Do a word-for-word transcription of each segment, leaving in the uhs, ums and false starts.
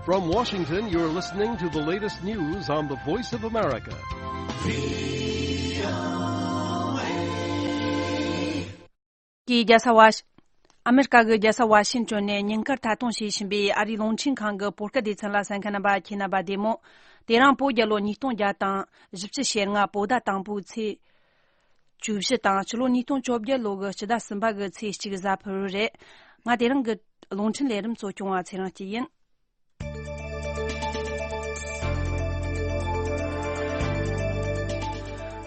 From Washington, you're listening to the latest news on the Voice of America. གི་རྒྱལ་ས་ཝ་ཤི། ཨ་མེ་རི་ཀ་གི་རྒྱལ་ས་ཝ་ཤིང་ཏོན་ནས་ཉིན་དཀར་ཐད་གཏོང་བྱེད་བཞིན་པའི་ཨ་རིའི་རླུང་འཕྲིན་ཁང་གི་བོད་སྐད་སྡེ་ཚན་ལ་གསན་མཁན་རྣམ་པ་ཁྱེད་རྣམ་པ་བདེ་མོ། དེ་རིང་བོད་རྒྱལ་ལོ་ཉིས་སྟོང་བརྒྱ་དང་བཞི་བཅུ་ཞེ་ལྔ་བོད་ཟླ་དང་པོའི་ཚེས་བཅུ་བཞི་དང་། ཕྱི་ལོ་ཉིས་སྟོང་བཅོ་བརྒྱད་ལོ་གི་སྤྱི་ཟླ་གསུམ་པ་གི་ཚེས་གཅིག་གཟའ་ཕུར་བུ་རེད། ང་དེ་རིང་གི་རླུང་འཕྲིན་ལས་རིམ་གཙོ་སྐྱོང་བ་ཚེ་རིང་སྐྱིད་ཡིན།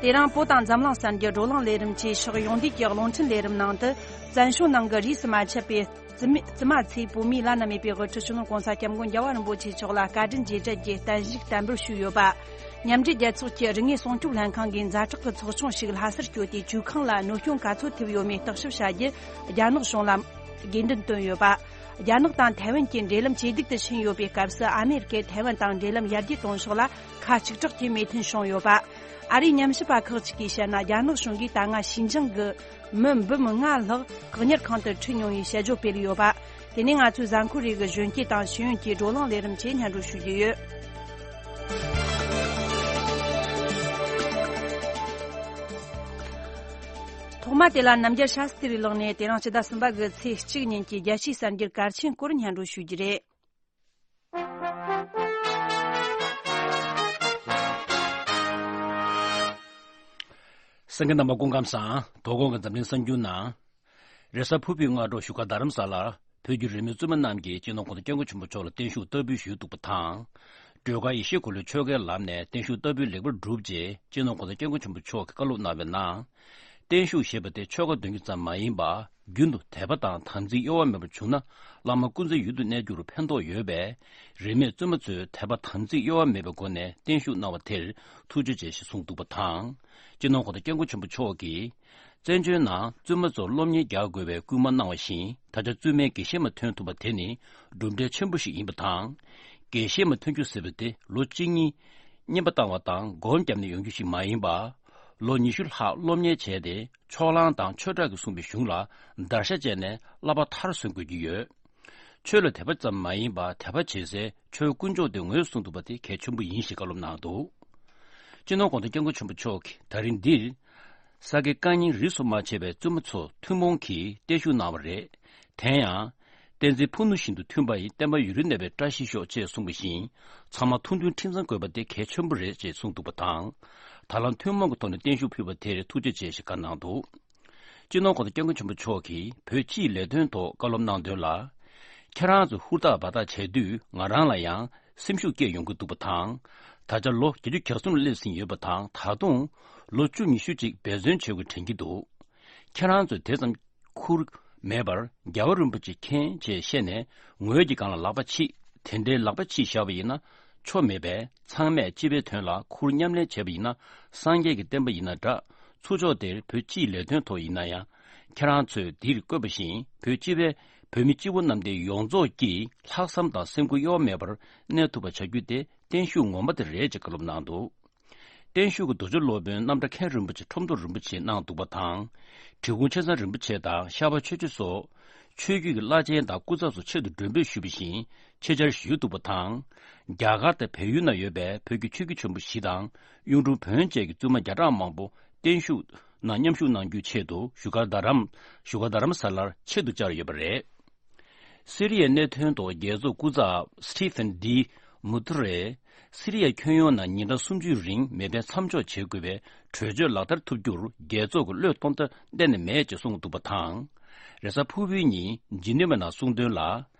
དེ་རིང་བོད་དང་འཛམ་གླིང་གསར་འགྱུར་བགྲོ་གླེང་ལས་རིམ་བཅས་ཕྱོགས་ཡོངས་བསྡུས་ཀྱི་རླུང་འཕྲིན་ལས་རིམ་ནང་དུ། བཙན་བྱོལ་ནང་གི་རིས་སུ་མ་ཆད་པའི་བཙུན་མ་བཙུན་མ་ཚོས་བོད་མིའི་བླ་ན་མེད་པའི་དབུ་ཁྲིད་སྤྱི་ནོར་༸གོང་ས་༸སྐྱབས་མགོན་རྒྱལ་བ་རིན་པོ་ཆེ་མཆོག་ལ་བཀའ་དྲིན་རྗེས་དྲན་གྱི་བརྟན་བཞུགས་བསྟར་འབུལ་ཞུས་ཡོད་པ། མཉམ་འབྲེལ་རྒྱལ་ཚོགས་ཀྱི་རིག་དངོས་སྲུང་སྐྱོབ་ལྷན་ཁང་གིས་ཛ་དྲག་གི་ཚོགས་ཆུང་ཞིག་ལྷ་སར་བསྐྱོད་དེ། བཅོས་ཁང་ལ་གནོད་སྐྱོན་ག་ཚོད་ཐེབས་ཡོད་མེད་བརྟག་ཞིབ་བྱ་རྒྱུ་རྒྱ་ནག་གཞུང་ལ་དགོས་འདུན་བཏོན་ཡོད་པ། རྒྱ་ནག་དང་ཐའེ་ཝན་གྱི་འབྲེལ་ལམ་ཇེ་སྡུག་ཏུ་ཕྱིན་ཡོད་པའི་སྐབས་སུ། ཨ་མེ་རི་ཀས་ཐའེ་ཝན་དང་འབྲེལ་ལམ་ཡར་རྒྱས་གཏོང་ཕྱོགས་ལ་ཁ་གཅིག་གྲགས་ཀྱི་མོས་མཐུན་བྱུང་ཡོད་པ། ཨ་རིའི་ཉམས་ཞིབ་པ་ཁག་ཅིག་གིས་བཤད་ན། རྒྱ་ནག་གཞུང་གིས་ད་སྔ་ཞིན་ཅང་གི་མི་འབུམ་ལྔ་ལྷག་བཀག་ཉར་ཁང་དུ་ཁྲིད་མྱོང་བའི་དཔྱད་བརྗོད་སྤེལ་ཡོད་པ། དེ་ནས་ང་ཚོའི་གཟའ་འཁོར་རེ་གི་གཞོན་སྐྱེས་དང་ཤེས་ཡོན་གྱི་བགྲོ་གླེང་ལས་རིམ་བཅས་སྙན་སྒྲོན་ཞུ་རྒྱུ་ཡོད། ཐོག་མ་དེ་ལ་རྣམ་རྒྱལ་ཤཱ་སྟི་རི་ལགས་ནས་དེ་རིང་སྤྱི་ཟླ་གསུམ་པ་གི་ཚེས་གཅིག་ཉིན་གྱི་རྒྱལ་སྤྱིའི་གསར་འགྱུར་གལ་ཆེན་སྐོར་སྙན་སྒྲོན་ཞུ་རྒྱུ་རེད། གསན་མཁན་རྣམ་པ་སྐུ་ཁམས་བཟང་། དོ་དགོང་གི་འཛམ་གླིང་གསར་འགྱུར་ནང་། རེས་གཟའ་ཕུར་བུའི་སྔ་དྲོ་བཞུགས་སྒར་རྡ་རམ་ས་ལར་བོད་ཀྱི་རིས་མེད་བཙུན་མ་རྣམས་ཀྱིས་སྤྱི་ནོར་༸གོང་ས་༸སྐྱབས་མགོན་ཆེན་པོ་མཆོག་ལ་བརྟན་བཞུགས་བསྟར་འབུལ་ཞུས་འདུག་པ་དང་། སྒྲོལ་དཀར་ཡེ་ཤེས་འཁོར་ལོའི་ཆོ་གའི་ལམ་ནས་བརྟན་བཞུགས་བསྟར་འབུལ་ལེགས་པར་གྲུབ་རྗེས། སྤྱི་ནོར་༸གོང་ས་༸སྐྱབས་མགོན་ཆེན་པོ་མཆོག་གིས་བཀའ་སློབ་གནང་བའི་ནང་། བརྟན་བཞུགས་ཞེས་པ་དེ་ཆོ་ག་འདོན་རྒྱུ་ཙམ་མ་ཡིན་པར། རྒྱུན་དུ་དད་པ་དང་དམ་ཚིག་གཡོ་བ་མེད་པར་བྱུང་ན། བླ་མ་སྐུ་ཚེ་ཡུན་དུ་གནས་རྒྱུར་ཕན་ཐོགས་ཡོད་པས། རིས་མེད་བཙུན་མ་ཚོས་དད་པ་དམ་ཚིག་གཡོ་བ་མེད་པའི་སྒོ་ནས་བརྟན་བཞུགས་གནང་བ་དེར་ཐུགས་རྗེ་ཆེ་ཞེས་གསུངས་འདུག་པ་དང་། སྤྱི་ནོར་༸གོང་ས་༸སྐྱབས་མགོན་ཆེན་པོ་མཆོག་གིས། བཙན་བྱོལ་ནང་བཙུན་མ་ཚོར་སློབ་གཉེར་རྒྱག་དགོས་པའི་སྐུལ་མ་གནང་བ་བཞིན། ད་ཆ་བཙུན་མའི་དགེ་བཤེས་མ་ཐོན་ཐུབ་པ་དེ་ནི་གྲུབ་འབྲས་ཆེན་པོ་ཞིག་ཡིན་པ་དང་། དགེ་བཤེས་མ་ཐོན་རྒྱུ་ཟེར་བ་དེ་ལོ་གཅིག་གཉིས་རྔན་པ་བཏང་བ་དང་སྒོམ་བརྒྱབ་ནས་ཡོང་རྒྱུ་ཞིག་མ་ཡིན་པར། ལོ་ཉི་ཤུ་ལྷག་སློབ་གཉེར་བྱས་ཏེ། ཕྱོགས་གླང་དང་ཆོས་གྲགས་ཀྱིས་གསུངས་པའི་གཞུང་ལ་བརྡར་ཤ་བཅད་ནས་བསླབ་པ་མཐར་སོན་དགོས་ཀྱི་ཡོད། ཆོས་ལ་དད་པ་ཙམ་མ་ཡིན་པར། དད་པ་བྱེད་སའི་ཆོས་དཀོན་མཆོག་དེ་ངོས་བཟུང་ཐུབ་པ་དེ་གལ་ཆེན་པོ་ཡིན་ཞེས་བཀའ་སློབ་གནང་འདུག། སྤྱི་ནོར་༸གོང་ས་༸སྐྱབས་མགོན་ཆེན་པོ་མཆོག་གིས་ད་རིང་འདིར། ས་དགེ་བཀའ་རྙིང་རིས་སུ་མ་ཆད་པའི་བཙུན་མ་ཚོ་ཐུན་མོང་གིས་བརྟན་བཞུགས་གནང་བ་རེད། དེ་ཡང་། བསྟན་འཛིན་ཕུ་ནུ་བཞིན་དུ་མཐུན་པ་ཡི། བསྟན་པ་ཡུན་རིང་གནས་པའི་བཀྲ་ཤིས་ཤོག་ཅེས་གསུངས་པ་བཞིན། ཚང་མ་ཐུགས་མཐུན་ཁྲིམས་གཙང་དགོས་པ་དེ་གལ་ཆེན་པོ་རེད་ཅེས་གསུངས་འདུག་པ་དང་། ད་ལམ་ཐུན་མོང་གི་ཐོག་ནས་བརྟན་བཞུགས་ཕུལ་བ་དེར་ཐུགས་རྗེ་ཆེ་ཞེས་བཀའ་གནང་འདུག། སྤྱི་ནོར་༸གོང་ས་༸སྐྱབས་མགོན་ཆེན་པོ་མཆོག་གིས་བོད་སྤྱིའི་ལས་དོན་ཐོག་བཀའ་སློབ་གནང་དོན་ལ། ཁྱེད་རང་ཚོས་ཧུར་ཐག་འབད་ཐག་བྱས་དུས། ང་རང་ལ་ཡང་སེམས་ཤུགས་སྐྱེས་ཡོང་གི་འདུག་པ་དང་། ད་ཆ་ལོ་བརྒྱད་ཅུ་གྱ་གསུམ་ལ་སླེབས་ཟིན་ཡོད་པ་དང་། ད་དུང་ལོ་བཅུ་ཉི་ཤུ་ཅིག་འབད་བརྩོན་བྱེད་དགོས་དྲན་གྱི་འདུག། ཁྱེད་རང་ཚོས་དེ་ཙམ་ཁུར་མེད་པར་རྒྱལ་བ་རིན་པོ་ཆེ་མཁྱེན་ཅེས་བཤད་ནས། ངོས་ཀྱི་སྒང་ལ་ལག་པ་ཕྱིས། དེ་འདྲའི་ལག་པ་ཕྱིས་བཞག་པ་ཡིན་ན་ཆོ་མེད་པས། ཚང་མས་སྤྱི་པའི་དོན་ལ་ཁུར་མཉམ་ལེན་བྱས་པ་ཡིན་ན། སངས་རྒྱས་ཀྱི་བསྟན་པ་ཡིན་ན་འདྲ། ཚུར་ཕྱོགས་དེར་བོད་སྤྱིའི་ལས་དོན་ཐོག་ཡིན་ན་ཡང་། ཁྱེད་རང་ཚོས་འདིར་བཀོད་པ་བཞིན། བོད་སྤྱི་པའི་བོད་མི་སྤྱི་བོ་གནམ་བསྟན་ཡོངས་རྫོགས་ཀྱིས་ལྷག་བསམ་དང་སེམས་ཁུར་གཡོ་བ་མེད་པར་གནས་ཐུབ་པ་བྱ་རྒྱུ་དེ་བརྟན་བཞུགས་ངོ་མ་དེ་རེད་ཅེས་བཀའ་སློབ་གནང་འདུག། བརྟན་བཞུགས་ཀྱི་རྡོ་རྗེ་སློབ་དཔོན་རྣམ་གྲྭ་མཁན་རིན་པོ་ཆེ་ཁྲོམ་ཐོག་རིན་པོ་ཆེས་གནང་འདུག་པ་དང་། འབྲི་གུང་ཆེ་ཚང་རིན་པོ་ཆེ་དང་ཤར་པ་ཆོས་རྗེ་སོགས་ཆོས་བརྒྱུད་ཀྱི་བླ་ཆེན་དང་སྐུ་ཚབ་ཚོ་ཆེད་དུ་མགྲོན་འབོད་ཞུས་པ་བཞིན་ཆེད་བཅར་ཞུས་འདུག་པ་དང་། རྒྱ་གར་དང་བལ་ཡུལ་ན་ཡོད་པའི་བོད་ཀྱི་ཆོས་བརྒྱུད་ཆེན་པོ་བཞི་དང་གཡུང་དྲུང་བོན་བཅས་ཀྱི་བཙུན་མ་བརྒྱ་ཕྲག་མང་པོ་བརྟན་བཞུགས་ནང་མཉམ་ཞུགས་གནང་རྒྱུའི་ཆེད་དུ་བཞུགས་སྒར་རྡ་རམ། བཞུགས་སྒར་རྡ་རམ་ས་ལར་ཆེད་དུ་བཅར་ཡོད་པ་རེད། སི་རི་ཡའི་གནད་དོན་ཐོག་རྒྱལ་ཚོགས་སྐུ་ཚབ་སི་ཊི་ཕན་ཌི་མུ་ཐུ་རས། སི་རི་ཡའི་ཁྱོན་ཡོངས་ནང་ཉིན་གྲངས་སུམ་ཅུའི་རིང་མེ་འཕེན་མཚམས་འཇོག་བྱེད་དགོས་པའི་གྲོས་ཆོད་ལག་བསྟར་ཐུབ་རྒྱུར་རྒྱལ་ཚོགས་ཀྱི་བློས་གཏོང་ཐབས་གཏན་ནས་མེད་ཅེས་གསུངས་འདུག་པ་དང་། རེས་གཟའ་ཕུར་བུའི་ཉིན་ཇི་ནི་ཝ་ནང་གསུངས་དོན་ལ།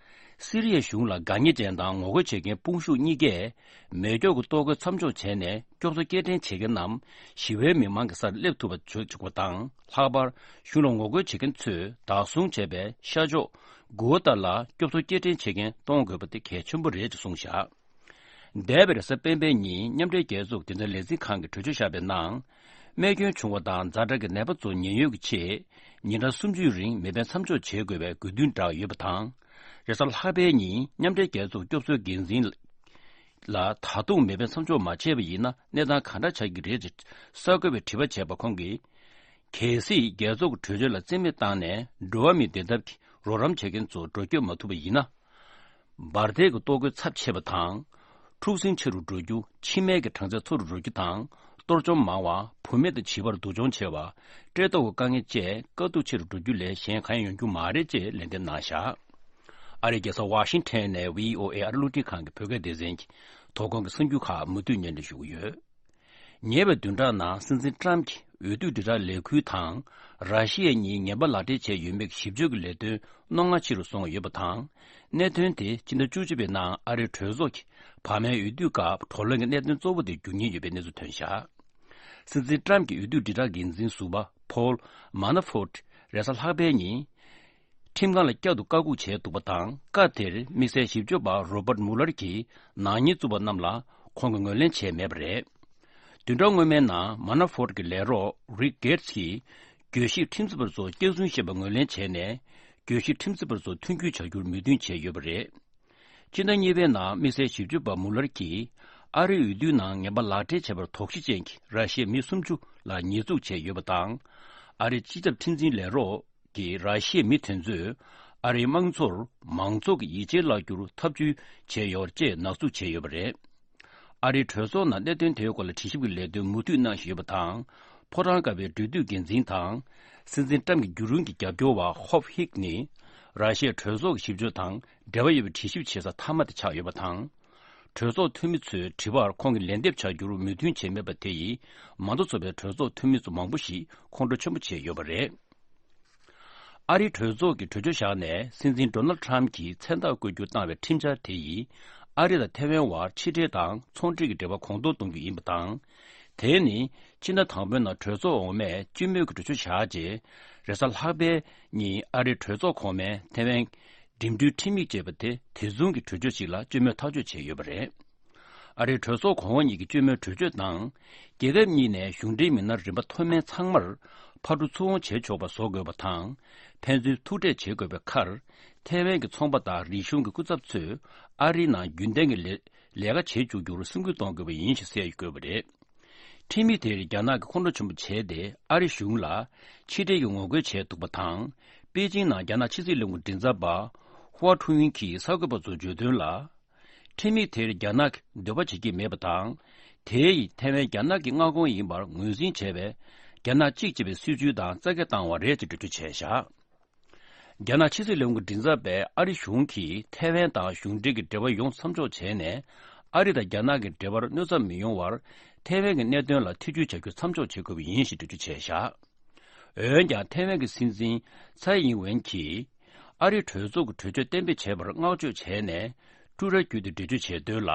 སི་རི་ཡའི་གཞུང་ལ་དགག་ཉེས་ཅན་དང་ངོ་རྒོལ་བྱེད་མཁན་དཔུང་ཤུགས་གཉིས་ཀས་མེ་སྒྱོགས་ཀྱི་གཏོར་རྒོལ་མཚམས་འཇོག་བྱས་ནས། སྐྱོབ་གསོ་སྐྱེལ་འདྲེན་བྱེད་མཁན་རྣམས་ཞི་བའི་མི་མང་གི་སར་སླེབས་ཐུབ་པ་བྱེད་ཆོག་པ་དང་། ལྷག་པར་གཞུང་ལ་ངོ་རྒོལ་བྱེད་མཁན་ཚོས་བདག་བཟུང་བྱས་པའི་ཤར་ཕྱོགས་གུ་ཝ་ཏཱ་ལར་སྐྱོབ་གསོ་སྐྱེལ་འདྲེན་བྱེད་མཁན་གཏོང་དགོས་པ་དེ་གལ་ཆེན་པོ་རེད་ཅེས་གསུངས་བཞག། འདས་པའི་རེས་གཟའ་སྤེན་པའི་ཉིན་མཉམ་འབྲེལ་རྒྱལ་ཚོགས་སྡེ་ཚན་ལས་འཛིན་ཁང་གིས་གྲོས་ཆོད་བཞག་པའི་ནང་། རྨས་སྐྱོན་བྱུང་བ་དང་ཛ་དྲག་གི་ནད་པ་ཚོ་ཉེན་གཡོལ་གྱི་ཆེད། ཉིན་གྲངས་སུམ་ཅུའི་རིང་མེ་འཕེན་མཚམས་འཇོག་བྱེད་དགོས་པའི་དགོས་འདུན་བསྒྲགས་ཡོད་པ་དང་། རེས་གཟའ་ལྷག་པའི་ཉིན་མཉམ་འབྲེལ་རྒྱལ་ཚོགས་སྐྱོབ་གསོའི་འགན་འཛིན་ལ། ད་དུང་མེ་འཕེན་མཚམས་འཇོག་མ་བྱས་པ་ཡིན་ན་གནས་སྟངས་ག་འདྲ་ཆགས་ཀྱི་རེད་ཅེས་གསར་འགོད་པས་དྲི་བ་བྱས་པར། ཁོང་གིས། གལ་སྲིད་རྒྱལ་ཚོགས་ཀྱི་གྲོས་ཆོད་ལ་རྩིས་མེད་བཏང་ནས། འགྲོ་བ་མིའི་བདེ་ཐབས་ཀྱི་རོགས་རམ་བྱེད་མཁན་ཚོ་འགྲོ་སྐྱོད་མ་ཐུབ་པ་ཡིན་ན། འབར་མདེལ་གྱི་གཏོར་རྒོལ་ཚབས་ཆེ་བ་དང་། འཁྲུག་ཟིང་ཆེ་རུ་འགྲོ་རྒྱུ། འཆི་རྨས་ཀྱི་གྲངས་ཚད་མཐོ་རུ་འགྲོ་རྒྱུ་དང་། གཏོར་བཅོམ་མང་བ། བུད་མེད་དང་བྱིས་པར་སྡུག་སྦྱོང་ཆེ་བ། བཀྲེས་ལྟོགས་ཀྱི་དཀའ་ངལ་བཅས་དཀའ་སྡུག་ཆེ་རུ་འགྲོ་རྒྱུ་ལས་གཞན་གང་ཡང་ཡོང་རྒྱུ་མ་རེད་ཅེས་ལན་འདེབས་གནང་བཞག་ཨ་རིའི་རྒྱལ་ས་ཝ་ཤིང་ཊོན་ནས་བྷི་ཨོ་ཨེ་ཨ་རི་རླུང་འཕྲིན་ཁང་གི་བོད་སྐད་སྡེ་ཚན་གྱི་དོ་དགོང་གི་གསར་འགྱུར་ཁག་མུ་མཐུད་སྙན་སྒྲོན་ཞུ་གི་ཡོད། ཉེ་བའི་བདུན་ཕྲག་ནང་སྲིད་འཛིན་ཏྲམ་གྱི་འོས་བསྡུ་དྲིལ་བསྒྲགས་ལས་ཁུལ་དང་། ར་ཤི་ཡ་གཉིས་ངན་པ་ལག་སྦྲེལ་བྱས་ཡོད་མེད་ཀྱི་ཞིབ་དཔྱོད་ཀྱི་ལས་དོན་རྣོ་ངར་ཆེ་རུ་སོང་ཡོད་པ་དང་། གནད་དོན་དེ་ཕྱི་ཟླ་བཅུ་གཅིག་པའི་ནང་ཨ་རིའི་གྲོས་ཚོགས་ཀྱི་བར་མའི་འོས་བསྡུ་སྐབས་བགྲོ་གླེང་གི་གནད་དོན་གཙོ་བོ་དེ་འགྱུར་ཉེན་ཡོད་པའི་གནས་ཚུལ་ཐོན་བཞག་སྲིད་འཛིན་ཏྲམ་གྱི་འོས་བསྡུ་དྲིལ་བསྒྲགས་འགན་འཛིན་ཟུར་པ་ཕོལ་མ་ན་ཕོར་ཊི་རེས་གཟའ་ལྷག་པའི་ཉིན། ཁྲིམས་ཁང་ལ་བསྐྱར་དུ་བཀའ་འགུག་བྱས་འདུག་པ་དང་། བཀའ་དེར་དམིགས་བསལ་ཞིབ་དཔྱོད་པ་རོ་བར་མུ་ལར་གྱིས་ནག་ཉེས་བཙུགས་པ་རྣམས་ལ་ཁོང་གིས་ངོས་ལེན་བྱས་མེད་པ་རེད། བདུན་ཕྲག་སྔོན་མའི་ནང་མ་ན་ཕོར་ཊི་གི་ལས་རོགས་རིག་གེར་ཚི་གིས་གྱོད་གཞིར་ཁྲིམས་རྩོད་པ་ཚོ་བསྐྱར་ཟིན་བྱས་པར་ངོས་ལེན་བྱས་ནས། གྱོད་གཞིར་ཁྲིམས་རྩོད་པ་ཚོ་མཐུན་འགྱུར་བྱ་རྒྱུར་མོས་མཐུན་བྱས་ཡོད་པ་རེད། ཕྱི་ཟླ་གཉིས་པའི་ནང་དམིགས་བསལ་ཞིབ་དཔྱོད་པ་མུ་ལར་གྱིས་ཨ་རིའི་འོས་བསྡུའི་ནང་ངན་པ་ལག་སྦྲེལ་བྱས་པར་དོགས་གཞི་ཅན་གྱི་ར་ཤི་ཡའི་མི་སུམ་ཅུ་ལ་ཉེས་འཛུགས་བྱས་ཡོད་པ་དང་། ཨ་རིའི་སྤྱི་ཁྱབ་ཁྲིམས་འཛིན་ལས་རོགས་ཀྱིས་ར་ཤི་ཡའི་མི་དེ་ཚོས་ཨ་རིའི་དམངས་གཙོར་མང་ཚོགས་ཀྱི་ཡིད་ཆེས་བརླག་རྒྱུར་ཐབས་ཇུས་བྱས་ཡོད་ཅེས་ནག་འཛུགས་བྱས་ཡོད་པ་རེད། ཨ་རིའི་གྲོས་ཚོགས་ནང་གནད་དོན་དེའི་སྐོར་ལ་དྲི་ཞིབ་ཀྱི་ལས་དོན་མུ་མཐུད་གནང་བཞིན་ཡོད་པ་དང་། ཕོ་བྲང་དཀར་པོའི་འབྲེལ་མཐུད་འགན་འཛིན་དང་། སྲིད་འཛིན་ཏྲམ་གྱི་བརྒྱུད་རིམ་གྱི་རྒྱབ་སྐྱོར་བ་ཧོབ་ཧིག་ནི། ར་ཤི་ཡའི་གྲོས་ཚོགས་ཀྱི་ཞིབ་དཔྱོད་དང་འབྲེལ་བ་ཡོད་པའི་དྲི་ཞིབ་བྱེད་ས་མཐའ་མ་དེ་ཆགས་ཡོད་པ་དང་། གྲོས་ཚོགས་འཐུས་མི་ཚོའི་དྲི་བར་ཁོང་གིས་ལན་འདེབས་བྱ་རྒྱུར་མོས་མཐུན་བྱས་མེད་པ་དེ་ཡིས། མང་གཙོ་ཚོགས་པའི་གྲོས་ཚོགས་འཐུས་མི་ཚོ་མང་པོ་ཞིག་ཁོང་ཁྲོ་ཆེན་པོ་བྱས་ཡོད་པ་རེད། ཨ་རིའི་གྲོས་ཚོགས་ཀྱིས་གྲོས་ཆོད་བཞག་ནས། སྲིད་འཛིན་ཌོ་ནལ་ཌི་ཊརམ་གྱིས་མཚན་རྟགས་བཀོད་རྒྱུ་བཏང་བའི་ཁྲིམས་འཆར་དེ་ཡིས། ཨ་རི་དང་ཐའེ་ཝན་བར་ཕྱི་འབྲེལ་དང་ཚོང་འབྲེལ་གྱི་འབྲེལ་བ་གོང་མཐོར་གཏོང་རྒྱུ་ཡིན་པ་དང་། དེ་ནི་ཕྱི་ཟླ་དང་པོའི་ནང་གྲོས་ཚོགས་འོག་མས་སྤྱི་མོས་ཀྱི་གྲོས་ཆོད་བཞག་རྗེས། རེས་གཟའ་ལྷག་པའི་ཉིན་ཨ་རིའི་གྲོས་ཚོགས་གོང་མས་ཐའེ་ཝན་འགྲིམ་འགྲུལ་ཁྲིམས་ཡིག་ཅེས་པ་དེ་དེ་མཚུངས་ཀྱི་གྲོས་ཆོད་ཅིག་ལ་སྤྱི་མོས་ཐག་གཅོད་བྱས་ཡོད་པ་རེད། ཨ་རིའི་གྲོས་ཚོགས་གོང་འོག་གཉིས་ཀྱི་སྤྱི་མོས་གྲོས་ཆོད་ནང་། རྒྱལ་ཁབ་གཉིས་ནས་གཞུང་འབྲེལ་མི་སྣ་རིམ་པ་མཐོ་དམན་ཚང་མར་ཕར་འགྲོ་ཚུར་འོང་བྱེད་ཆོག་པ་བཟོ་དགོས་པ་དང་། ཕན་ཚུན་ཐུག་འཕྲད་བྱེད་དགོས་པའི་ཁར། ཐའེ་ཝན་གྱི་ཚོང་པ་དང་རིག་གཞུང་གི་སྐུ་ཚབ་ཚོས་ཨ་རིའི་ནང་རྒྱུན་ལྡན་གྱི་ལས་ལས་ཀ་བྱེད་བཅུག་རྒྱུར་སེམས་ཁུར་གཏོང་དགོས་པ་ཡིན་ཞེས་གསལ་བཀོད་པ་རེད། ཁྲིམས་ཡིག་དེར་རྒྱ་ནག་གིས་ཁོང་ཁྲོ་ཆེན་པོ་བྱས་ཏེ། ཨ་རི་གཞུང་ལ་ཕྱི་འབྲེལ་གྱི་ངོ་རྒོལ་བྱས་འདུག་པ་དང་། པེ་ཅིང་ནང་རྒྱ་ནག་ཕྱི་སྲིད་ལས་ཁུངས་མགྲིན་ཚབ་པ་ཧུའ་ཁྲུང་ཡུན་གྱིས་གསར་འགོད་པ་ཚོར་བརྗོད་དོན་ལ། ཁྲིམས་ཡིག་དེར་རྒྱ་ནག་གིས་འདོད་པ་བྱེད་ཀྱི་མེད་པ་དང་། དེ་ཡིས་ཐའེ་ཝན་རྒྱ་ནག་གི་མངའ་ཁོངས་ཡིན་པར་ངོས་འཛིན་བྱས་པའི་རྒྱ་ནག་གཅིག་ཅེས་པའི་སྲིད་ཇུས་དང་རྩ་འགེངས་བཏང་བ་རེད་ཅེས་འགྲེལ་བརྗོད་བྱས་བཞག་རྒྱ་ནག་ཕྱི་སྲིད་ལས་ཁུངས་ཀྱི་མགྲིན་ཚབ་པས་ཨ་རི་གཞུང་གིས་ཐའེ་ཝན་དང་གཞུང་འབྲེལ་གྱི་འབྲེལ་བ་ཡོངས་མཚམས་འཇོག་བྱས་ནས། ཨ་རི་དང་རྒྱ་ནག་གི་འབྲེལ་བར་གནོད་འཚེ་མི་ཡོང་བར། ཐའེ་ཝན་གྱི་གནད་དོན་ལ་ཐེ་ཇུས་བྱ་རྒྱུ་མཚམས་འཇོག་བྱེད་དགོས་པ་ཡིན་ཞེས་འགྲེལ་བརྗོད་བྱས་བཞག་འོན་ཀྱང་། ཐའེ་ཝན་གྱི་སྲིད་འཛིན་ཚའེ་ཡིན་ཝེན་གྱིས་ཨ་རིའི་གྲོས་ཚོགས་ཀྱི་གྲོས་ཆོད་གཏན་འབེབས་བྱས་པར་བསྔགས་བརྗོད་བྱས་ནས། ཀྲུའུ་ཀྲར་བརྒྱུད་དེ་འགྲེལ་བརྗོད་བྱས་དོན་ལ།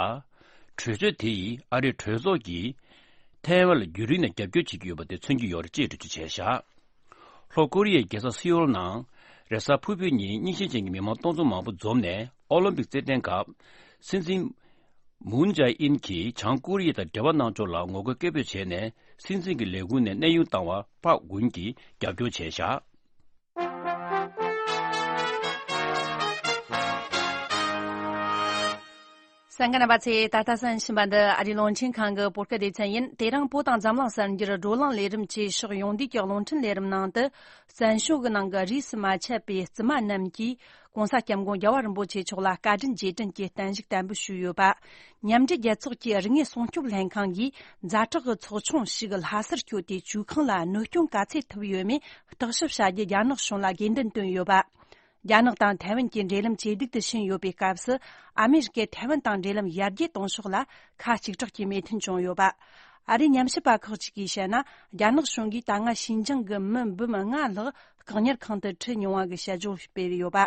གྲོས་ཆོད་དེ་ཡིས་ཨ་རིའི་གྲོས་ཚོགས་ཀྱིས་ཐའེ་ཝན་ལ་རྒྱུན་རིང་ནས་རྒྱབ་སྐྱོར་བྱེད་ཀྱི་ཡོད་པ་དེ་མཚོན་གྱི་ཡོད་རེད་ཅེས་འགྲེལ་བརྗོད་བྱས་བཞག་ལྷོ་ཀོ་རི་ཡའི་རྒྱལ་ས་སེའོལ་ནང་རེས་གཟའ་ཕུར་བུའི་ཉིན་རྙིང་ཞེན་ཅན་གྱི་མི་མང་སྟོང་ཚོ་མང་པོ་འཛོམས་ནས། ཨོ་ལིམ་པིག་རྩེད་འགྲན་སྐབས་སྲིད་འཛིན་མུན་ཇའེ་ཨིན་གྱིས་བྱང་ཀོ་རི་ཡ་དང་འབྲེལ་བ་གནང་ཕྱོགས་ལ་ངོ་རྒོལ་སྐད་འབོད་བྱས་ནས། སྲིད་འཛིན་གྱི་ལས་ཁུངས་ནས་གནས་དབྱུང་བཏང་བར་པཱག་ཝུན་གྱིས་རྒྱབ་སྐྱོར་བྱས་བཞག་གསན་མཁན་རྣམ་པ་ཚོས་ད་ལྟ་གསན་བཞིན་པ་འདི་ཨ་རིའི་རླུང་འཕྲིན་ཁང་གི་བོད་སྐད་སྡེ་ཚན་ཡིན། དེ་རིང་བོད་དང་འཛམ་གླིང་གསར་འགྱུར་བགྲོ་གླེང་ལས་རིམ་གྱི་ཕྱོགས་ཡོངས་བསྡུས་ཀྱི་རླུང་འཕྲིན་ལས་རིམ་ནང་དུ། བཙན་བྱོལ་གྱི་ནང་གི་རིས་སུ་མ་ཆད་པའི་བཙུན་མ་རྣམས་ཀྱིས་༸གོང་ས་༸སྐྱབས་མགོན་རྒྱལ་བ་རིན་པོ་ཆེ་མཆོག་ལ་བཀའ་དྲིན་རྗེས་དྲན་གྱི་བརྟན་བཞུགས་བསྟར་འབུལ་ཞུས་ཡོད་པ། མཉམ་འབྲེལ་རྒྱལ་ཚོགས་ཀྱི་རིག་དངོས་སྲུང་སྐྱོབ་ལྷན་ཁང་གིས་ཛ་དྲག་གི་ཚོགས་ཆུང་ཞིག་ལྷ་སར་བསྐྱོད་དེ། བཅོས་ཁང་ལ་གནོད་སྐྱོན་ག་ཚད་ཐེབས་ཡོད་མེད་བརྟག་ཞིབ་བྱ་རྒྱུ་རྒྱ་ནག་གཞུང་ལ་དགོས་འདུན་བཏོན་ཡོད་པ། རྒྱ་ནག་དང་ཐའེ་ཝན་གྱི་འབྲེལ་ལམ་ཇེ་སྡུག་ཏུ་ཕྱིན་ཡོད་པའི་སྐབས་སུ། ཨ་མེ་རི་ཀས་ཐའེ་ཝན་དང་འབྲེལ་ལམ་ཡར་རྒྱས་གཏོང་ཕྱོགས་ལ་ཁ་གཅིག་གྲགས་ཀྱི་མོས་མཐུན་བྱུང་ཡོད་པ། ཨ་རིའི་ཉམས་ཞིབ་པ་ཁག་ཅིག་གིས་བཤད་ན། རྒྱ་ནག་གཞུང་གིས་ད་སྔ་ཞིན་ཅང་གི་མི་འབུམ་ལྔ་ལྷག་བཀག་ཉར་ཁང་དུ་ཁྲིད་མྱོང་བ་གི་དཔྱད་བརྗོད་སྤེལ་ཡོད་པ།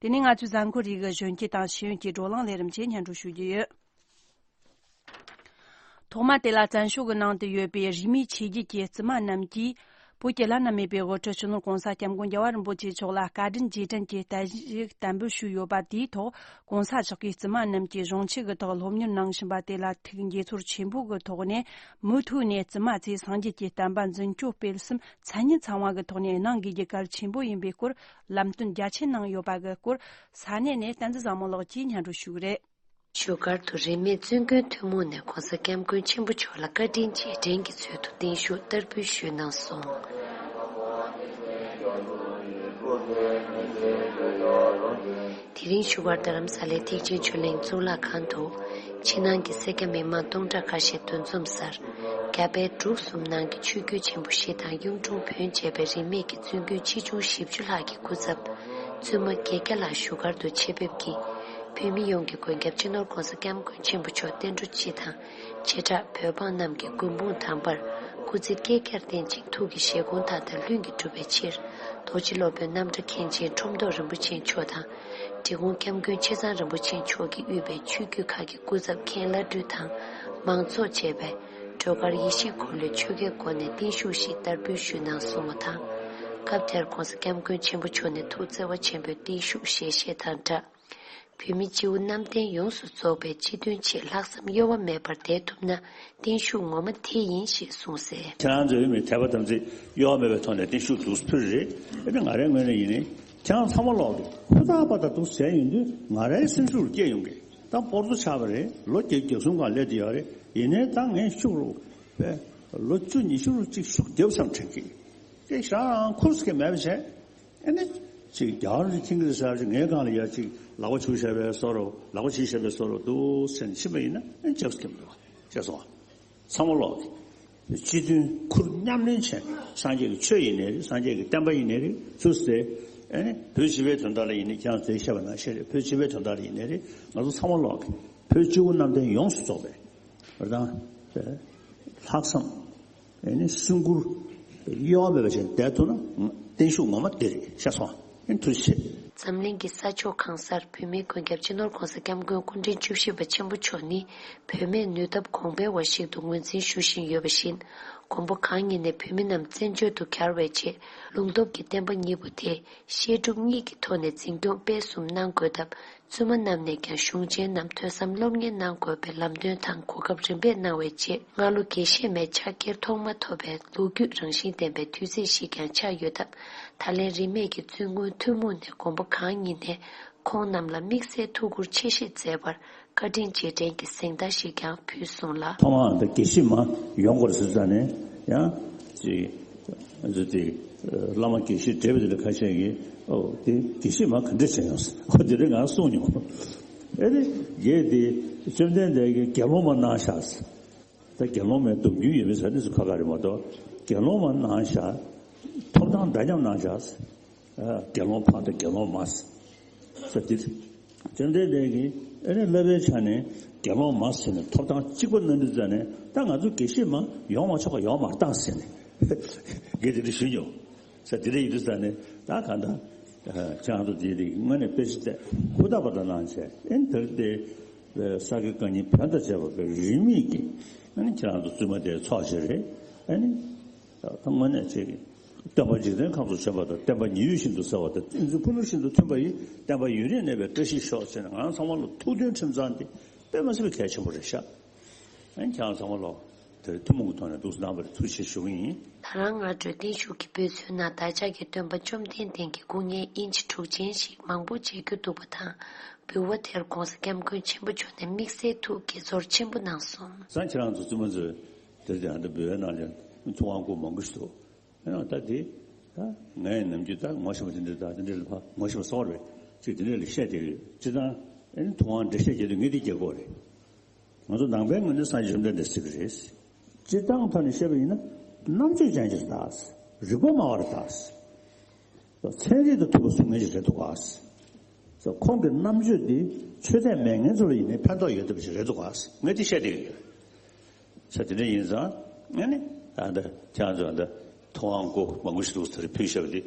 དེ་ནས་ང་ཚོའི་གཟའ་འཁོར་རེའི་གཞོན་སྐྱེས་དང་ཤེས་ཡོན་གྱི་བགྲོ་གླེང་ལས་རིམ་བཅས་སྙན་སྒྲོན་ཞུ་རྒྱུ་ཡོད། ཐོག་མ་དེ་ལ་བཙན་བྱོལ་གྱི་ནང་དུ་ཡོད་པའི་རིས་མེད་ཆོས་བརྒྱུད་ཀྱི་བཙུན་མ་རྣམས་ཀྱིས། བོད་ཀྱི་བླ་ན་མེད་པའི་དབུ་ཁྲིད་སྤྱི་ནོར་༸གོང་ས་༸སྐྱབས་མགོན་རྒྱལ་བ་རིན་པོ་ཆེ་མཆོག་ལ་བཀའ་དྲིན་རྗེས་དྲན་གྱི་བརྟན་བཞུགས་བསྟར་འབུལ་ཞུས་ཡོད་པ། དེའི་ཐོག་༸གོང་ས་མཆོག་གིས་བཙུན་མ་རྣམས་ཀྱིས་གཞུང་ཆེན་གྱི་ཐོག་སློབ་གཉེར་གནང་བཞིན་པ་དེ་ལ་ཐུགས་དགྱེས་ཚོར་ཆེན་པོ་གི་ཐོག་ནས། མུ་མཐུད་ནས་བཙུན་མ་ཚོས་སངས་རྒྱས་ཀྱི་བསྟན་པ་འཛིན་སྐྱོང་སྤེལ་གསུམ་མཚན་སྙན་ཚང་བ་གི་ཐོག་ནས་གནང་དགོས་རྒྱུ་གལ་ཆེན་པོ་ཡིན་པའི་སྐོར་ལམ་སྟོན་རྒྱ་ཆེ་གནང་ཡོད་པ་གི་སྐོར། ས་གནས་ནས་བསྟན་འཛིན་བཟང་མོ་ལགས་ཀྱིས་སྙན་སྒྲོན་ཞུ་གི་རེད། བཞུགས་སྒར་དུ་རིས་མེད་བཙུན་དགོན་ཐུན་མོང་ནས་༸གོང་ས་༸སྐྱབས་མགོན་ཆེན་པོ་མཆོག་ལ་བཀའ་དྲིན་རྗེས་དྲན་གྱི་ཚུལ་དུ་བརྟན་བཞུགས་བསྟར་འབུལ་ཞུས་གནང་སོང་། དེ་རིང་བཞུགས་སྒར་རྡ་རམ་ས་ལའི་ཐེག་ཆེན་ཆོས་གླིང་གཙུག་ལག་ཁང་དུ། ཕྱི་ནང་གི་སེར་སྐྱ་མི་མང་སྟོང་ཕྲག་ཁ་ཤས་འདུ་འཛོམས་སར། རྒྱ་བལ་འབྲུག་གསུམ་ནང་གི་ཆོས་བརྒྱུད་ཆེན་པོ་བཞི་དང་གཡུང་དྲུང་བོན་བཅས་པའི་རིས་མེད་ཀྱི་བཙུན་དགོན་ཆེ་ཆུང་བཞི་བཅུ་ལྷག་གི་སྐུ་ཚབ། བཙུན་མ་བརྒྱད་བརྒྱ་ལྷག་བཞུགས་སྒར་དུ་ཆེད་ཕེབས་ཀྱིས། བོད་མི་ཡོངས་ཀྱི་མགོན་སྐྱབས་སྤྱི་ནོར་༸གོང་ས་༸སྐྱབས་མགོན་ཆེན་པོ་མཆོག་བསྟན་འགྲོ་སྤྱི་དང་། བྱེ་བྲག་བོད་འབངས་རྣམས་ཀྱི་མགོན་དཔུང་དམ་པར་སྐུ་ཚེ་བསྐལ་བརྒྱར་བརྟན་ཅིང་ཐུགས་ཀྱི་བཞེད་དགོངས་མཐའ་དག་ལྷུན་གྱིས་གྲུབ་པའི་ཕྱིར། རྡོ་རྗེ་སློབ་དཔོན་རྣམ་གྲྭ་མཁན་ཆེན་ཁྲོམ་ཐོག་རིན་པོ་ཆེ་མཆོག་དང་། འབྲི་གུང་སྐྱབས་མགོན་ཆེ་ཚང་རིན་པོ་ཆེ་མཆོག་གིས་དབུས་པའི་ཆོས་བརྒྱུད་ཁག་གི་སྐུ་ཚབ་མཁན་བླ་སྤྲུལ་དང་མང་ཚོགས་བཅས་པས་སྒྲོལ་དཀར་ཡེ་ཤེས་འཁོར་ལོའི་ཆོ་གའི་སྒོ་ནས་བརྟན་བཞུགས་ཤིག་བསྟར་འབུལ་ཞུས་གནང་སོང་བ་དང་། སྐབས་དེར་༸གོང་ས་༸སྐྱབས་མགོན་ཆེན་པོ་མཆོག་ནས་ཐུགས་བརྩེ་བ་ཆེན་པོས་བརྟན་བཞུགས་ཞལ་བཞེས་དང་སྦྲགས། བོད་མི་སྤྱི་བོ་གནམ་བསྟན་ཡོངས་སུ་རྫོགས་པའི་སྤྱི་དོན་ཆེད་ལྷག་བསམ་གཡོ་བ་མེད་པར་བསྡད་ཐུབ་ན་བརྟན་བཞུགས་ངོ་མ་དེ་ཡིན་ཞེས་གསུངས་གསལ། ཁྱེད་རང་ཚོའི་མི་དད་པ་དམ་ཚིག་གཡོ་བ་མེད་པའི་ཐོག་ནས་བརྟན་བཞུགས་འདུག་ཕུལ་རེད། ཨེ་ནི་ང་རའི་ངོས་ནས་ཡིན་ནའི་ཁྱེད་རང་ཚང་མ་ལོག་གི་ཧུར་ཐག་པ་དང་འདུག་ཟེར་ཡོང་དུས་ང་རའི་སེམས་ཤུགས་སྐྱེ་ཡོང་གི། ད་སྤོར་ཚོ་ཆགས་པ་རེད། ལོ་བརྒྱད་ཅུ་གྱ་གསུམ་སྒང་སླེབས་དུ་ཡོད་རེད། ཡིན་ནའི་ད་ངས་ཤུགས་རུ་པས་ལོ་བཅུ་ཉི་ཤུ་རུ་གཅིག་ཤུགས་རྒྱབ་བསམ་དྲན་གི། དེ་ཞག་རང་ཁུར་སྐྱེ་མེད་པ་བྱས། ཨ་ནི། ཅིག་རྒྱ་གར་གྱི་ཁྱིམ་གྱི་ས་ཅིག་ངའི་སྒང་ལ་ཡ་ཅིག་ལག་པ་ཆུ་བཞག་པའི་བཟོ་འདྲ་ལག་པ་ཆུ་བཞག་པའི་བཟོ་འདྲ་འདུག་ཟེར་ནས་ཕྱིན་པ་ཡིན་ན་ཨ་ནི་ཅག་སྐྱིད་མི་འདུག་ཅེས་སོང་། ཚང་མ་ལོག་གི་སྤྱི་མཐུན་ཁུར་མཉམ་ལེན་བྱས་སངས་རྒྱས་ཀྱི་ཆོས་ཡིན་ནའི་རེད། སངས་རྒྱས་ཀྱི་བསྟན་པ་ཡིན་ནའི་རེད། ཚུར་ཟེར་ཨ་ནི་བོད་སྤྱི་པའི་དོན་དག་ལ་ཡིན་ནའི་ཁྱེད་རང་ཚོས་བཤད་པ་ནང་བཞིན་རེད། བོད་སྤྱི་པའི་དོན་དག་ལ་ཡིན་ནའི་རེད། ང་ཚོ་ཚང་མ་ལོག་གི་བོད་སྤྱི་བོ་གནམ་བསྟན་ཡོངས་སུ་རྫོགས་པའི་རེད་དང་ལྷག་བསམ། ཨེ་ནི་སེམས་ཁུར་གཡོ་བ་མེད་པ་ཞིག་བསྡད་ཐུབ་ན་བརྟན་བཞུགས་ངོ་མ་འདི་རེད་ཤག་སོང་། ཨེ་ཐུགས་རྗེ་ཆེ། འཛམ་གླིང་གི་ས་ཕྱོགས་གང་སར་བོད་མིའི་མགོན་སྐྱབས་སྤྱི་ནོར་༸གོང་ས་༸སྐྱབས་མགོན་སྐུ་ཕྲེང་བཅུ་བཞི་པ་ཆེན་པོ་མཆོག་ནི་བུད་མེད་ནུས་སྟོབས་གོང་འཕེལ་བ་ཞིག་ཏུ་ངོས་འཛིན་ཞུ་བཞིན་ཡོད་པ་བཞིན། མགོན་པོ་གང་ཉིད་ནས་བོད་མི་རྣམས་བཙན་བྱོལ་དུ་གྱར་བའི་རྗེས་ལུང་སྟོབས་ཀྱི་བསྟན་པ་གཉིས་པོ་དེ་བཤད་སྒྲུབ་གཉིས་ཀྱི་ཐོག་ནས་འཛིན་སྐྱོང་སྤེལ་གསུམ་གནང་དགོས་སྟབས། བཙུན་མ་རྣམས་ནས་ཀྱང་གཞུང་ཆེན་རྣམས་ཐོས་བསམ་སློབ་གཉེར་གནང་དགོས་པའི་ལམ་སྟོན་དང་གོ་སྐབས་རིམ་པས་གནང་བའི་རྗེས། སྔ་ལོ་དགེ་བཤེས་མའི་ཕྱག་འཁྱེར་ཐོག་མ་ཐོབ་པའི་ལོ་རྒྱུས་རང་བཞིན་ལྡན་པའི་དུས་ཚིགས་ཤིག་ཀྱང་ཆགས་ཡོད་སྟབས། ད་ལན་རིས་མེད་ཀྱི་བཙུན་དགོན་ཐུན་མོང་ནས་མགོན་པོ་གང་ཉིད་ནས་ཁོང་རྣམས་ལ་དམིགས་བསལ་ཐུགས་ཁུར་ཆེ་བཞེས་མཛད་པར་བཀའ་དྲིན་རྗེས་དྲན་གྱི་གཟེངས་རྟགས་ཤིག་ཀྱང་ཕུལ་སོང་ལ། ཐོག་མར་འདི་དགེ་བཤེས་མ་ཡོང་དགོས་ཟེར་ཙང་ནས་ཡང་ཅིག་ཨ་ཙི་དེ་བླ་མ་དགེ་བཤེས་བགྲེས་པ་དེ་འདྲ་ཁ་ཤས་ཀྱིས་ཨོ་དེ་དགེ་བཤེས་མ་ག་འདྲ་བྱས་ཡོང་ཟེར། ཨོ་དེ་འདྲ་ང་གསུངས་མྱོང་། ཨེ་རེད། རྗེས་དེ་བཅོམ་ལྡན་འདས་ཀྱིས་དགེ་སློང་མ་གནང་ཤག་ཟེར། ད་དགེ་སློང་མའི་སྡོམ་རྒྱུན་ཡོད་མེད་ཟེར་ནི་སུ་ཁ་ཁ་རེད་མ་གཏོགས་དགེ་སློང་མ་གནང་ཤག་ཐོབ་ཐང་འདྲ་མཉམ་གནང་ཤག་ཟེར། དགེ་སློང་ཕ་དང་དགེ་སློང་མ་ཟེར་དེ། བཅོམ་ལྡན་འདས་ཀྱིས་ཨེ་ནི་བསླབ་པའི་ཆ་ནས་དགེ་སློང་མ་ཟེར་ནས་ཐོབ་ཐང་གཅིག་པ་གནང་དུས་ཙ་ནས་ད་ང་ཚོ་དགེ་བཤེས་མ་ཡོང་མ་ཆོག་ག་ཡོང་མ་བཏང་ཟེར་ནས་དགེ་དེ་འདྲ་ཞུས་མྱོང་ཟེར། དེ་འདྲ་ཡིན་དུས་ཙ་ནས་ད་གང་ལྟར་ཁྱེད་རང་ཚོ་དེ་རིགས་དངོས་གནས་དཔེ་ཆ་བལྟས་ཧུར་ཐག་པ་དང་གནང་བྱས་ཨེ་ནི་དེར་དེ་ས་དགེ་བཀའ་རྙིང་བོན་དང་བཅས་པ་པའི་རིས་མེད་ཀྱི་ཨེ་ནི་ཁྱེད་རང་ཚོ་བཙུན་མ་དེའི་ཚོགས་ཞིག་རེད། ཨེ་ནི་ད་དངོས་གནས་ཅིག་སྟོན་པ་འཇིག་རྟེན་ཁམས་སུ་བྱོན་པ་དང་། བསྟན་པ་ཉི་འོད་བཞིན་དུ་གསལ་བ་དང་། བསྟན་འཛིན་ཕུ་ནུ་བཞིན་དུ་མཐུན་པ་ཡི། བསྟན་པ་ཡུན་རིང་གནས་པའི་བཀྲ་ཤིས་ཤོག་ཟེར་ནས་ང་རང་ཚང་མ་ལ་ཐུགས་མཐུན་ཁྲིམས་གཙང་དེ་དཔེ་མ་སྲིད་པའི་གལ་ཆེན་པོ་རེད་ཤག་ཨ་ནི་ཁྱེད་རང་ཚང་མ་ལོ་དེར་ཐུན་མོང་གི་ཐོག་ནས་འདུག་སེ་གནང་བར་ཐུགས་རྗེ་ཆེ་ཞུ་གི་ཡིན། ད་རང་སྔ་དྲོའི་བརྟན་བཞུགས་ཀྱི་འབོད་ཚུལ་ནང་བདག་ཅག་གི་སྟོན་པ་བཅོམ་ལྡན་འདས་ཀྱི་སྐུ་བརྙན་ཨིན་ཅི་དྲུག་ཅན་ཞིག་མང་པོ་མཇལ་རྒྱུ་འདུག་པ་དང་། འབུལ་བ་དེར་༸གོང་ས་༸སྐྱབས་མགོན་ཆེན་པོ་མཆོག་ནས་དམིགས་བསལ་ཐུགས་དགྱེས་ཚོར་ཆེན་པོ་གནང་སོང་། སང་ཁྱེད་རང་ཚོ་བཙུན་མ་ཚོས་དེར་དེ་ཨ་འདྲ་འབུལ་བའི་ནང་ལ་ཐུབ་དབང་སྐུ་མང་པོ་ཞིག་འདུག་ཡང་ད་དེ་ད་ངས་ནམ་རྒྱུན་ད་ངོ་ཤེས་པ་དེ་འདྲ་ད་དེ་འདྲ་ལ་ཕ་ངོ་ཤེས་པ་གསར་པ་རེད་ཅིག་དེ་འདྲ་ལ་བཤད་བསྡད་ཀྱི་ཡོད། སྤྱིར་བཏང་ཨེ་ནི་ཐུབ་དབང་འགྲེལ་བཤད་རྒྱག་དུས་ངས་དེ་རྒྱག་དགོས་རེད། ང་ཚོ་ནང་པའི་ངོས་ནས་སངས་རྒྱས་བཅོམ་ལྡན་འདས་ཟེར་གྱི་རེད། སྤྱིར་བཏང་ཐོག་ནས་བཤད་པ་ཡིན་ན་རྣམ་དཔྱོད་ཅན་ཞིག་རེད་ད། རིག་པ་སྨྲ་བ་རེད་ད། ཚན་རིག་དང་མཐུན་པ་གསུང་མཁན་ཞིག་རེད་འདུག་ག་ཁོང་གི་རྣམ་དཔྱོད་འདི་ཆོས་དད་མེད་མཁན་ཚོ་ལ་ཡིན་ནའི་ཕན་ཐོགས་ཡོད་བསྡད་པ་ཞིག་རེད་འདུག་ག་ངས་དེ་བཤད་བསྡད་ཀྱི་ཡོད། ས་དེ་འདྲ་ཡིན་ཙང་ཨ་ནི་ད་ལྟ་ཁྱེད་རང་ཚོ་ད་ལྟ་ཐུབ་དབང་སྐུ་མང་པོ་ཞིག་འདུག་ཟེར་ཕུལ་བཞག་པ་འདི་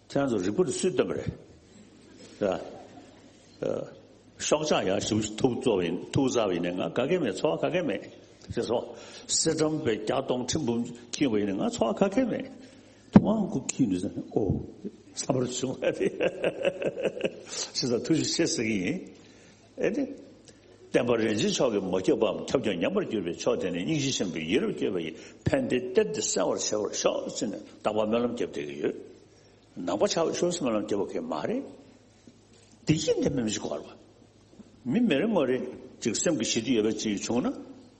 ཁྱེད་རང་ཚོ་རིག་པ་དེ་སུས་སྟོན་པ་རེད། ད་ཨ་ཤོག་ཆག་ཡག་ཞིག་ཐུག་བཙོག་པ་ཡིན་ཐུག་ཟ་བ་ཡིན་ནའི་ང་ག་གེ་མེད། ཚོར་བ་ག་གེ་མེད། ཅེས་སོ། གསེར་སྦྲམ་པའི་བརྒྱ་སྟོང་ཁྲི་འབུམ་འཁྱིལ་བ་ཡིན་ནའི་ང་ཚོར་བ་ག་གེ་མེད། ཐུབ་དབང་སྐུ་འཁྱིལ་ནུས་ཙང་ཨོ་བསམ་པར་བྱུང་བ་དེ་ཞེས་ཐུགས་རྗེ་ཆེ་ཟེར་གྱི་ཡིན། ཨེ་ནི། བསྟན་པ་རིན་ཆེན་མཆོག་གིས་མ་ཁྱབ་པའམ་ཁྱབ་ཀྱང་ཉམས་པར་གྱུར་པའི་ཕྱོགས་དེ་ནི་སྙིང་རྗེ་ཆེན་པོས་ཡིད་རབ་བསྐྱོད་པ་ཡིས་ཕན་བདེའི་གཏེར་འདི་གསལ་བར་བྱེད་པར་ཤོག་ཅེས་ནས་རྟག་པར་སྨོན་ལམ་བརྒྱབ་བསྡད་ཀྱི་ཡོད། ནང་པ་ཆགས་པའི་ཕྱོགས་སུ་སྨོན་ལམ་བརྒྱབ་པ་གང་ཡང་མ་རེད། བདེ་སྐྱིད་ལྡན་པའི་མི་ཞིག་དགོས་པ། མི་མི་རེ་ངོ་རེ་ཅིག་སེམས་ཀྱི་ཞི་བདེ་ཡོད་པ་ཅིག་བྱུང་ན་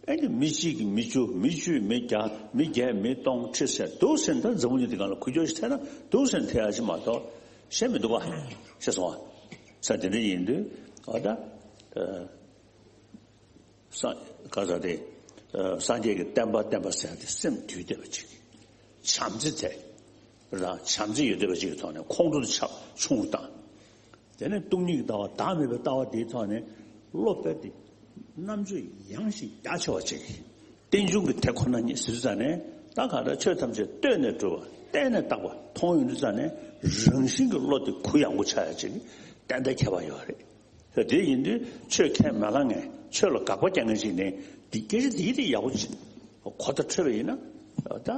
ཨེ་ནི་མི་གཅིག་གིས་མི་བཅུ་མི་བཅུས་མི་བརྒྱ་མི་བརྒྱས་མི་སྟོང་ཁྲི་ཟེར་འདུག་ཟེར་ད་འཛམ་བུ་གླིང་འདི་སྒང་ལ་ཁུ་བྱུག་ཞིག་ཐེབས་ན་འདུག་ཟེར་ཐེབས་ཡ་ཅིག་མ་གཏོགས་གཞན་མི་འདུག་ག་ཤེས་སོང་ཨ། ས་དེ་འདྲ་ཡིན་དུས་ཨ་ད་ས་ག་ས་དེ་སངས་རྒྱས་ཀྱི་བསྟན་པ་བསྟན་པ་ཟེར་ཏེ་སེམས་དུལ་བསྡད་པ་ཅིག་བྱམས་བརྩེ་དེ་རང་བྱམས་བརྩེ་ཡོད་བསྡད་པ་ཅིག་གི་ཐོག་ནས་ཁོང་ཁྲོ་ཆགས་ཆུང་རུ་བཏང་། དེ་ནས་སྟོང་ཉིད་ཀྱི་ལྟ་བ་བདག་མེད་པའི་ལྟ་བ་དེའི་ཐོག་ནས་བློ་རྦད་དེ་རྣམ་དཔྱོད་ཡངས་ཤིང་རྒྱ་ཆེ་བ་ཅིག་རྟེན་འབྱུང་གི་དེ་ཁོ་ན་ཉིད་ཟེར་དུས་ཙང་ནས་ད་ག་ད་ཆོས་ཐམས་ཅད་ལྟོས་ནས་གྲུབ་པ་བལྟས་ནས་བཏགས་པ་མཐོང་ཡོང་དུས་ཙང་ནས་རང་བཞིན་གྱི་བློ་དེ་གུ་ཡངས་པོ་ཆགས་ཡ་ཅིག་ཏན་ཏན་ཁྱད་པར་ཡོད་རེད། དེ་ཡིན་དུས་ཆོས་ཁས་མ་བླངས་མཁན་ཆོས་ལ་དགག་པ་རྒྱག་མཁན་ཞིག་ནས་འདི་སྐད་ཆ་འདི་དེ་ཡག་པོ་ཅིག་གོ་བརྡ་འཕྲོད་པ་ཡིན་ན་ད་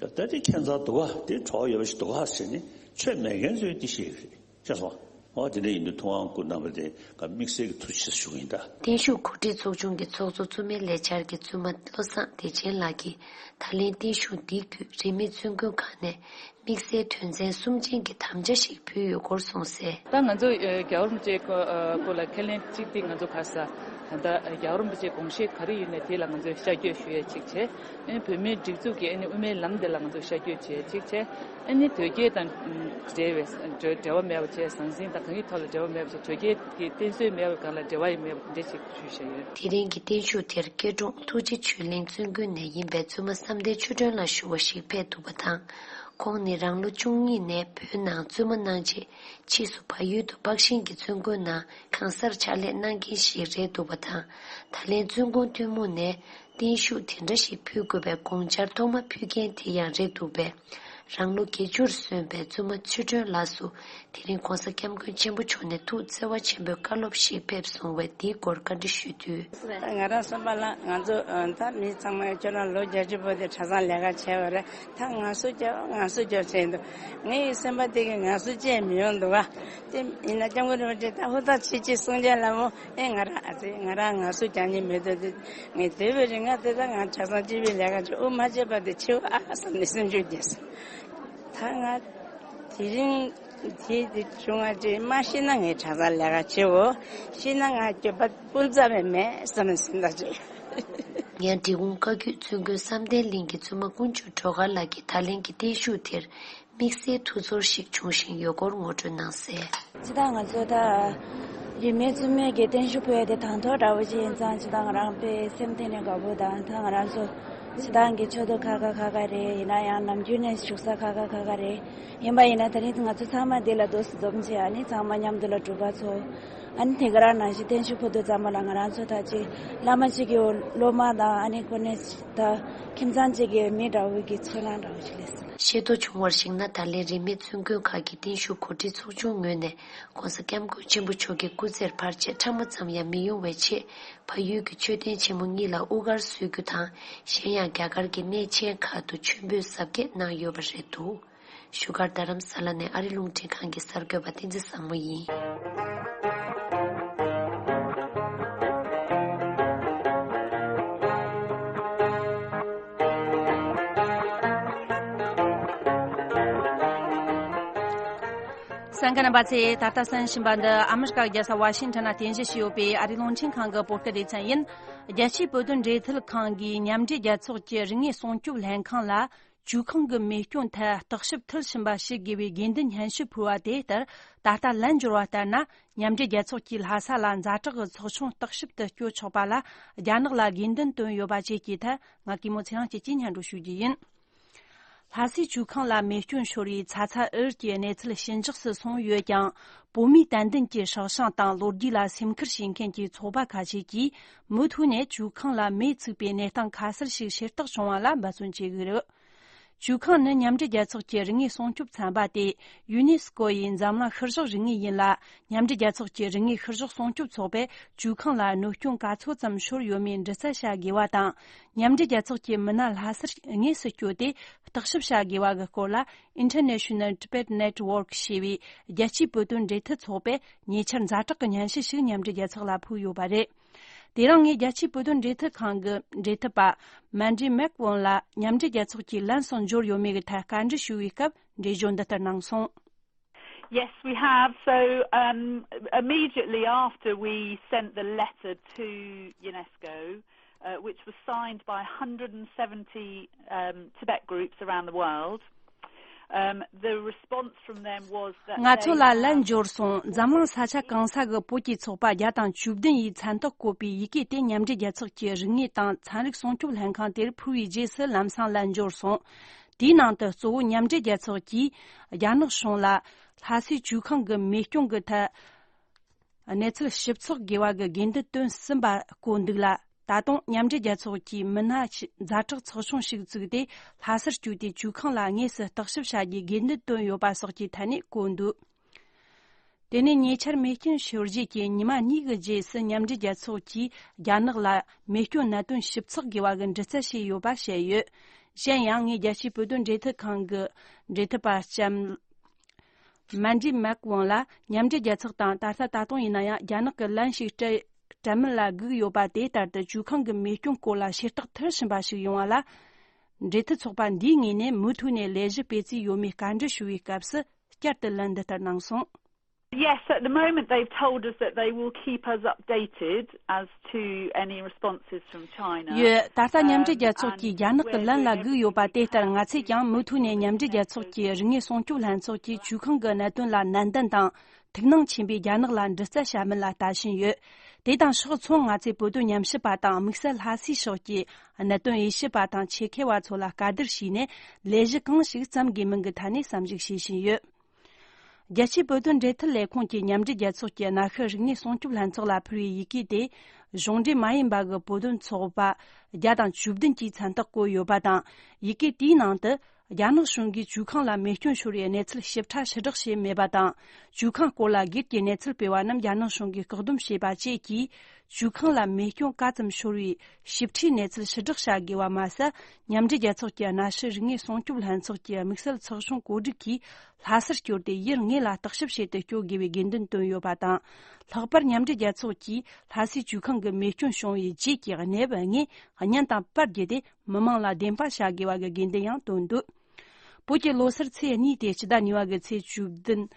ད་དེ་ཁྱད་མཚར་འདུག་ག་དེ་གྲོགས་ཡོད་པ་ཞིག་འདུག་ག་ཟེར་ནས་ཆོས་མེད་མཁན་ཚོས་དེ་ཤེས་ཀྱི་རེད། ཤེས་སོང་། འོ་དེ་འདྲ་ཡིན་དུས་ཐུབ་དབང་སྐུ་རྣམ་པ་དེ་ག་དམིགས་བསལ་གྱི་ཐུགས་རྗེ་ཆེ་ཞུ་གི་ཡིན་ད། བརྟན་བཞུགས་གོ་སྒྲིག་ཚོགས་ཆུང་གི་ཚོགས་གཙོ་བཙུན་མའི་ལས་འཆར་གྱི་བཙུན་མ་བློ་བཟང་བདེ་ཆེན་ལགས་ཀྱིས་ད་ལན་བརྟན་བཞུགས་འདིའི་བརྒྱུད་རིས་མེད་བཙུན་དགོན་ཁག་ནས་དམིགས་བསལ་དོན་ཚན་གསུམ་ཅན་གྱི་དམ་བཅའ་ཞིག་ཕུལ་ཡོད་སྐོར་གསུངས་གསལ། ད་ང་ཚོ་ཨ་རྒྱལ་བ་རིན་པོ་ཆེ་སྐོར་ཨ་སྐོར་ལ་ཁས་ལེན་གཅིག་དེ་ང་ཚོ་ཁ་ས་ད་ལྟ་རྒྱལ་བ་རིན་པོ་ཆེ་དགོངས་བཞེད་ག་རེ་ཡོད་ནས་དེ་ལ་ང་ཚོས་ཤར་བསྐྱོད་ཞུ་ཡས་གཅིག་བྱས། ཨ་ནི་བོད་མིའི་སྒྲིག་འཛུགས་ཀྱི་ཨ་ནི་དབུ་མའི་ལམ་དེ་ལ་ང་ཚོ་ཤར་བསྐྱོད་བྱས་གཅིག་བྱས། ཨ་ནི་དོལ་རྒྱལ་དང་འབྲེལ་བའི་འབྲེལ་བ་མེད་པ་བྱས། ཟང་ཟིང་དང་གང་གི་ཐོག་ལ་འབྲེལ་བ་མེད་པ་བྱས། དོལ་རྒྱལ་གྱི་བསྟེན་གསོལ་མེད་པ་སྒང་ལ་འབྲེལ་བ་ཡང་མེད་པ་དེ་འདྲ་ཞིག་ཞུས་བཞག་ཡོད། དེ་རིང་གི་བརྟན་བཞུགས་དེར་སྐྱིད་གྲོང་ཐུགས་རྗེ་ཆོས་གླིང་བཙུན་དགོན་ནས་ཡིན་པའི་བཙུན་མ་བསམ་གཏན་ཆོས་སྒྲོན་ལགས་ཞུ་བ་ཞིག་ཕེབས་འདུག་པ་དང་། ཁོང་ནི་རང་ལོ་བཅུ་གཉིས་ནས་བོད་ནང་བཙུན་མ་གནང་རྗེས་ཕྱིས་སུ་བལ་ཡུལ་དུ་སྤགས་ཤིང་གི་བཙུན་དགོན་ནང་གང་སར་ཕྱག་ལས་གནང་མཁན་ཞིག་རེད་འདུག་པ་དང་། ད་ལན་བཙུན་དགོན་ཐུན་མོང་ནས་བརྟན་བཞུགས་དེ་འདྲ་ཞིག་ཕུལ་དགོས་པའི་དགོངས་འཆར་ཐོག་མ་ཕུལ་མཁན་དེ་ཡང་རེད་འདུག་པས། རང་ལོ་བརྒྱད་ཅུར་སོན་པའི་བཙུན་མ་ཆོས་སྒྲོན་ལགས་སུ་དེ་རིང་༸གོང་ས་༸སྐྱབས་མགོན་ཆེན་པོ་མཆོག་ནས་ཐུགས་བརྩེ་བ་ཆེན་པོས་བཀའ་སློབ་ཞིག་ཕེབས་སོང་བས་འདིའི་སྐོར་བཀའ་འདྲི་ཞུས་དུས། ང་རང་བསམ་པ་ལ་ང་ཚོ་ད་མི་ཚང་མས་ཁྱོད་རང་ལོ་བརྒྱད་ཅུ་བར་དུ་གྲྭ་ཚང་ལས་ཀ་བྱས་པ་རེད། ད་ངལ་གསོ་རྒྱབ་ངལ་གསོ་རྒྱབ་བྱས་འདུག་ངའི་སེམས་པ་དེ་གི་ངལ་གསོ་བྱས་མི་ཡོང་འདུག་ག་དེ་ཡིན་ན་སྐྱབས་མགོན་རིན་པོ་ཆེ་ད་ཧུར་ཐག་བྱེད་ཅེས་གསུང་རྒྱུ་ལ་མོ། ཨེ་ང་རང་ཨ་ཙི་ང་རང་ངལ་གསོ་རྒྱག་མཁན་མེད་དོ། དེ་ངས་སྡོད་པའི་རིང་ང་དེ་ད་ང་གྲྭ་ཚང་སྤྱི་པའི་ལས་ཀ་བྱེད་དབུ་མ་བྱས་པ་དེ་ཆེ་བ་ཨ་བསམ་ནས་སེམས་ཤུགས་རྒྱས་སོང་། ད་ང་དེ་རིང་དེ་དེ་བྱུང་བ་ཅིག་མ་ཤི་ན་ངས་གྲྭ་ཚང་ལས་ཀ་བྱེད་འོ། ཤི་ན་ང་སྐྱོབ་པ་སྤུན་ཙམ་མེད་མེད་བསམ་ནས་སེམས་ཐག་བཅད། ཡང་འབྲི་གུང་བཀའ་བརྒྱུད་བཙུན་དགོན་བསམ་གཏན་གླིང་གི་བཙུན་མ་ཀུན་སྤྱོད་སྒྲོལ་དཀར་ལགས་ཀྱིས་ད་ལན་གྱི་བརྟན་བཞུགས་དེར་དམིགས་བསལ་ཐུགས་ཚོར་ཞིག་བྱུང་བཞིན་ཡོད་སྐོར་ངོ་སྤྲོད་གནང་གསལ། ཇི་ལྟར་ང་ཚོ་ད་རིས་མེད་བཙུན་མའི་གི་བརྟན་བཞུགས་ཕུལ་ཡ་དེ་དང་ཐོག་འདྲ་བོ་ཅིག་ཡིན་ཙང་ཇི་ལྟར་ང་རང་དཔེ་སེམས་གཏིང་ནས་དགའ་པོ་དང་། ད་ང་རང་ཚོ་ཇི་ལྟར་གི་ཆོས་ཐོག་ཁག་ཁག་ཁག་ཁག་རེད། ཡིན་ན་ཡང་ནམ་རྒྱུན་ནས་བཞུགས་ས་ཁག་ཁག་ཁག་ཁག་རེད། ཡིན་པ་ཡིན་ན་དེ་རིང་ང་ཚོ་ཚང་མ་འདི་ལ་འདུ་འཛོམས་བྱས། ཨ་ནི་ཚང་མ་མཉམ་དུ་ལ་སྒྲུབ་པ་ཚོ། ཨ་ནི་དེ་ག་རང་ནང་བཞིན་བརྟན་བཞུགས་ཕུལ་དུས་ཙམ་པ་ལ་ང་རང་ཚོ་ད་ཅི་བླ་མ་གཅིག་གི་སློབ་མ་དང་། ཨ་ནི་ཁོ་ནས་ད་ཁྱིམ་ཚང་གཅིག་གི་མི་འདྲ་བོ་གི་ཚོར་སྣང་འདྲ་བོ་ཞིག་སླེབས་སོང་། ཤེས་རྟོགས་བྱུང་བར་གཞིགས་ན། ད་ལན་རིས་མེད་བཙུན་དགོན་ཁག་གི་བརྟན་བཞུགས་གོ་སྒྲིག་ཚོགས་ཆུང་ངོས་ནས་༸གོང་ས་༸སྐྱབས་མགོན་ཆེན་པོ་མཆོག་གི་སྐུ་ཚེར་བར་ཆད་ཕྲ་མོ་ཙམ་ཡང་མི་ཡོང་བའི་ཆེད། བལ་ཡུལ་གྱི་མཆོད་རྟེན་ཆེན་མོ་གཉིས་ལ་དབུ་སྐར་གསོལ་རྒྱུ་དང་། གཞན་ཡང་རྒྱ་གར་གྱི་གནས་ཆེན་ཁག་ཏུ་མཆོད་འབུལ་གཟབ་རྒྱས་གནང་ཡོད་པ་རེད་འདུག་བཞུགས་སྒར་རྡ་རམ་ས་ལ་ནས་ཨ་རི་རླུང་འཕྲིན་ཁང་གི་གསར་འགོད་པ་བསྟན་འཛིན་བཟང་མོ་ཡིན། གསན་མཁན་རྣམ་པ་ཚོས་ད་ལྟ་གསན་བཞིན་པ་འདི་ཨ་མི་རི་ཀ་རྒྱལ་ས་ཝ་ཤིང་ཊོན་ལ་རྟེན་གཞི་བྱས་ཡོད་པའི་ཨ་རིའི་རླུང་འཕྲིན་ཁང་གི་བོད་སྐད་སྡེ་ཚན་ཡིན། རྒྱལ་སྤྱིའི་བོད་དོན་འབྲེལ་མཐུད་ཁང་གིས་མཉམ་འབྲེལ་རྒྱལ་ཚོགས་ཀྱི་རིག་དངོས་སྲུང་སྐྱོབ་ལྷན་ཁང་ལ། ཇུས་ཁང་གི་མེ་སྐྱོན་ཐད་བརྟག་ཞིབ་མཐིལ་ཕྱིན་པ་ཞིག་དགོས་པའི་དགོས་འདུན་སྙན་ཞུ་ཕུལ་བ་དེ་ལྟར། ད་ལྟ་ལན་འབྱོར་བ་ལྟར་ན། མཉམ་འབྲེལ་རྒྱལ་ཚོགས་ཀྱིས་ལྷ་ས་ལ་ཛ་དྲག་གི་ཚོགས་ཆུང་བརྟག་ཞིབ་ཏུ་བསྐྱོད་ཆོག་པ་ལ་རྒྱ་ནག་ལ་དགོས་འདུན་བཏོན་ཡོད་པ་བཅས་ཀྱི་ཐད། ང་གི་མོ་ཚེ་རིང་སྐྱིད་ཀྱིས་སྙན་སྒྲོན་ཞུ་རྒྱུ་ཡིན། ལྷ་སའི་ཇུས་ཁང་ལ་མེ་སྐྱོན་ཤོར་བའི་ཚ་ཚ་འུར་གྱི་གནས་ཚུལ་ཞི་འཇགས་སུ་སོང་ཡོད་ཀྱང་། བོད་མིའི་དད་འདུན་གྱི་སྲོག་ཤིང་དང་ལོ་རྒྱུས་ལ་སེམས་ཁུར་བྱེད་མཁན་གྱི་ཚོགས་པ་ཁ་ཤས་ཀྱིས་མུ་མཐུད་ནས་ཇུས་ཁང་ལ་མེ་ཚུགས་པའི་གནས་སྟངས་ཁ་གསལ་ཞིག་ཤེས་རྟོགས་བྱུང་བ་ལ་འབད་བརྩོན་བྱེད་དགོས་རེད། ཇུས་ཁང་ནི་མཉམ་འབྲེལ་རྒྱལ་ཚོགས་ཀྱི་རིག་དངོས་སྲུང་སྐྱོབ་ཚན་པ་སྟེ། ཡུ་ནེ་སི་ཀོ་ཡི་འཛམ་གླིང་ཤུལ་བཞག་རིག་དངོས་ཡིན་ལ། མཉམ་འབྲེལ་རྒྱལ་ཚོགས་ཀྱི་རིག་དངོས་ཤུལ་བཞག་སྲུང་སྐྱོབ་ཚོགས་པས་ཇུས་ཁང་ལ་གནོད་སྐྱོན་ག་ཚོད་ཙམ་ཤོར་ཡོད་མེད་འདྲི་རྩད་བྱ་དགོས་པ་དང་། མཉམ་འབྲེལ་རྒྱལ་ཚོགས་ཀྱི་མི་སྣ་ལྷ་སར་དངོས་སུ་བསྐྱོད་དེ་བརྟག་ཞིབ་བྱ་དགོས་པ་གི་སྐོར་ལ། International Tibet Network ཞེས་པའི་རྒྱལ་སྤྱིའི་བོད་དོན་འབྲེལ་མཐུད་ཚོགས་པས་ཉེ་ཆར་ཛ་དྲག་གི་སྙན་ཞུ་ཞིག་མཉམ་འབྲེལ་རྒྱལ་ཚོགས་ལ་ཕུལ་ཡོད་པ་རེད། དེ་རིང་ངས་རྒྱལ་སྤྱིའི་བོད་དོན་འབྲེལ་མཐུད་ཁང་གི་འབྲེལ་མཐུད་པ་མན་ཌི་མེག་ཝོན་ལ་མཉམ་འབྲེལ་རྒྱལ་ཚོགས་ཀྱིས་ལན་སང་འབྱོར་ཡོད་མེད་ཀྱི་ཐད་བཀའ་འདྲི་ཞུ་བའི་སྐབས་འགྲེལ་བརྗོད་འདི་ལྟར་གནང་སོང་། Yes, we have. So, um, immediately after we sent the letter to UNESCO, uh, which was signed by one hundred seventy, um, Tibet groups around the world, Um, the response from them was that ང་ཚོ they ལ་ལན་have འབྱོར་སོང་། འཛམ་གླིང་ས་ཆ་གང་ས་གི་བོད་ཀྱི་ཚོགས་པ་བརྒྱ་དང་བཅུ་བདུན་ཡིས་མཚན་རྟགས་བཀོད་པའི་ཡི་གེ་དེ་མཉམ་འབྲེལ་རྒྱལ་ཚོགས་ཀྱི་རིག་དངོས་དང་ཚན་རིག་སྲུང་སྐྱོབ་ལྷན་ཁང་དེར་ཕུལ་བའི་རྗེས་སུ་ལམ་སང་ལན་འབྱོར་སོང་། དེའི་ནང་དུ་གཙོ་བོ་མཉམ་འབྲེལ་རྒྱལ་ཚོགས་ཀྱིས་རྒྱ་ནག་གཞུང་ལ་ལྷ་སའི་ཇོ་ཁང་གི་མེ་སྐྱོན་གྱི་ཐད་གནས་ཚུལ་ཞིབ་ཚགས་དགོས་པ་གི་དགོས་འདུན་བཏོན་ཟིན་པ་བཀོད་འདུག་ལ། ད་དུང་མཉམ་འབྲེལ་རྒྱལ་ཚོགས་ཀྱིས་མི་སྣ་ཞིག་ཛ་དྲག་ཚོགས་ཆུང་ཞིག་བཙུགས་ཏེ་ལྷ་སར་བསྐྱོད་དེ་ཇོ་ཁང་ལ་དངོས་སུ་བརྟག་ཞིབ་བྱ་རྒྱུའི་དགོས་འདུན་བཏོན་ཡོད་པ་སོགས་ཀྱི་ཐད་ནས་བཀོད་འདུག་དེ་ནས་ཉེ་ཆར་མེ་སྐྱོན་ཤོར་རྗེས་ཀྱི་ཉི་མ་གཉིས་ཀྱི་རྗེས་སུ་མཉམ་འབྲེལ་རྒྱལ་ཚོགས་ཀྱིས་རྒྱ་ནག་ལ་མེ་སྐྱོན་གནད་དོན་ཞིབ་ཚགས་དགོས་པ་གི་འདྲི་རྩད་བྱས་ཡོད་པ་བཤད་ཡོད། གཞན་ཡང་ངས་རྒྱལ་སྤྱིའི་བོད་དོན་འབྲེལ་མཐུད་ཁང་གི་འབྲེལ་མཐུད་པ་ལྕམ་མན་ཌི་མེག་ཝང་ལ་མཉམ་འབྲེལ་རྒྱལ་ཚོགས་དང་ད་ལྟ་ད་དུང་ཡིན་ན་ཡང་རྒྱ་ནག་གི་ལན་ཞིག་སྤྲད་སྤྲད་མིན་ལ་སྒུག་ཡོད་པ། དེ་ལྟར་དུ་ཇོ་ཁང་གི་མེ་སྐྱོན་སྐོར་ལ་བྱེ་བྲག་ཐེར་ཕྱིན་པ་ཞིག་ཡོང་བ་ལ། འབྲེལ་མཐུད་ཚོགས་པ་འདིའི་ངོས་ནས་མུ་མཐུད་ནས་ལས་གཞི་སྤེལ་རྩིས་ཡོད་མེད་བཀའ་འདྲི་ཞུ་བའི་སྐབས་སུ་བསྐྱར་དུ་ལན་འདི་ལྟར་གནང་སོང་། Yes, at the moment they've told us that they will keep us updated as to any responses from China. ཡོད། ད་ལྟ་མཉམ་འབྲེལ་རྒྱལ་ཚོགས་ཀྱིས་རྒྱ་ནག་གི་ལན་ལ་སྒུག་ཡོད་པ་དེ་ལྟར་ང་ཚོས་ཀྱང་མུ་མཐུད་ནས་མཉམ་འབྲེལ་རྒྱལ་ཚོགས་ཀྱི་རིག་དངོས་སྲུང་སྐྱོབ་ལྷན་ཚོགས་ཀྱིས་ཇོ་ཁང་གི་གནད་དོན་ལ་ནན་ཏན་དང་ཐུགས་སྣང་ཆེན་པོས་རྒྱ་ནག་ལ་འདྲི་རྩད་བྱ་མིན་ལ་ལྟ་བཞིན་ཡོད། དེ་དང་ཕྱོགས་མཚུངས་ང་ཚོས་བོད་དོན་ཉམས་ཞིབ་པ་དང་དམིགས་བསལ་ལྷ་སའི་ཕྱོགས་ཀྱི་གནད་དོན་དབྱེ་ཞིབ་པ་དང་ཆེད་མཁས་པ་ཚོ་ལ་བཀའ་བསྡུར་བྱས་ནས་ལས་གཞི་གང་ཞིག་བརྩམ་དགོས་མིན་གྱི་ཐད་ནས་བསམ་གཞིགས་བྱེད་བཞིན་ཡོད། རྒྱལ་སྤྱིའི་བོད་དོན་འབྲེལ་མཐུད་ལས་ཁུངས་ཀྱིས་མཉམ་འབྲེལ་རྒྱལ་ཚོགས་ཀྱི་གནའ་ཤུལ་རིག་གནས་སྲུང་སྐྱོབ་ལྷན་ཚོགས་ལ་ཕུལ་བའི་ཡི་གེ་དེ། གཞུང་འབྲེལ་མ་ཡིན་པ་གི་བོད་དོན་ཚོགས་པ་བརྒྱ་དང་བཅུ་བདུན་གྱིས་མཚན་རྟགས་བཀོད་ཡོད་པ་དང་། ཡི་གེ་དེའི་ནང་དུ། རྒྱ་ནག་གཞུང་གིས་ཇོ་ཁང་ལ་མེ་སྐྱོན་ཤོར་བའི་གནས་ཚུལ་ཞིབ་ཕྲ་ཕྱིར་བསྒྲགས་བྱས་མེད་པ་དང་། ཇོ་ཁང་སྐོར་ལ་སྒེར་གྱི་གནས་ཚུལ་སྤེལ་བ་རྣམས་རྒྱ་ནག་གཞུང་གིས་བཀག་སྡོམ་བྱས་པ་བཅས་ཀྱིས། ཇོ་ཁང་ལ་མེ་སྐྱོན་ག་ཙམ་ཤོར་བའི་ཞིབ་ཕྲའི་གནས་ཚུལ་ཕྱིར་བསྒྲགས་བྱ་དགོས་པ་མ་ཟད། མཉམ་འབྲེལ་རྒྱལ་ཚོགས་ཀྱི་གནའ་ཤུལ་རིག་དངོས་སྲུང་སྐྱོབ་ལྷན་ཚོགས་ཀྱི་དམིགས་བསལ་ཚོགས་ཆུང་བཀོད་སྒྲིག་གིས་ལྷ་སར་བསྐྱོད་དེ་ཡུལ་དངོས་ལ་བརྟག་ཞིབ་བྱེད་དུ་བསྐྱོད་དགོས་པའི་དགོས་འདུན་བཏོན་ཡོད་པ་དང་། ལྷག་པར་མཉམ་འབྲེལ་རྒྱལ་ཚོགས་ཀྱིས་ལྷ་སའི་ཇོ་ཁང་གི་མེ་སྐྱོན་བྱུང་བའི་རྗེས་ཀྱི་གནས་བབ་དངོས་བརྙན་དང་པར་བརྒྱུད་དེ་མི་མང་ལ་བདེན་དཔང་བྱ་དགོས་པ་གི་དགོས་འདུན་ཡང་བཏོན་འདུག་བོད་ཀྱི་ལོ་སར་ཚེས་གཉིས་ཏེ་སྤྱི་ཟླ་གཉིས་པ་གི་ཚེས་བཅུ་བདུན།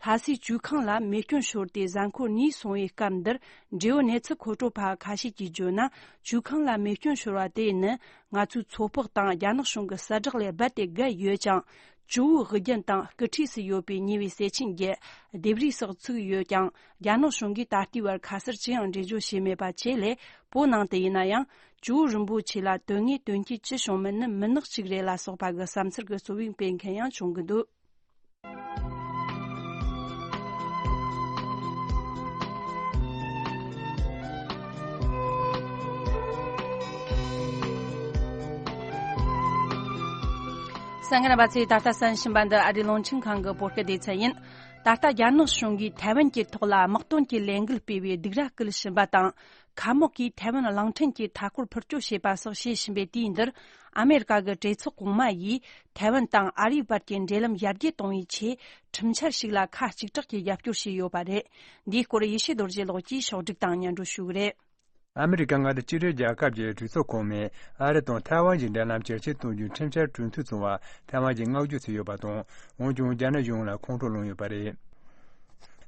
ལྷ་སའི་ཇོ་ཁང་ལ་མེ་སྐྱོན་ཤོར་ཏེ་གཟའ་འཁོར་གཉིས་སོང་བའི་སྐབས་འདིར། འབྲེལ་ཡོད་གནས་ཚུལ་མཁོ་སྤྲོད་པ་ཁ་ཤས་ཀྱིས་བརྗོད་ན། ཇོ་ཁང་ལ་མེ་སྐྱོན་ཤོར་བ་དེ་ནི་ང་ཚོའི་ཚོད་དཔག་དང་རྒྱ་ནག་གཞུང་གི་གསལ་བསྒྲགས་ལས་རྦད་དེ་བརྒལ་ཡོད་ཅིང་། ཇོ་བོའི་དབུ་རྒྱན་དང་སྐུ་འཁྲིས་སུ་ཡོད་པའི་ཉེ་བའི་སེ་ཆེན་གྱི་ལྡེབས་རིས་སོགས་ཚུགས་ཡོད་ཀྱང་། རྒྱ་ནག་གཞུང་གིས་ད་ལྟའི་བར་ཁ་གསལ་ཅི་ཡང་འགྲེལ་བརྗོད་བྱས་མེད་པ་བཅས་ལས། བོད་ནང་དུ་ཡིན་ན་ཡང་། ཇོ་བོ་རིན་པོ་ཆེ་ལ་དོན་དངོས་དོན་རྐྱེན་ཅི་བྱུང་མིན་ནི་མུན་ནག་ཅིག་རེད་ལ་སོགས་པ་གི་བསམ་ཚུལ་གྱི་གཙོ་བོ་སྤེལ་མཁན་ཡང་བྱུང་གི་འདུག་གསན་མཁན་རྣམ་པ་ཚོས་ད་ལྟ་གསན་བཞིན་པ་འདི་ཨ་རིའི་རླུང་འཕྲིན་ཁང་གི་བོད་སྐད་སྡེ་ཚན་ཡིན། ད་ལྟ་རྒྱ་ནག་གཞུང་གིས་ཐའེ་ཝན་གྱི་ཐོག་ལ་དམག་དོན་གྱི་ལས་འགུལ་སྤེལ་བའི་སྡིགས་ར་སྐུལ་བཞིན་པ་དང་། ཁ་དམག་གིས་ཐའེ་ཝན་གླིང་ཕྲན་གྱི་མཐའ་འཁོར་འཕུར་སྐྱོད་བྱེད་པ་སོགས་བྱེད་བཞིན་པའི་དུས་འདིར། ཨ་མེ་རི་ཀ་གི་གྲོས་ཚོགས་གོང་མ་ཡིས་ཐའེ་ཝན་དང་ཨ་རིའི་བར་གྱི་འབྲེལ་ལམ་ཡར་རྒྱས་གཏོང་བའི་ཆེད་ཁྲིམས་འཆར་ཞིག་ལ་ཁ་གཅིག་གྲགས་ཀྱིས་རྒྱབ་སྐྱོར་བྱས་ཡོད་པ་རེད། འདིའི་སྐོར་ཡེ་ཤེས་རྡོ་རྗེ་ལགས་ཀྱིས་ཕྱོགས་སྒྲིག་དང་སྙན་སྒྲོན་ཞུ་གི་རེད། ཨ་མེ་རི་ཀ་མངའ་སྡེ་གཅིག་སྒྲིལ་རྒྱལ་ཁབ་ཀྱི་གྲོས་ཚོགས་གོང་མས་ཨ་རི་དང་ཐའེ་ཝན་གྱི་འབྲེལ་ལམ་ཇེ་ཆེར་གཏོང་རྒྱུའི་ཁྲིམས་འཆར་གྲོས་མཐུན་བྱུང་བར་ཐའེ་ཝན་གྱིས་བསྔགས་བརྗོད་བྱས་ཡོད་པ་དང་། འོན་ཀྱང་རྒྱ་ནག་གཞུང་ལ་ཁོང་ཁྲོ་ལངས་ཡོད་པ་རེད།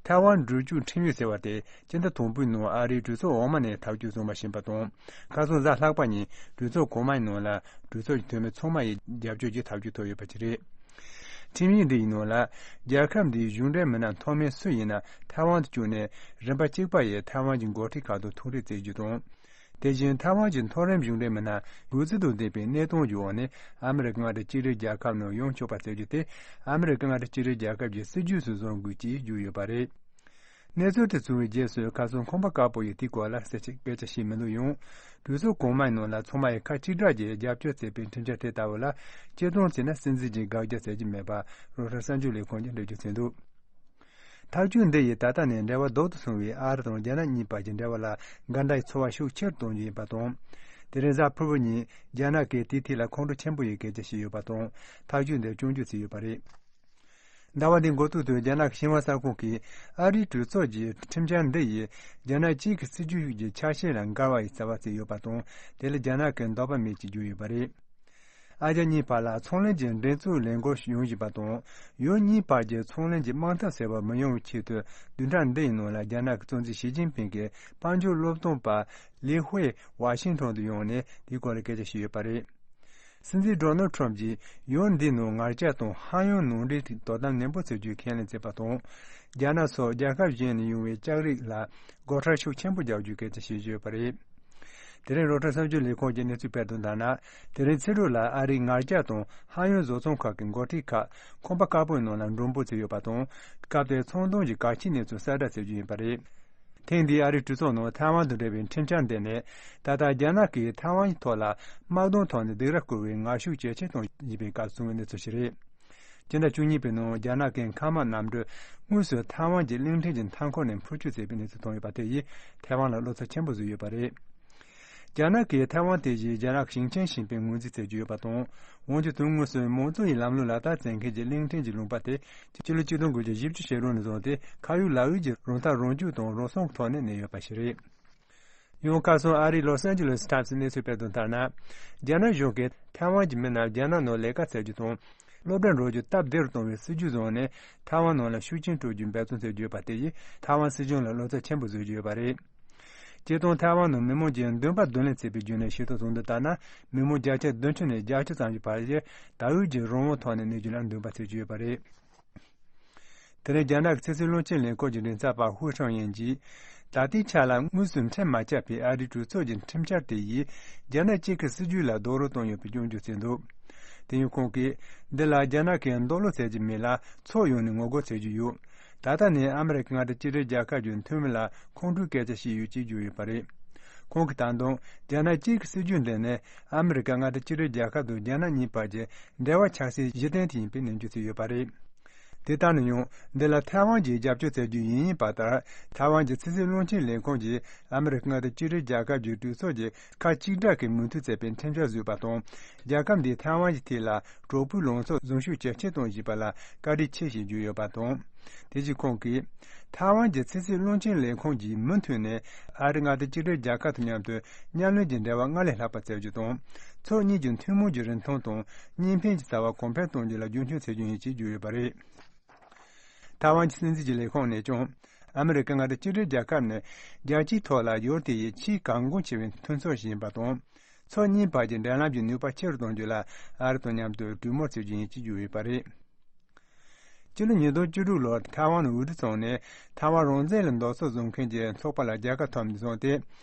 ཐའེ་ཝན་འགྲུལ་སྐྱོད་ཁྲིམས་ཡིག་ཟེར་བ་དེ་སྤྱི་ཟླ་དང་པོའི་ནང་ཨ་རིའི་གྲོས་ཚོགས་འོག་མ་ནས་ཐག་གཅོད་བྱུང་བ་ཞིག་ཡིན་པ་དང་། ཁ་སང་གཟའ་ལྷག་པ་ཉིན་གྲོས་ཚོགས་གོང་མའི་ནང་ལ་གྲོས་ཚོགས་ཀྱི་འཐུས་མི་ཚང་མ་ཡི་རྒྱབ་སྐྱོར་གྱིས་ཐག་གཅོད་ཐོབ་ཡོད་པ་ཞིག་རེད། ཁྲིམས་ཡིག་འདི་ཡི་ནང་ལ། རྒྱལ་ཁབ་འདིའི་གཞུང་འབྲེལ་མི་སྣ་མཐོ་དམན་སུ་ཡིན་ན་ཐའེ་ཝན་དུ་བསྐྱོད་ནས་རིམ་པ་གཅིག་པ་ཡི་ཐའེ་ཝན་གྱི་འགོ་ཁྲིད་ཁག་དང་ཐུག་འཕྲད་བྱེད་རྒྱུ་དང་། དེ་བཞིན་ཐའེ་ཝན་གྱི་མཐོ་རིམ་གཞུང་འབྲེལ་མི་སྣ་འགོག་རྩིས་དང་ལྡན་པའི་གནས་སྟངས་ཀྱི་འོག་ནས་ཨ་མི་རི་ཀ་མངའ་སྡེ་གཅིག་སྒྲིལ་རྒྱལ་ཁབ་ནང་ཡོང་ཆོག་པ་བྱེད་རྒྱུ་དེ་ཨ་མི་རི་ཀ་མངའ་སྡེ་གཅིག་སྒྲིལ་རྒྱལ་ཁབ་ཀྱི་སྲིད་ཇུས་སུ་བཟུང་དགོས་ཅེས་བརྗོད་ཡོད་པ་རེད། གནས་ཚུལ་དེ་བྱུང་བའི་རྗེས་སུ་ཁ་སང་ཁང་པ་དཀར་པོ་ཡིས་དེའི་སྐོར་ལ་གསལ་བཤད་སྐད་ཆ་བཤད་མི་འདུག་ཡང་། གྲོས་ཚོགས་གོང་མའི་ནང་ལ་ཚང་མ་ཡིས་ཁ་གཅིག་གྲགས་ཀྱིས་རྒྱབ་སྐྱོར་བྱས་པའི་ཁྲིམས་འཆར་དེ་ལྟ་བུ་ལ་སྤྱིར་བཏང་བྱས་ན་སྲིད་འཛིན་གྱིས་དགག་རྒྱག་བྱེད་ཀྱི་མེད་པ་རོའི་ཊར་གསར་འགྱུར་ལས་ཁང་གིས་འགྲེལ་བརྗོད་བྱས་འདུག་ཐག་གཅོད་འདི་ཡིས་ད་ལྟ་ནས་འབྲེལ་བ་ལྡོག་ཏུ་སོང་བའི་ཨ་རི་དང་རྒྱ་ནག་གཉིས་བར་གྱི་འབྲེལ་བ་ལ་འགལ་ཟླའི་ཚོར་བ་ཤུགས་ཆེར་གཏོང་རྒྱུ་ཡིན་པ་དང་། དེ་རིང་གཟའ་ཕུར་བུ་ཉིན་རྒྱ་ནག་གིས་དེའི་ཐད་ལ་ཁོང་ཁྲོ་ཆེན་པོ་ཡི་སྐད་ཆ་བཤད་ཡོད་པ་དང་། ཐག་གཅོད་འདི་སྐྱོན་བརྗོད་བྱས་ཡོད་པ་རེད། ཟླ་བ་འདིའི་འགོ་ཐོག་ཏུ་རྒྱ་ནག་གི་ཤིན་ཧྭ་གསར་ཁང་གིས་ཨ་རིའི་གྲོས་ཚོགས་ཀྱི་ཁྲིམས་འཆར་འདི་ཡིས་རྒྱ་ནག་གཅིག་གི་སྲིད་ཇུས་ཀྱི་ཆ་ཤས་ལ་འགལ་བ་ཡི་རྩ་བ་བརྩིས་ཡོད་པ་དང་། དེ་ལ་རྒྱ་ནག་གིས་འདོད་པ་མེད་ཅེས་བརྗོད་ཡོད་པ་རེད། ཨ་རྒྱ་གཉིས་བར་ལ་ཚོང་ལས་ཀྱི་འགྲན་རྩོད་ལས་འགུལ་ཡོང་བཞིན་པ་དང་། ཡུལ་གཉིས་བར་གྱི་ཚོང་ལས་ཀྱི་དམག་འཐབ་ཟེར་བ་མི་ཡོང་བའི་ཆེད་དུ་བདུན་ཕྲག་འདིའི་ནང་ལ་རྒྱ་ནག་གི་གཙོ་འཛིན་ཞི་ཅིན་ཕིང་གིས་དཔལ་འབྱོར་སློབ་སྟོན་པ་ལི་ཧུའེ་ཝ་ཤིང་ཊོན་དུ་ཡོང་ནས་དེའི་སྐོར་ལ་སྐད་ཆ་བཤད་ཡོད་པ་རེད། སྲིད་འཛིན་ཌོ་ནལ་ཁྲོམ་གྱིས་ཡུལ་འདིའི་ནང་ངར་ལྕགས་དང་ཧ་ཡང་ནང་འདྲེན་དོ་དམ་ནན་པོ་བྱེད་རྒྱུའི་ཁས་ལེན་བྱས་པ་དང་། རྒྱ་ནག་སོགས་རྒྱལ་ཁབ་གཞན་ནས་ཡོང་བའི་ལྕགས་རིགས་ལ་སྒོ་ཁྲལ་ཤུགས་ཆེན་པོ་རྒྱག་རྒྱུའི་སྐད་ཆ་བཤད་བཞིན་ཡོད་པ་རེད། དེ་རིང་རོའི་ཊར་གསར་འགྱུར་ལས་ཁང་གིས་གནས་ཚུལ་སྤེལ་དོན་ལྟར་ན། དེ་རིང་ཕྱི་དྲོ་ལ་ཨ་རིའི་ངར་ལྕགས་དང་ཧ་ཡང་བཟོ་ཚོང་ཁག་གི་འགོ་ཁྲིད་ཁག་ཁང་པ་དཀར་པོའི་ནང་ལ་མགྲོན་པོ་བྱས་ཡོད་པ་དང་། སྐབས་དེར་ཚོང་དོན་གྱི་གལ་ཆེའི་གནས་ཚུལ་གསལ་བསྒྲགས་བྱེད་རྒྱུ་ཡིན་པ་རེད། ཐེངས་འདིའི་ཨ་རིའི་གྲོས་ཚོགས་ནང་ཐའེ་ཝན་དང་འབྲེལ་བའི་ཁྲིམས་འཆར་འདི་ནི། ད་ལྟ་རྒྱ་ནག་གིས་ཐའེ་ཝན་གྱི་ཐོག་ལ་དམག་དོན་ཐོག་ནས་སྡིགས་ར་བསྐུལ་བའི་ངར་ཤུགས་ཇེ་ཆེར་གཏོང་བཞིན་པའི་སྐབས་བྱུང་བའི་གནས་ཚུལ་ཞིག་རེད། སྤྱི་ཟླ་བཅུ་གཉིས་པའི་ནང་རྒྱ་ནག་གི་མཁའ་དམག་གནམ་གྲུ་དངོས་སུ་ཐའེ་ཝན་གྱི་གླིང་ཕྲན་གྱི་མཐའ་འཁོར་ནས་འཕུར་སྐྱོད་བྱས་པའི་གནས་ཚུལ་བྱུང་ཡོད་པ་དེ་ཡིས་ཐའེ་ཝན་ལ་བློ་འཚབ་ཆེན་པོ་བཟོས་ཡོད་པ་རེད། རྒྱ་ནག་གིས་ཐའེ་ཝན་དེ་བཞིན་རྒྱ་ནག་གི་ཞིང་ཆེན་ཞིག་ཡིན་པའི་ངོས་འཛིན་བྱེད་ཀྱི་ཡོད་པ་དང་། འོན་ཀྱང་དོན་དངོས་སུ་མང་གཙོ་ཡི་ལམ་ལུགས་ལག་བསྟར་བྱེད་མཁན་གྱི་གླིང་ཕྲན་གྱི་ལུང་པ་དེ་ཕྱི་ལོ་ཆིག་སྟོང་དགུ་བརྒྱ་བཞི་བཅུ་ཞེ་དྲུག་ནས་བཟུང་སྟེ་ཁ་ཡོད་ལག་ཡོད་ཀྱི་རང་ཐག་རང་གཅོད་དང་རང་སྲུང་ཐོག་ནས་གནས་ཡོད་པ་ཞིག་རེད། ཡང་ཁ་སང་ཨ་རིའི་ལོ་སན་ཇི་ལེ་སི་ཊཱིམ་སི་གནས་ཚུལ་སྤེལ་དོན་ལྟར་ན། རྒྱ་ནག་གཞུང་གིས་ཐའེ་ཝན་གྱི་མི་རྣམས་རྒྱ་ནག་ནང་ལས་ཀ་བྱ་རྒྱུ་དང་། སློབ་གྲྭར་འགྲོ་རྒྱུ་སྟབས་བདེ་རུ་གཏོང་བའི་སྲིད་ཇུས་བཟུང་ནས་ཐའེ་ཝན་ནང་ལ་ཤུགས་རྐྱེན་སྤྲོད་རྒྱུའི་འབད་བརྩོན་བྱེད་ཀྱི་ཡོད་པ་དེ་ཡིས་ཐའེ་ཝན་སྲིད་གཞུང་ལ་བློ་འཚབ་ཆེན་པོ་བཟོ་གི་ཡོད་པ་རེད། སྤྱིར་བཏང་ཐའེ་ཝན་ནང་མི་མང་གིས་འདུན་པ་གདོང་ལེན་བྱེད་པའི་བརྒྱུད་ནས་ཤེས་རྟོགས་བྱུང་དོན་ལྟར་ན། མི་མང་བརྒྱ་ཆ་བདུན་ཅུ་ནས་བརྒྱད་ཅུ་ཙམ་གྱི་བར་གྱིས་ད་ཡོད་ཀྱི་རང་དབང་ཐོག་ནས་གནས་རྒྱུ་ལ་འདུན་པ་བྱེད་ཀྱི་ཡོད་པ་རེད། དེ་རིང་རྒྱ་ནག་གི་ཕྱི་སྲིད་བློན་ཆེན་ལས་ཁུངས་ཀྱི་མགྲིན་ཚབ་པ་ཧུའུ་ཁྲང་ཡན་གྱིས། ད་ལྟའི་ཆ་ལ་དངོས་སུ་མཚན་མ་ཆགས་པའི་ཨ་རིའི་གྲོས་ཚོགས་ཀྱི་ཁྲིམས་འཆར་དེ་ཡིས་རྒྱ་ནག་གཅིག་གི་སྲིད་ཇུས་ལ་རྡོག་རོལ་བཏང་ཡོད་པའི་སྐྱོན་བརྗོད་བྱས་འདུག་དེ་ཡང་ཁོང་གིས། འདི་ལ་རྒྱ་ནག་གིས་རྡོག་རོལ་བྱེད་ཀྱི་མེད་ལ་ཕྱོགས་ཡོངས་ནས་ངོ་རྒོལ་བྱེད་ཀྱི་ཡོད། ད་ལྟ་ནས་ཨ་མི་རི་ཀའི་མངའ་སྡེ་གཅིག་སྒྲིལ་རྒྱལ་ཁབ་ཀྱི་འཐུས་མི་ལ་ཁོང་ཁྲོའི་སྐད་ཆ་བཤད་ཡོད་ཅེས་བརྗོད་ཡོད་པ་རེད། ཁོང་གིས་ད་དུང་རྒྱ་ནག་གཅིག་གི་སྲིད་ཇུས་འདི་ནི་ཨ་མི་རི་ཀ་མངའ་སྡེ་གཅིག་སྒྲིལ་རྒྱལ་ཁབ་དང་རྒྱ་ནག་གཉིས་བར་གྱི་འབྲེལ་བ་ཆགས་སའི་གཞི་རྟེན་དེ་ཡིན་པའི་ནན་བརྗོད་བྱས་ཡོད་པ་རེད། དེ་ལྟར་ན་ཡང་འདི་ལ་ཐའེ་ཝན་གྱིས་རྒྱབ་སྐྱོར་བྱ་རྒྱུ་ཡིན་ཡིན་པ་ལྟར། ཐའེ་ཝན་གྱི་ཕྱི་སྲིད་བློན་ཆེན་ལས་ཁུངས་ཀྱིས་ཨ་མི་རི་ཀ་མངའ་སྡེ་གཅིག་སྒྲིལ་རྒྱལ་ཁབ་ཀྱི་གྲོས་ཚོགས་ཀྱིས་ཁག་གཅིག་གྲས་ཀྱི་མོས་མཐུན་བྱས་པའི་ཁྲིམས་འཆར་བཟོས་པ་དང་། རྒྱལ་ཁབ་འདིས་ཐའེ་ཝན་གྱི་ཐད་ལ་གྲོགས་པོའི་ལངས་ཕྱོགས་བཟང་ཤོས་ཇེ་ཆེར་གཏོང་བཞིན་པ་ལ་བཀའ་དྲིན་ཆེ་ཞེས་བརྗོད་ཡོད་པ་དང་། དེ་བཞིན་ཁོང་གིས། ཐའེ་ཝན་གྱི་ཕྱི་སྲིད་བློན་ཆེན་ལས་ཁུངས་ཀྱིས་མུ་མཐུད་ནས་ཨ་རི་མངའ་སྡེ་གཅིག་སྒྲིལ་རྒྱལ་ཁབ་དང་མཉམ་དུ་མཉམ་ལས་ཀྱི་འབྲེལ་བ་སྔར་ལས་ལྷག་པ་བྱ་རྒྱུ་དང་། ཕྱོགས་གཉིས་ཀྱི་ཐུན་མོང་གི་རིན་ཐང་དང་གཉིས་ཕན་གྱི་བྱ་བ་གོང་འཕེལ་གཏོང་རྒྱུ་ལ་རྒྱུན་འཁྱོངས་བྱ་རྒྱུ་ཡིན་ཞེས་བརྗོད་ཡོད་པ་རེད། ཐའེ་ཝན་གྱི་སྲིད་འཛིན་གྱི་ལས་ཁུངས་ནས་ཀྱང་། ཨ་མི་རི་ཀ་མངའ་སྡེ་གཅིག་སྒྲིལ་རྒྱལ་ཁབ་ནི་རྒྱལ་སྤྱིའི་ཐོག་ལ་ཡུལ་དེ་ཡི་ཆེས་གལ་འགངས་ཆེ་བའི་མཐུན་ཚོགས་ཤིག་ཡིན་པ་དང་། ཕྱོགས་གཉིས་བར་གྱི་འབྲེལ་ལམ་གྱི་ནུས་པ་ཆེ་རུ་གཏོང་རྒྱུ་ལ་ཨ་རི་དང་མཉམ་དུ་གྲོས་མོལ་བྱེད་རྒྱུ་ཡིན་ཞེས་བརྗོད་ཡོད་པ་རེད། སྤྱི་ལོ་ཉིས་སྟོང་བཅུ་དྲུག་ལོར་ཐའེ་ཝན་འོས་བསྡུ་བྱུང་ནས་ཐའེ་ཝན་རང་བཙན་ལ་རྡོག་རྩ་བཟུང་མཁན་གྱི་ཚོགས་པ་ལ་རྒྱལ་ཁ་ཐོབ་ནས་བཟུང་སྟེ།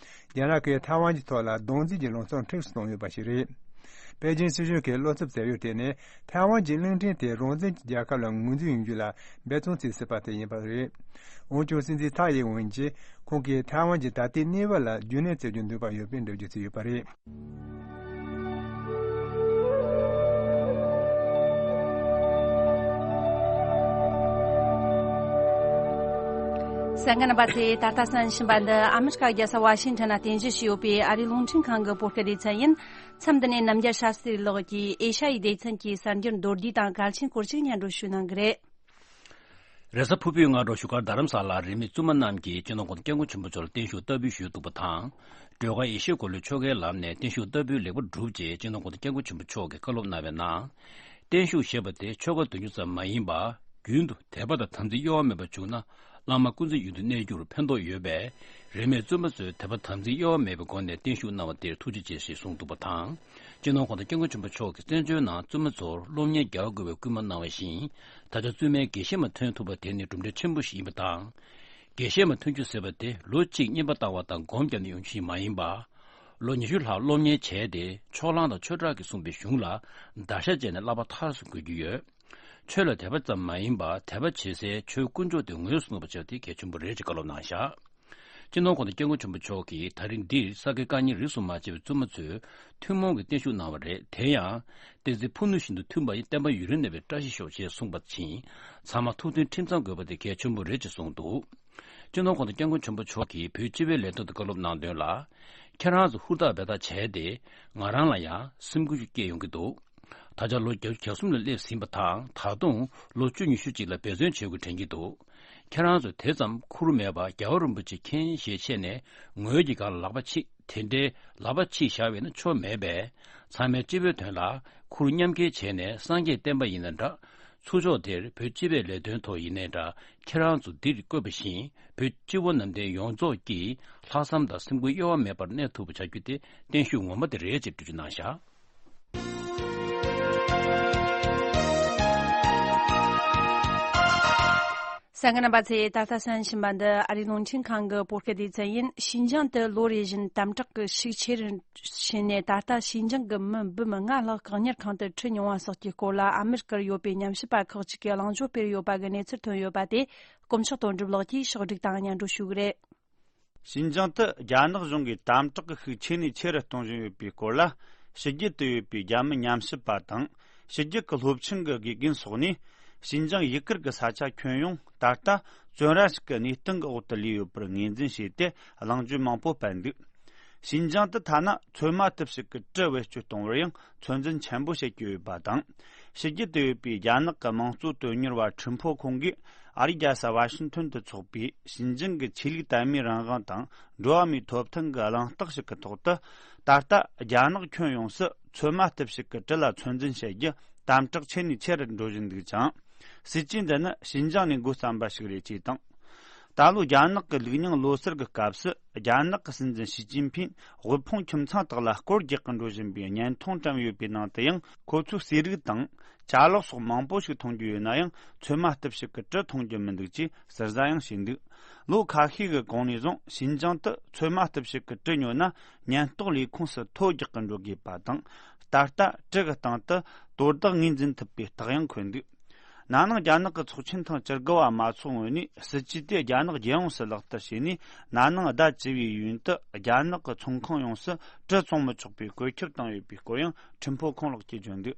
རྒྱ་ནག་གིས་ཐའེ་ཝན་གྱི་ཐོག་ལ་སྡོམ་རྩིས་ཀྱི་ལངས་ཕྱོགས་མཁྲེགས་སུ་བཏང་ཡོད་པ་ཞིག་རེད། པེ་ཅིང་སྲིད་གཞུང་གིས་བློ་འཚབ་བྱས་ཡོད་དེ་ནི་ཐའེ་ཝན་གྱི་གླིང་ཕྲན་དེ་རང་བཙན་གྱི་རྒྱལ་ཁབ་ལ་ངོས་འཛིན་ཡོང་རྒྱུ་ལ་འབད་བརྩོན་བྱེད་སྲིད་པ་དེ་ཡིན་པ་རེད། འོན་ཀྱང་སྲིད་འཛིན་ཐའེ་ཡིན་ཝེན་གྱིས་ཁོང་གིས་ཐའེ་ཝན་གྱི་ད་ལྟའི་གནས་བབ་ལ་རྒྱུན་གནས་བྱེད་རྒྱུའི་འདུན་པ་ཡོད་པའི་འགྲེལ་བརྗོད་བྱས་ཡོད་པ་རེད། གསན་མཁན་རྣམ་པ་ཚོས་ད་ལྟ་གསན་བཞིན་པ་འདི་ཨ་མི་རི་ཀ་རྒྱལ་ས་ཝ་ཤིང་ཊོན་ལ་རྟེན་གཞི་བྱས་ཡོད་པའི་ཨ་རིའི་རླུང་འཕྲིན་ཁང་གི་བོད་སྐད་སྡེ་ཚན་ཡིན། མཚམས་འདི་ནས་རྣམ་རྒྱལ་ཤཱ་སྟྲི་ལགས་ཀྱིས་ཨེ་ཤ་ཡའི་སྡེ་ཚན་གྱི་གསར་འགྱུར་མདོར་བསྡུས་དང་གལ་ཆེན་སྐོར་ཞིག་སྙན་སྒྲོན་ཞུ་གནང་གི་རེད། རེས་གཟའ་ཕུར་བུའི་སྔ་དྲོ་བཞུགས་སྒར་རྡ་རམ་ས་ལར་རིས་མེད་བཙུན་མ་རྣམས་ཀྱིས་སྤྱི་ནོར་༸གོང་ས་༸སྐྱབས་མགོན་ཆེན་པོ་མཆོག་ལ་བརྟན་བཞུགས་བསྟར་འབུལ་ཞུས་འདུག་པ་དང་། སྒྲོལ་དཀར་ཡེ་ཤེས་འཁོར་ལོའི་ཆོ་གའི་ལམ་ནས་བརྟན་བཞུགས་བསྟར་འབུལ་ལེགས་པར་གྲུབ་རྗེས་སྤྱི་ནོར་༸གོང་ས་༸སྐྱབས་མགོན་ཆེན་པོ་མཆོག་གིས་བཀའ་སློབ་གནང་བའི་ནང་། བརྟན་བཞུགས་ཞེས་པ་དེ་ཆོ་ག་དུས་འགྱུར་ཙམ་མ་ཡིན་པར། རྒྱུན་དུ་དད་པ་དང་དམ་ཚིག་གཡོ་བ་མེད་པར་བྱུང་ན། བླ་མ་སྐུ་ཚེ་ཡུན་དུ་གནས་རྒྱུར་ཕན་ཐོགས་ཡོད་པས། རིས་མེད་བཙུན་མ་ཚོས་དད་པ་དམ་ཚིག་གཡོ་བ་མེད་པའི་སྒོ་ནས་བརྟན་བཞུགས་གནང་བ་དེར་ཐུགས་རྗེ་ཆེ་ཞེས་གསུངས་འདུག་པ་དང་། སྤྱི་ནོར་༸གོང་ས་༸སྐྱབས་མགོན་ཆེན་པོ་མཆོག་གིས་བཙན་བྱོལ་ནང་བཙུན་མ་ཚོར་སློབ་གཉེར་རྒྱག་དགོས་པའི་སྐུལ་མ་གནང་བ་བཞིན། ད་ཆ་བཙུན་མའི་དགེ་བཤེས་མ་ཐོན་ཐུབ་པ་དེ་ནི་གྲུབ་འབྲས་ཆེན་པོ་ཞིག་ཡིན་པ་དང་། དགེ་བཤེས་མ་ཐོན་རྒྱུ་ཟེར་བ་དེ་ལོ་གཅིག་རྔན་པ་བཏང་བ་དང་སྒོམ་བརྒྱབ་ནས་ཡོང་རྒྱུ་ཞིག་མ་ཡིན་པ། ལོ་ཉི་ཤུ་ལྷག་སློབ་གཉེར་བྱས་ཏེ་ཕྱོགས་གླང་དང་ཆོས་གྲགས་ཀྱིས་གསུངས་པའི་གཞུང་ལ་བརྡར་ཤ་བཅད་ནས་བསླབ་པ་མཐར་སོན་དགོས་ཀྱི་ཡོད། ཆོས་ལ་དད་པ་ཙམ་མ་ཡིན་པར་དད་པ་བྱེད་སའི་ཆོས་དཀོན་མཆོག་དེ་ངོས་སུ་ནུབ་པ་བྱ་བ་དེ་གལ་ཆེན་པོ་རེད་ཅེས་བཀའ་སློབ་གནང་བཞག་སྤྱི་ནོར་༸གོང་ས་༸སྐྱབས་མགོན་ཆེན་པོ་མཆོག་གིས་ད་རིང་འདིར་ས་དགེ་བཀའ་རྙིང་རིས་སུ་མ་ཆད་པའི་བཙུན་མ་ཚོས་ཐུན་མོང་གི་བརྟན་བཞུགས་གནང་བ་རེད། དེ་ཡང་། བསྟན་འཛིན་ཕུ་ནུ་བཞིན་དུ་མཐུན་པ་ཡི། བསྟན་པ་ཡུན་རིང་གནས་པའི་བཀྲ་ཤིས་ཤོག་ཅེས་གསུངས་པ་བཞིན། ཚང་མ་ཐུགས་མཐུན་ཁྲིམས་གཙང་དགོས་པ་དེ་གལ་ཆེན་པོ་རེད་ཅེས་གསུངས་འདུག་སྤྱི་ནོར་༸གོང་ས་༸སྐྱབས་མགོན་ཆེན་པོ་མཆོག་གིས་བོད་སྤྱི་པའི་ལས་དོན་དུ་བཀའ་སློབ་གནང་དོན་ལ། ཁྱེད་རང་ཚོ་ཧུར་ཐག་འབད་ཐག་བྱས་ཏེ། ང་རང་ལ་ཡང་སེམས་འགུལ་ཞིག་སྐྱེས་ཡོང་གི་འདུག་ད་ཆ་ལོ་བརྒྱད་ཅུ་གྱ་གསུམ་ལ་སླེབས་ཟིན་པ་དང་། ད་དུང་ལོ་བཅུ་ཉི་ཤུ་ཅིག་ལ་འབད་བརྩོན་བྱེད་དགོས་དྲན་གྱི་འདུག་ཁྱེད་རང་ཚོ་དེ་ཙམ་ཁུར་མེད་པར་རྒྱལ་བ་རིན་པོ་ཆེ་མཁྱེན་ཞེས་བཤད་ནས་ངོས་ཀྱི་སྒང་ལ་ལག་པ་ཕྱིས། དེ་འདྲའི་ལག་པ་ཕྱིས་བཞག་པས་ན་ཆོ་མེད་པས། ཚང་མས་སྤྱི་བོའི་དོན་ལ་ཁུར་མཉམ་འཁྱེར་བྱས་ནས་སངས་རྒྱས་བསྟན་པ་ཡིན་ན་འདྲ། ཚུར་ཕྱོགས་དེར་བོད་སྤྱི་པའི་ལས་དོན་ཐོག་ཡིན་ནའི་འདྲ། ཁྱེད་རང་ཚོ་འདིར་བཀོད་པ་བཞིན་བོད་སྤྱི་བོ་གནམ་བསྟན་ཡོངས་རྫོགས་ཀྱིས་ལྷག་བསམ་དང་སེམས་ཁུར་གཡོ་བ་མེད་པར་གནས་ཐུབ་པ་བྱ་རྒྱུ་དེ་བརྟན་བཞུགས་ངོ་མ་དེ་རེད་ཅེས་འགྲེལ་བརྗོད་གནང་བཞག་གསན་མཁན་རྣམ་པ་ཚོས། ད་ལྟ་གསན་བཞིན་པ་འདི་ཨ་རིའི་རླུང་འཕྲིན་ཁང་གི་བོད་སྐད་སྡེ་ཚན་ཡིན། ཞིན་ཅང་དུ་ལོ་རེ་བཞིན་དམ་དྲག་གི་ཤུགས་ཆེ་རུ་ཕྱིན་ནས། ད་ལྟ་ཞིན་ཅང་གི་མི་འབུམ་ལྔ་ལྷག་བཀག་ཉར་ཁང་དུ་ཁྲིད་མྱོང་བ་སོགས་ཀྱི་སྐོར་ལ། ཨ་མེ་རི་ཀར་ཡོད་པའི་ཉམས་ཞིབ་པ་ཁག་ཅིག་གིས་གླེང་བརྗོད་སྤེལ་ཡོད་པ་གི་གནས་ཚུལ་ཐོན་ཡོད་པ་དེ། དཀོན་མཆོག་དོན་གྲུབ་ལགས་ཀྱིས་ཕྱོགས་བསྒྲིགས་དང་སྙན་སྒྲོན་ཞུ་གི་རེད། ཞིན་ཅང་དུ་རྒྱ་ནག་གཞུང་གིས་དམ་དྲག་གི་ཤུགས་ཆེ་ནས་ཆེ་རུ་གཏོང་བཞིན་ཡོད་པའི་སྐོར་ལ། ཕྱི་རྒྱལ་དུ་ཡོད་པའི་རྒྱ་མི་ཉམས་ཞིབ་པ་དང་། ཕྱི་རྒྱལ་གྱི་སློབ་ཆེན་གྱི་དགེ་རྒན་སོགས་ནས། ཞིན་ཅང་ཡུ་གུར་གྱི་ས་ཆ་ཁྱོན་ཡོངས་ད་ལྟ་བཙོན་ར་ཞིག་གི་གནས་སྟངས་ཀྱི་འོག་ཏུ་ལུས་ཡོད་པར་ངོས་འཛིན་བྱས་ཏེ། གླེང་བརྗོད་མང་པོ་སྤེལ་འདུག་ཞིན་ཅང་དུ་ཐ་ན་ཚོད་མ་ཐུབ་ཞིག་གི་གྲི་བེད་སྤྱོད་གཏོང་བར་ཡང་ཚོད་འཛིན་ཆེན་པོ་བྱེད་ཀྱི་ཡོད་པ་དང་། ཕྱི་རྒྱལ་དུ་ཡོད་པའི་རྒྱ་ནག་གི་དམངས་གཙོ་དོན་གཉེར་བ་ཁྲིན་ཕོ་ཁོང་གིས། ཨ་རིའི་རྒྱལ་ས་ཝ་ཤིང་ཐོན་དུ་འཚོགས་པའི་ཞིན་ཅང་གི་ཆོས་ལུགས་དད་མོས་རང་དབང་དང་འགྲོ་བ་མིའི་ཐོབ་ཐང་གི་གླེང་སྟེགས་ཤིག་གི་ཐོག་ཏུ། ད་ལྟ་རྒྱ་ནག་ཁྱོན་ཡོངས་སུ་ཚོད་མ་ཐུབ་ཞིག་གི་གྲི་ལ་ཚོད་འཛིན་བྱེད་རྒྱུ་དམ་དྲག་ཆེ་ནས་ཆེ་རུ་འགྲོ་བཞིན་འདུག་ཅིང་། སྲིད་ཇུས་འདི་ནི་ཞིན་ཅང་ནས་འགོ་བརྩམས་པ་ཞིག་རེད་ཅེས་དང་། ད་ལོ་རྒྱ་ནག་གི་ལུགས་རྙིང་ལོ་གསར་གྱི་སྐབས་སུ། རྒྱ་ནག་གི་སྲིད་འཛིན་ཞི་ཅིན་ཕིང་དབུལ་ཕོངས་ཁྱིམ་ཚང་དག་ལ་སྐོར་རྒྱག་གི་འགྲོ་བཞིན་པའི་བརྙན་ཐུང་བཀྲམ་ཡོད་པའི་ནང་དུ་ཡང་། ཁོ་ཚོས་ཟས་རིགས་དང་ཅ་ལག་སོགས་མང་པོ་ཞིག་འཐུང་རྒྱུ་ཡོད་ན་ཡང་། ཚོད་མ་ཐུབ་ཞིག་གི་གྲི་འཐུང་རྒྱུ་མི་འདུག་ཅེས་ཟུར་ཟ་ཡང་བྱས་འདུག་ལོ་ཁ་ཤས་ཀྱི་གོང་ནས་བཟུང་ཞིན་ཅང་དུ་ཚོད་མ་ཐུབ་ཞིག་གི་གྲི་ཉོ་ན། ཉེན་རྟོག་ལས་ཁུངས་སུ་ཐོ་རྒྱག་གི་འགྲོ་དགོས་པ་དང་། ད་ལྟ་གྲི་གི་སྟེང་དུ་དོ་བདག་ངོས་འཛིན་ཐུབ་པའི་རྟགས་ཡང་འཁོད་འདུག་ན་ནིང་རྒྱ་ནག་གི་ཚོགས་ཆེན་ཐེངས་བཅུ་དགུ་བ་མ་འཚོགས་སྔོན་ནས། སྲིད་ཇུས་དེ་རྒྱ་ནག་རྒྱལ་ཡོངས་སུ་ལག་བསྟར་བྱས་ནས། ན་ནིང་ཟླ་བཅུ་བའི་ཡུན་དུ་རྒྱ་ནག་གི་ཚོང་ཁང་ཡོངས་སུ་གྲི་བཙོང་མི་ཆོག་པའི་བཀོད་ཁྱབ་བཏང་ཡོད་པའི་སྐོར་ཡང་ཁྲིན་ཕོ་ཁོང་ལགས་ཀྱིས་བརྗོད་འདུག་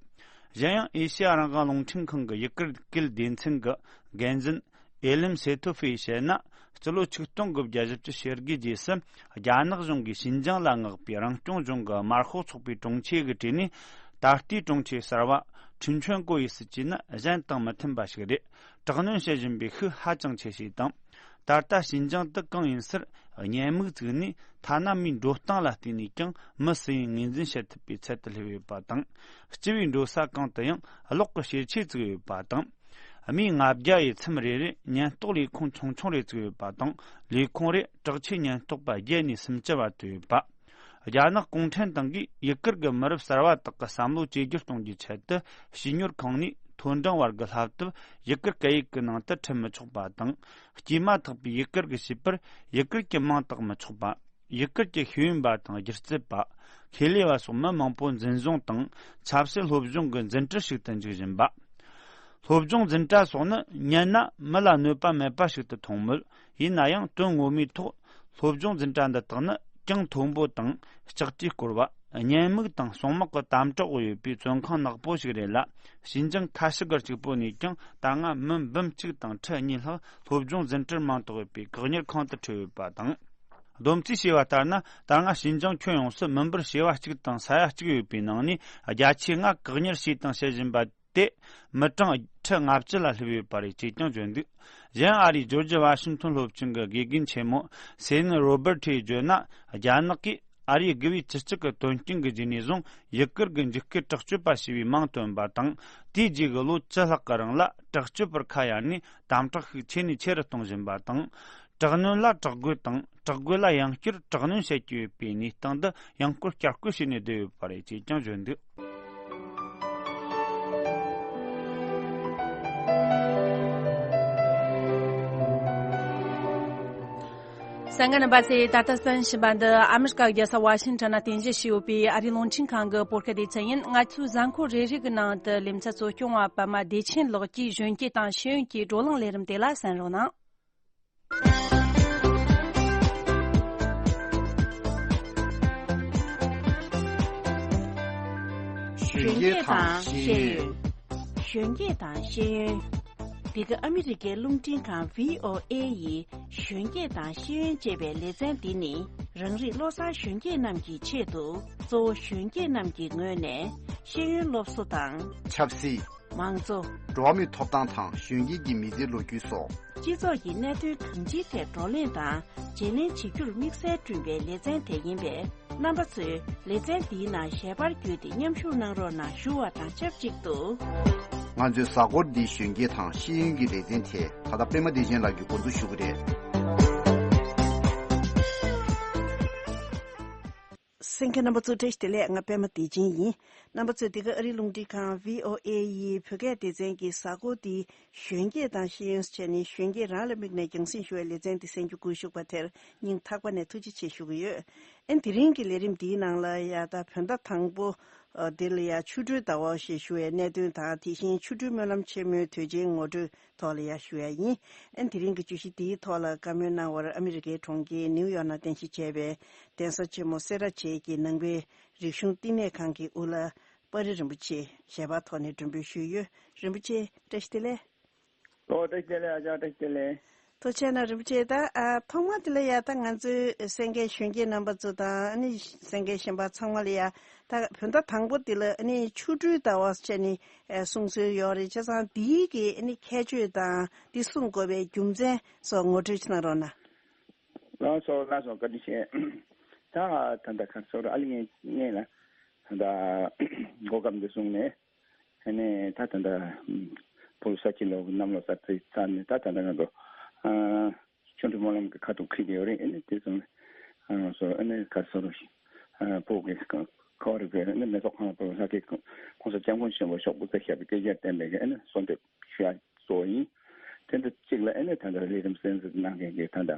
གཞན་ཡང་། ཨེ་ཤེ་ཡ་རང་དབང་རླུང་འཕྲིན་ཁང་གི་ཡུ་གུར་སྐད་སྡེ་ཚན་གྱི་འགན་འཛིན་ཨེ་ལིམ་སེ་ཐོ་ཧྥེ་ཡིས་བཤད་ན། སྤྱི་ལོ་ཆིག་སྟོང་དགུ་བརྒྱ་བཞི་བཅུ་ཞེ་དགུའི་རྗེས་སུ། རྒྱ་ནག་གཞུང་གིས་ཞིན་ཅང་ལ་མངགས་པའི་རང་སྐྱོང་ལྗོངས་ཀྱི་དམར་ཤོག་ཚོགས་པའི་དྲུང་ཆེ་གི་གྲས་ནས། ད་ལྟའི་དྲུང་ཆེ་གསར་བ་ཁྲིན་ཆོན་ཀོ་ཡི་སྲིད་ཇུས་ནི་གཞན་དང་མི་མཐུན་པ་ཞིག་རེད། དྲག་གནོན་བྱེད་བཞིན་པའི་ཤུགས་ཧ་ཅང་ཆེ་ཞེས་དང་། ད་ལྟ་ཞིན་ཅང་དུ་གང་ཡིན་སར་བརྙན་མིག་བཙུགས་ནས། ཐ་ན་མིའི་འགྲོ་སྟངས་ལ་བལྟས་ནས་ཀྱང་མི་སུ་ཡིན་ངོས་འཛིན་བྱེད་ཐུབ་པའི་ཚད་དུ་སླེབས་ཡོད་པ་དང་། སྤྱི་པའི་འགྲོ་ས་གང་དུ་ཡང་གློག་གི་ཞལ་ཆས་བཙུགས་ཡོད་པ་དང་། མིའི་ལྔ་བརྒྱ་ཡི་ཚེམས་རེ་རེར་ཉེན་རྟོག་ལས་ཁུངས་ཆུང་ཆུང་རེ་བཙུགས་ཡོད་པ་དང་། ལས་ཁུངས་རེར་དྲག་ཆས་ཉེན་རྟོག་པ་བརྒྱད་ནས་སུམ་ཅུ་བར་དུ་ཡོད་པ། རྒྱ་ནག་གུང་ཁྲན་ཏང་གིས་ཡུ་གུར་གྱི་མི་རབས་གསར་བ་དག་གི་བསམ་བློ་བཅོས་བསྒྱུར་གཏོང་རྒྱུའི་ཆེད་དུ། བྱིས་གཉོར་ཁང་ནས་མཐོ་འབྲིང་བར་གྱི་བསླབ་དེབ་ཡུ་གུར་སྐད་ཡིག་གི་ནང་དུ་ཁྲིད་མི་ཆོག་པ་དང་། སྐྱེས་མ་ཐག་པའི་ཡུ་གུར་གྱི་བྱིས་པར་ཡུ་གུར་གྱི་མིང་བཏགས་མི་ཆོག་པ། ཡུ་གུར་གྱི་ཤེས་ཡོན་པ་དང་སྒྱུ་རྩལ་པ། ཁེ་ལས་པ་སོགས་མི་མང་པོ་འཛིན་བཟུང་དང་ཆབ་སྲིད་སློབ་སྦྱོང་གི་འཛིན་གྲྭ་ཞིག་ཏུ་འཇུག་བཞིན་པ། སློབ་སྦྱོང་འཛིན་གྲྭ་སོགས་ནི་ཉན་ན་མི་ལ་གནོད་པ་མེད་པ་ཞིག་ཏུ་མཐོང་མོད། ཡིན་ན་ཡང་དོན་ངོ་མའི་ཐོག་སློབ་སྦྱོང་འཛིན་གྲྭ་འདི་དག་ནི་གྱང་མཐོན་པོ་དང་ལྕགས་རིས་བསྐོར་བ། བརྙན་མིག་དང་གསུང་དམག་གི་དམ་དྲག་འོག་ཡོད་པའི་བཙོན་ཁང་ནག་པོ་ཞིག་རེད་ལ། ཞིན་ཅང་ཁ་ཤི་སྒར་གཅིག་པོ་ནས་ཀྱང་ད་སྔ་མི་འབུམ་གཅིག་དང་ཁྲི་གཉིས་ལྷག་སློབ་སྦྱོང་འཛིན་གྲྭར་མིང་ཐོགས་ཡོད་པའི་བཀག་ཉར་ཁང་དུ་ཁྲིད་ཡོད་པ་དང་། བསྡོམས་རྩིས་བྱས་པ་ལྟར་ན། ད་སྔ་ཞིན་ཅང་ཁྱོན་ཡོངས་སུ་མི་འབོར་བྱེ་བ་གཅིག་དང་ས་ཡ་གཅིག་ཡོད་པའི་ནང་ནས་བརྒྱ་ཆའི་ལྔ་བཀག་ཉར་བྱས་དང་བྱེད་བཞིན་པ་དེ། མི་གྲངས་ཁྲི་ལྔ་བཅུ་ལ་སླེབས་ཡོད་པ་རེད་ཅེས་ཀྱང་བརྗོད་འདུག་གཞན། ཨ་རིའི་ཇོར་ཇི་ཝ་ཤིང་ཐོན་སློབ་ཆེན་གྱི་དགེ་རྒན་ཆེན་མོ་སེ་ནི་རོ་སྦར་ཊིས་བརྗོད་ན། རྒྱ་ནག་གིས་ཨ་རིའི་དགུ་པའི་སྤྱི་གཅིག་གི་དོན་རྐྱེན་གྱི་རྗེས་ནས་བཟུང་ཡུ་གུར་གྱི་འཇིགས་སྐུལ་དྲག་སྤྱོད་པ་ཞེས་པའི་མིང་བཏོན་པ་དང་། དེའི་རྗེས་ཀྱི་ལོ་བཅུ་ལྷག་གི་རིང་ལ་དྲག་སྤྱོད་པར་ཁ་གཡར་ནས་དམ་དྲག་ཤུགས་ཆེ་ནས་ཆེ་རུ་གཏོང་བཞིན་པ་དང་། དྲག་གནོན་ལ་དྲག་རྒོལ་དང་དྲག་རྒོལ་ལ་ཡང་བསྐྱར་དྲག་གནོན་བྱེད་ཀྱི་ཡོད་པའི་གནས་སྟངས་འདི་ཡང་བསྐྱར་བསྐྱར་བསྐུལ་བྱས་ནས་བསྡད་ཡོད་པ་རེད་ཅེས་ཀྱང་བརྗོད་འདུག་གསན་མཁན་རྣམ་པ་ཚོས། ད་ལྟ་གསན་བཞིན་པ་འདི་ཨ་མི་རི་ཀ་རྒྱལ་ས་ཝ་ཤིང་ཊོན་ན་རྟེན་གཞི་བྱས་ཡོད་པའི་ཨ་རིའི་རླུང་འཕྲིན་ཁང་གི་བོད་སྐད་སྡེ་ཚན་ཡིན། ང་ཚོའི་གཟའ་འཁོར་རེ་རེ་གི་ནང་དུ་ལེ་ཚན་གཙོ་སྐྱོང་བ་པད་མ་བདེ་ཆེན་ལགས་ཀྱིས་གཞོན་སྐྱེས་དང་ཤེས་ཡོན་གྱི་བགྲོ་གླེང་ལས་རིམ་དེ་ལ་གསན་རོགས་གནང་། གཞོན་སྐྱེས་དང་ཤེས་ཡོན། གཞོན་སྐྱེས་དང་ཤེས་ཡོན། འདི་ག་ཨ་མི་རི་ཀའི་རླུང་འཕྲིན་ཁང་བྷི་ཨོ་ཨེ་ཡི་གཞོན་སྐྱེས་དང་ཤེས་ཡོན་ཅེས་པའི་ལེ་ཚན་འདི་ནི། རང་རིགས་བློ་གསར་གཞོན་སྐྱེས་རྣམས་ཀྱི་ཆེད་དུ། གཙོ་བོ་གཞོན་སྐྱེས་རྣམས་ཀྱི་ངོས་ནས་ཤེས་ཡོན་སློབ་གསོ་དང་། ཆབ་སྲིད། མང་གཙོ། འགྲོ་བ་མིའི་ཐོབ་ཐང་དང་གཞོན་སྐྱེས་ཀྱི་མི་ཚེའི་ལོ་རྒྱུས་སོགས། སྤྱི་ཚོགས་ཀྱི་གནད་དོན་གང་ཅིའི་ཐད་བགྲོ་གླེང་དང་བརྗེ་ལེན་བྱེད་རྒྱུར་དམིགས་བསལ་བསྐྲུན་པའི་ལེ་ཚན་དེ་ཡིན་པས། རྣམ་པ་ཚོས་ལེ་ཚན་འདིའི་ནང་ཞལ་པར་བརྒྱུད་དེ་མཉམ་ཞུགས་གནང་རོགས་གནང་ཞུ་བ་དང་ཆབས་ཅིག་ཏུ། ང་ཚོའི་གཟའ་འཁོར་འདིའི་གཞོན་སྐྱེས་དང་ཤེས་ཡོན་གྱི་ལེ་ཚན་དེ་ད་ལྟ་པད་མ་བདེ་ཆེན་ལགས་ཀྱིས་འགོ་འཛུགས་ཞུ་གི་རེད། གསན་མཁན་རྣམ་པ་ཚོ་བཀྲ་ཤིས་བདེ་ལེགས། ང་པད་མ་བདེ་ཆེན་ཡིན། རྣམ་པ་ཚོས་འདི་ག་ཨ་རིའི་རླུང་འཕྲིན་ཁང་བྷི་ཨོ་ཨེ་ཡི་བོད་སྐད་སྡེ་ཚན་གྱི་གཟའ་འཁོར་འདིའི་གཞོན་སྐྱེས་དང་ཤེས་ཡོན་སོགས་བྱས་ནས་གཞོན་སྐྱེས་རང་ལ་དམིགས་ནས་རྒྱང་སྲིང་ཞུ་བའི་ལེ་ཚན་འདི་གསན་རྒྱུ་བཀོད་ཞུགས་པ་དེར་སྙིང་ཐག་པ་ནས་ཐུགས་རྗེ་ཆེ་ཞུ་གི་ཡོད། ཨན་དེ་རིང་གི་ལས་རིམ་འདིའི་ནང་ལ་ཡ་ད་བོད་ཟླ་དང་པོ་འདི་ལ་ཡ་ཆོ་འཕྲུལ་ཟླ་བ་ཞེས་ཞུ་བའི་གནད་དོན་དང་དེ་བཞིན་ཆོ་འཕྲུལ་སྨོན་ལམ་ཆེན་མོའི་དུས་ཆེན་ངོ་སྤྲོད་ཐོག་ལ་ཡ་ཞུ་ཡ་ཡིན། ཨན་དེ་རིང་གི་བརྗོད་གཞི་འདིའི་ཐོག་ལ་བཀའ་མོལ་གནང་བར་ཨ་མི་རི་ཀའི་གྲོང་ཁྱེར་ནིའུ་ཡོག་ནང་རྟེན་གཞི་བྱས་པའི་གདན་ས་ཆེན་མོ་སེ་ར་བྱེས་ཀྱི་ནང་པའི་རིག་གཞུང་བསྟི་གནས་ཁང་གི་དབུ་བླ་དཔའ་རིས་རིན་པོ་ཆེ་ཞལ་པར་ཐོག་ནས་མགྲོན་འབོད་ཞུས་ཡོད། རིན་པོ་ཆེ་བཀྲ་ཤིས་བདེ་ལེགས། ཨོ་བཀྲ་ཤིས་བདེ་ལེགས། ཨ་ཅག་བཀྲ་ཤིས་བདེ་ལེགས། ཐུགས་རྗེ་གནང་རིན་པོ་ཆེ། ད་ཨ་ཐོག་མ་དེ་ལ་ཡ་ད་ང་ཚོའི་གསན་མཁན་གཞོན་སྐྱེས་རྣམ་པ་ཚོ་དང་ཨ་ནི་གསན་མཁན་གཞན་པ་ཚང་མ་ལ་ཡ་ད་བོད་ཟླ་དང་པོ་དེ་ལ་ཨ་ནི་ཆོ་འཕྲུལ་ཟླ་བ་བྱས་ནས་ཨ་གསུང་སྲོལ་ཡོད་རེད། བྱས་ཙང་འདིའི་གི་ཨ་ནི་ཁྱད་ཆོས་དང་འདི་གསུང་དགོས་པའི་རྒྱུ་མཚན་སོགས་ངོ་སྤྲོད་ཅིག་གནང་རོགས་གནང་། ལགས་སོ་ལགས་སོ། བཀའ་དྲིན་ཆེ། ད་ད་ལྟ་ཁ་སོ་ར་ཨ་ལི་ངས་ངས་ལ་ད་ལྟ་གོ་སྐབས་འདི་བཟུང་ནས་ཨ་ནས་ད་ད་ལྟ་བོད་ས་སྤྱི་ལོ་གནམ་ལོ་གསར་ཚེས་ཚར་ནས་ད་ད་ལྟ་ང་ཚོ་ཨ་ཆོ་འཕྲུལ་སྨོན་ལམ་གྱི་ཁ་ཐུག་ཁྲིད་ཡོད་རེད། ཨ་ནས་དེ་ཚོ་ཨ་སོ་ཨ་ནས་ཁ་སོ་ར་ཨ་བོད་ཀྱི་ཁ་བ་རི་པའི་ཨ་ནས་མེ་ཏོག་ཁང་བོད་ལྷ་སྐལ་༸གོང་ས་༸སྐྱབས་མགོན་ཆེན་པོ་མཆོག་སྐུ་ཚེ་ཞབས་པད་བསྐལ་བརྒྱར་བརྟན་པའི་ཨ་ནས་གསོལ་འདེབས་ཞུ་ཡ་གཙོ་བོ་ཡིན། དེ་འདྲ་གཅིག་ལ་ཨ་ནས་ད་ལྟ་ལས་རིམ་གསན་གཟིགས་གནང་མཁན་གྱི་ད་ལྟ་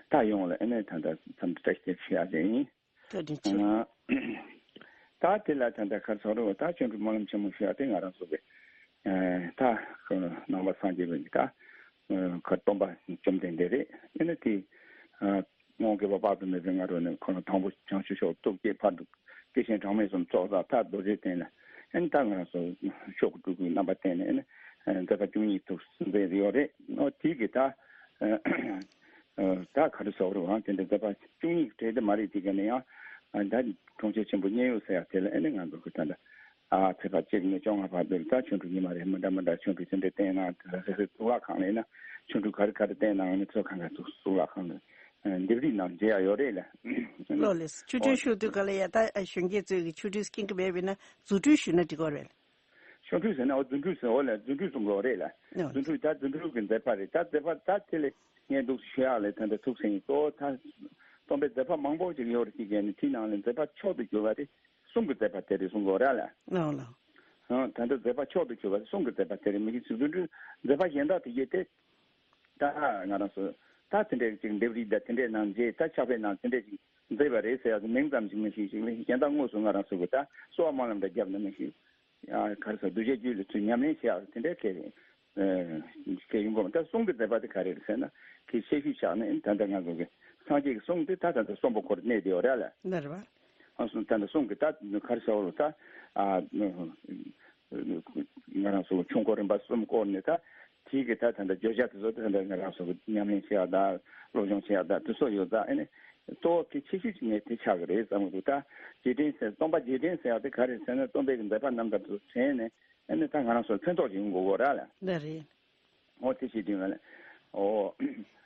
ད་ཡོངས་ལ་ཨ་ནས་ད་ལྟ་འཚམས་འདྲི་བཀྲ་ཤིས་བདེ་ལེགས་ཞུ་ཡ་དེ་ཡིན། བཀའ་དྲིན་ཆེ། ཨ་ད་དེ་ལ་ད་ལྟ་ཁར་ཚོགས་རོགས་ད་ཆོ་འཕྲུལ་སྨོན་ལམ་ཆེན་མོ་ཞུ་ཡ་དེ་ང་རང་ཚོ་གི་ཨ་ད་ནང་པ་སངས་རྒྱས་པའི་ད་ཁར་སྟོན་པ་བཅོམ་ལྡན་འདས་རེད། ཨ་ནི་དེ་ཨ་སྔོན་དགེ་བ་དཔག་ཏུ་མེད་པའི་ང་རང་ནས་ཁོ་ན་དང་པོ་བྱང་ཆུབ་མཆོག་ཐུགས་བསྐྱེད་ཕ་དགེ་བཤེས་གྲངས་མེད་གསུམ་ཚོགས་བསགས་ད་རྡོ་རྗེ་གདན་ལ་ཨ་ནི་ད་ང་རང་ཚོ་མཆོག་གི་སྤྲུལ་སྐུའི་རྣམ་པ་བསྟན་ནས་ཨ་ནི་མཛད་པ་བཅུ་གཉིས་ཐུགས་མཛད་ཡོད་རེད། ཨོ་དེ་གི་ད་ཨ་ད་ག་རེ་ཟེར་རུང་དེ་འདྲ་མཛད་པ་བཅུ་གཉིས་ཀྱི་གྲས་དེ་མ་རེད། དེ་ག་ནས་ཡང་ད་གྲོང་ཁྱེར་ཆེན་པོ་མཉན་ཡོད་ཟེར་ཡག་དེ་ལ་ཨ་ནི་ང་ཚོ་གི་ད་ལྟ་ཨ་ཚེས་པ་གཅིག་ནས་བཅོ་ལྔ་བར་དུ་ད་ཆོ་འཕྲུལ་ཉི་མ་རེ་མི་འདྲ་མི་འདྲ་ཆོ་འཕྲུལ་དེ་འདྲ་བསྟན་གནང་། ད་ལྟ་སེ་སེ་གཙུག་ལག་ཁང་ལ་ཡིན་ན་ཆོ་འཕྲུལ་ག་རེ་ག་རེ་བསྟན་གནང་ནས་ཚོ་གང་ག་ཚོ་གཙུག་ལག་ཁང་ལ་ལྡེབས་རིས་ནང་མཇལ་ཡག་ཡོད་རེད་ལ། ལགས་ལགས། ཆོ་འཕྲུལ་ཞུ་དུས་ག་ལ་ཡ་ད་གཞོན་སྐྱེས་ཚོས་ཀྱི་ཆོ་འཕྲུལ་མཁྱེན་གྱི་མེད་པས་ན་རྫུ་འཕྲུལ་ཞུས་ན་འགྲིག་གི་རེད། ཆོ་འཕྲུལ་ཟེར་ན་འོ་རྫུ་འཕྲུལ་ཟེར་འོ་ལ་རྫུ་འཕྲུལ་གསུང་གི་འོ་རེད་ལ། ཨོ་རྫུ་འཕྲུལ་ད་རྫུ་འཕྲུལ་གྱི་མཛད་པ་རེད། ད་མཛད་པ་ད་དེ་ལས་ངས་འདུག་ཞུ་ཡག་ལས་ད་འདི་ཐུགས་སེམས་གཙོ་བོ་ད་སྟོན་པའི་མཛད་པ་མང་པོ་ཅིག་ཡོད་རེད། ཅིག་ཡིན་ནི་དེའི་ནང་ལས་མཛད་པ་མཆོག་ཏུ་གྱུར་པ་དེ་གསུང་གི་མཛད་པ་དེ་རེད་གསུང་གི་འོ་ར་ལ། ལགས་ལགས། ཨོ་ད་འདི་མཛད་པ་མཆོག་ཏུ་གྱུར་པ་དེ་གསུང་གི་མཛད་པ་དེ་རེད། མི་གི་རྫུ་འཕྲུལ་མཛད་པ་གཞན་དག་དེ་གྱད་དེ་ད་ང་རང་ཚོ་ད་དེ་འདྲའི་ཅིག་ལྡེབས་རིས་ད་དེ་འདྲའི་ནང་མཇལ། ད་ཕྱག་དཔེ་ནང་དེ་འདྲའི་ཅིག་མཛད་པ་རེད་ཟེར་ཡག་གི་མིང་ཙམ་ཞིག་མི་ཤེས་ཤིག་ལས་གཞན་དག་དངོས་སུ་ང་རང་ཚོ་གི་ད་གསོལ་བ་སྨོན་ལམ་འདྲ་བརྒྱབ་ན་མི་ཤེས། ཨ་ག་རེ་ཟེར་གདུལ་བྱ་རྒྱུད་ལ་ཚུར་ཉམས་ལེན་བྱེད་ཡག་དེ་འདྲའི་གལ་ཨ་གལ་ཡོང་གི་མ། ད་གསུང་གི་མཛད་པ་དེ་ག་རེ་རེད་ཟེར་ན་གལ་ཆེ་ཤོས་ཆགས་ནས་ད་ལྟ་ང་ཚོ་གི་སངས་རྒྱས་ཀྱི་གསུང་དེ་ད་ད་ལྟ་གསོན་པོ་འཁོར་གནས་དེ་ཡོད་ར་ལ། འདི་རེད་བ། ཨ་གསུང་ད་ལྟ་གསུང་གི་ད་ག་རེ་ཟེར་བ་ད་ཨ་ང་རང་ཚོ་ཆོས་འཁོར་རིམ་པ་གསུམ་བསྐོར་ནས་ད་དེའི་གི་ད་ད་ལྟ་བརྗོད་བྱ་དེ་ཚོ་ད་ལྟ་ང་རང་ཚོ་གི་ཉམས་ལེན་བྱེད་ཡག་དང་སློབ་སྦྱོང་བྱེད་ཡག་དང་དེ་ཚོ་ཡོད་ཙང་ཨ་ནི་གཙོ་བོ་གལ་ཆེ་ཤོས་ཅིག་ངས་དེ་ཆགས་ཀྱི་རེད་བསམ་གི་འདུག་ད་རྗེས་དྲན་ཟེར་སྟོན་པ་རྗེས་དྲན་ཟེར་ཡག་དེ་ག་རེ་ཟེར་ན་སྟོན་པའི་གི་མཛད་པ་རྣམ་ཐར་དེ་ཚོ་དྲན་ནས་ཨ་ནི་ད་ང་རང་ཚོར་ཕན་ཐོགས་ཅིག་ཡོང་དགོས་གོ་ར་ལ། འདི་རེད། ཨོ་དེ་བྱེད་དུས་ང་ལ་ཨོ།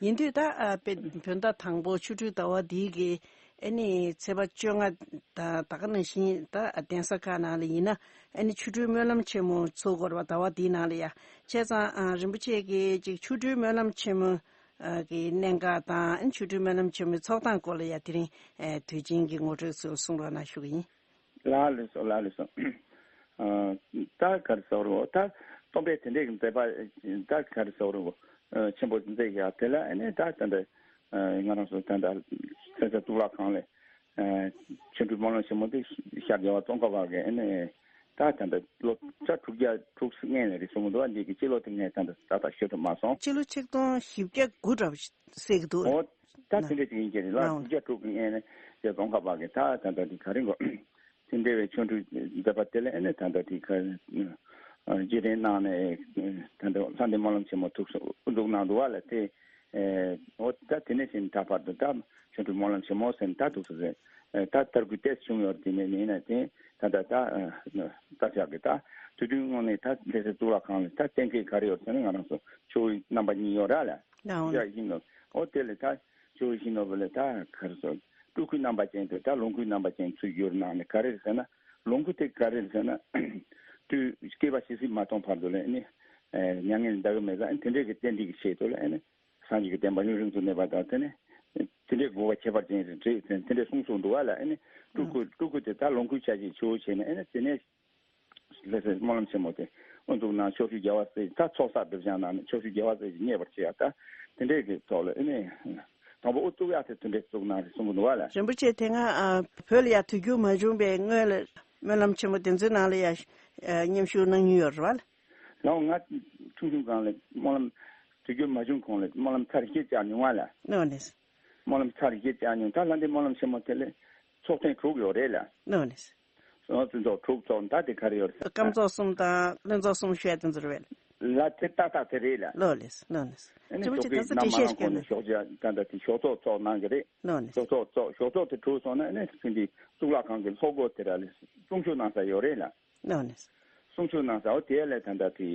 ཡིན་དུས་ད་ཨ་དཔེ་བོད་ཟླ་དང་པོ་ཆོ་འཕྲུལ་ཟླ་བ་འདིའི་གི་ཨ་ནི་ཚེས་པ་བཅོ་ལྔ་ད་ད་ག་ནང་བཞིན་ད་གདན་ས་ཁག་ནང་ལ་ཡིན་ན་ཨ་ནི་ཆོ་འཕྲུལ་སྨོན་ལམ་ཆེན་མོ་ཚོགས་དགོས་རེད་བ། ཟླ་བ་འདིའི་ནང་ལ་ཡ་བྱས་ཙང་ཨ་རིན་པོ་ཆེ་གིས་ཅིག་ཆོ་འཕྲུལ་སྨོན་ལམ་ཆེན་མོ་ཨ་གི་གནད་འགག་དང་ཨ་ནི་ཆོ་འཕྲུལ་སྨོན་ལམ་ཆེན་མོའི་ཚོགས་སྟངས་སྐོར་ལ་ཡ་དེ་རིང་ཨ་དུས་ཆེན་གྱི་ངོ་སྤྲོད་ཚུལ་གསུང་རོགས་གནང་ཞུ་གི་ཡིན། ལགས་ལགས་སོ་ལགས་ལགས་སོ། ཨ་ད་ག་རེ་ཟེར་རོ་ད་སྟོན་པའི་དེ་འདྲའི་གི་མཛད་པ་ད་ག་རེ་ཟེར་རོ་ཆེན་པོ་མཛད་ཡག་དེ་ལ་ཨ་ནི་ད་ད་འདྲ་ང་རང་ཚོ་ད་ད་སེ་སེ་གཙུག་ལག་ཁང་ལ་ཆོ་འཕྲུལ་སྨོན་ལམ་ཆེན་མོ་དེ་ཤར་རྒྱལ་བ་ཙོང་ཁ་པ་གི་ཨ་ནི་ད་ད་འདྲ་ལོ་ཆ་དྲུག་བརྒྱ་དྲུག་ཅུ་ལྔ་ལ་རེད་གསུངས་འདུག་ཨ་འདི་གི་སྤྱི་ལོ་དེ་ངས་ད་འདྲ་ཏག་ཏག་ཤོད་ཐུབ་མ་སོང་། སྤྱི་ལོ་ཆིག་སྟོང་བཞི་བརྒྱ་དགུ་འདྲ་པོ་ཟེར་གི་འདུག་ཨོ་ད་དེ་འདྲ་ཅིག་ཡིན་གྱི་རེད་ལ་དྲུག་བརྒྱ་དྲུག་གི་ངས་ནས་ཡ་ཙོང་ཁ་པ་གི་ད་ད་ད་འདི་ག་རེ་འགོ། དེ་འདྲ་བའི་ཆོ་འཕྲུལ་མཛད་པ་དེ་ལ་ཨ་ནི་ད་ལྟ་དེ་ག་རྗེས་དྲན་གནང་ནས་ད་ལྟ་ལྷ་ལྡན་སྨོན་ལམ་ཆེན་མོ་ཐུགས་སུ་དབུ་འཛུགས་གནང་འདུག་བ་ལ་དེ་འོ་ད་དེ་ནས་བྱས་ནས་ད་བར་དུ་ད་ཆོ་འཕྲུལ་སྨོན་ལམ་ཆེན་མོ་ཟེར་ནས་ད་ཐུགས་སུ་ཟེར་ད་དར་རྒུད་ཏོག་ཙམ་བྱུང་ཡོད་རེད། དེ་ནས་མིན་ན་དེ་ད་ད་ད་ད་ཆག་གི་ད་དུས་རྒྱུན་དངོས་གནས་ད་ལྷ་སའི་གཙུག་ལག་ཁང་ལ་ད་གཏན་འཁེལ་ག་རེ་ཡོད་ཟེར་ན་ང་རང་ཚོ་ཆོས་རྣམ་པ་གཉིས་ཡོད་ར་ལ་ཡང་ཡིན་ནོ་འོ་དེ་ལ་ད་ཆོས་བཞིན་ནོར་བུ་ལས་ད་ག་རེ་ཟེར། སྤྲུལ་སྐུའི་རྣམ་པ་ཅན་དུ་ད་ལོངས་སྐུའི་རྣམ་པ་ཅན་ཚུར་བསྒྱུར་གནང་ནས་ག་རེ་རེད་ཟེར་ན། ལོངས་སྐུ་དེ་ག་རེ་རེད་ཟེར་ན། དུས་བསྐལ་པ་ཇི་སྲིད་མ་སྟོང་བར་དུ་ལ་ཨ་ནི། མྱ་ངན་འདའ་གི་མེད་ཙང་དེ་འདྲའི་གི་རྟེན་འབྲེལ་གྱི་ཆེད་དུ་ལ་ཨ་ནི། སངས་རྒྱས་ཀྱི་བསྟན་པ་ཡུན་རིང་དུ་གནས་པ་དང་དེ་ནི། དེ་འདྲའི་དགོས་པ་ཁྱད་པར་ཅན་རེད་དེ་དེ་འདྲའི་གསུང་སོང་འདུག་བ་ལ། ཨ་ནི་སྤྲུལ་སྐུ་སྤྲུལ་སྐུ་དེ་ད་ལོངས་སྐུའི་ཆ་ཤས་ཆེ་བོ་བྱས་ནས། ཨ་ནི་དེ་ནས་ལྷ་སའི་སྨོན་ལམ་ཆེན་མོ་དེ་དབུ་འཛུགས་གནང་། ཕྱོགས་བཞི་རྒྱལ་བ་སྲས་ད་ཚོགས་བསགས་སྒྲུབ་སྦྱང་གནང་ནས་ཕྱོགས་བཞི་རྒྱལ་བ་སྲས་ཀྱིས་མཉེས་པར་བྱེད་ཡ། ད་དེ་འདྲའི་གི་ཐོག་ལ། ཨ་ནི་དང་པོ་དབུ་བཙུགས་ཡ་དེ་དེ་འདྲའི་བཙུགས་གནང་རེད་གསུང་གི་འདུག་བ་ལ། རིན་པོ་ཆེ་དེ་སྔ་ཨ་བོད་ལ་ཡ་དུས་འགྱུར་མ་བྱུང་བའི་སྔོན་ལ་སྨོན་ལམ་ཆེན་མོ་དེ་ཚོའི་ནང་ལ་ཡ་ཨ་མཉམ་ཞུགས་གནང་མྱོང་ཡོད་རེད་བ་ལ། ལགས། ང་ཆུང་ཆུང་སྒང་ལ་སྨོན་ལམ་དུས་འགྱུར་མ་བྱུང་གོང་ལ་སྨོན་ལམ་ཚར་བཞི་བཅར་མྱོང་བ་ལ། ལགས་ནས། སྨོན་ལམ་ཚར་བཞི་བཅར་མྱོང་། ད་ལྷ་ལྡན་སྨོན་ལམ་ཆེན་མོ་དེ་ལ་ཚོགས་ཐེངས་དྲུག་ཡོད་རེད་ལ། ལགས་ནས། སོ་སོ་ཚོགས་དྲུག་ཚོགས་ད་དེ་ག་རེ་ཡོད་རེད། སྐམ་ཚོགས་གསུམ་དང་ལྷན་ཚོགས་གསུམ་ཞུ་ཡ་དེ་ཚོ་རེད་བས། ལ་དེ་ཏག་ཏག་དེ་རེད་ལ། ལགས་ལས། ལགས་ལས། ཨ་ནི་ཞོགས་ཀས་ད་ལྟ་མ་གནང་གོང་ནས་ཞོགས་ཇ་ད་ལྟ་དེ་ཞོགས་ཚོགས་ཚོགས་གནང་གི་རེད། ལགས་ལས། ཞོགས་ཚོགས་ཚོགས་ཞོགས་ཚོགས་དེ་གྲུབ་སོང་ན། ཨ་ནི་ཕྱིན་ཏེ་གཙུག་ལག་ཁང་གི་ལྷོ་སྒོ་དེ་ར་ལ་གསུང་ཆོས་གནང་ས་ཡོད་རེད་ལ། ལགས་ལས། གསུང་ཆོས་གནང་ས་འོ་དེ་ལ་ད་ལྟ་དེ་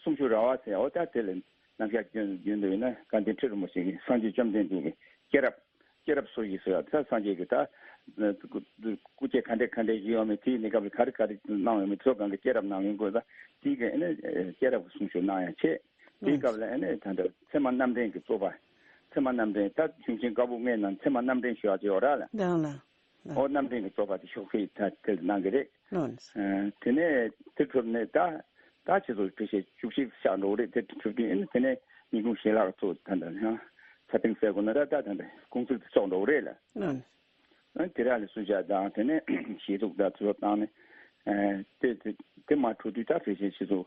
གསུང་ཆོས་ར་བ་ཟེར། འོ་ད་དེ་ལ་རྣམ་གཞག་རྒྱུན་རྒྱུན་དུ་ཡིན་ན་དགའ་ལྡན་ཁྲི་རིན་པོ་ཆེ་གིས་སངས་རྒྱས་བཅོམ་ལྡན་འདས་ཀྱི་སྐྱེས་རབས་སྐྱེས་རབས་སོ་བཞི་ཟེར་བ་དེ། སངས་རྒྱས་ཀྱི་ད་སྐུ་སྐྱེ་ག་འདྲ་ག་འདྲ་ཞིག་ཡོད་མེད། དེའི་གནས་སྐབས་ལ་ག་རེ་ག་རེ་གནང་ཡོད་མེད་དེ་ཚོ་གང་གི་སྐྱེས་རབས་གནང་ཡོང་དགོས་ད། དེའི་གི་ཨ་ནི་སྐྱེས་རབས་ཀྱི་གསུང་ཆོས་གནང་ཡ་བྱས། དེའི་སྐབས་ལ་ཨ་ནི་ད་ལྟ་ཚད་མ་རྣམ་འདྲེན་གྱི་རྩོད་པ། ཚད་མ་རྣམ་འདྲེན་ད་གཞུང་ཆེན་བཀའ་པོད་ལྔའི་ནང་ཚད་མ་རྣམ་འདྲེན་ཞུ་ཡ་ཅིག་ཡོད་ར་ལ། ལགས་ལགས། ཨོ་རྣམ་འདྲེན་གྱི་རྩོད་པ་དེ་ཞོགས་ཀས་ད་དེ་གནང་གི་རེད། ལགས་ནས། ཨ་དེ་ནས་དེ་གྲུབ་ནས་ད་ད་ཁྱེད་ཚོ་ཕལ་ཆེར་བཅུ་གཅིག་ཆགས་འགྲོ་གི་རེད། དེ་གྲུབ་དུས་ཨ་ནི་དེ་ནས་ཉིན་གུང་ཞལ་ལག་ཚོ་ད་ད་ཡང་ཚ་ཐིང་ཟེར་དགོས་ན་ར་ད་ད་ད་གུང་ཚིགས་དེ་ཚོགས་འགྲོ་གི་རེད་ལ། ལགས་ནས། ཨ་དེ་ར་ལ་གསོལ་ཇ་དང་དེ་ནས་ཞལ་ཐུག་ད་ཚོ་བཏང་ནས། ཨ་དེ་དེ་དེ་མ་གྲུབ་དུས་ད་ཕལ་ཆེར་ཁྱེད་ཚོ་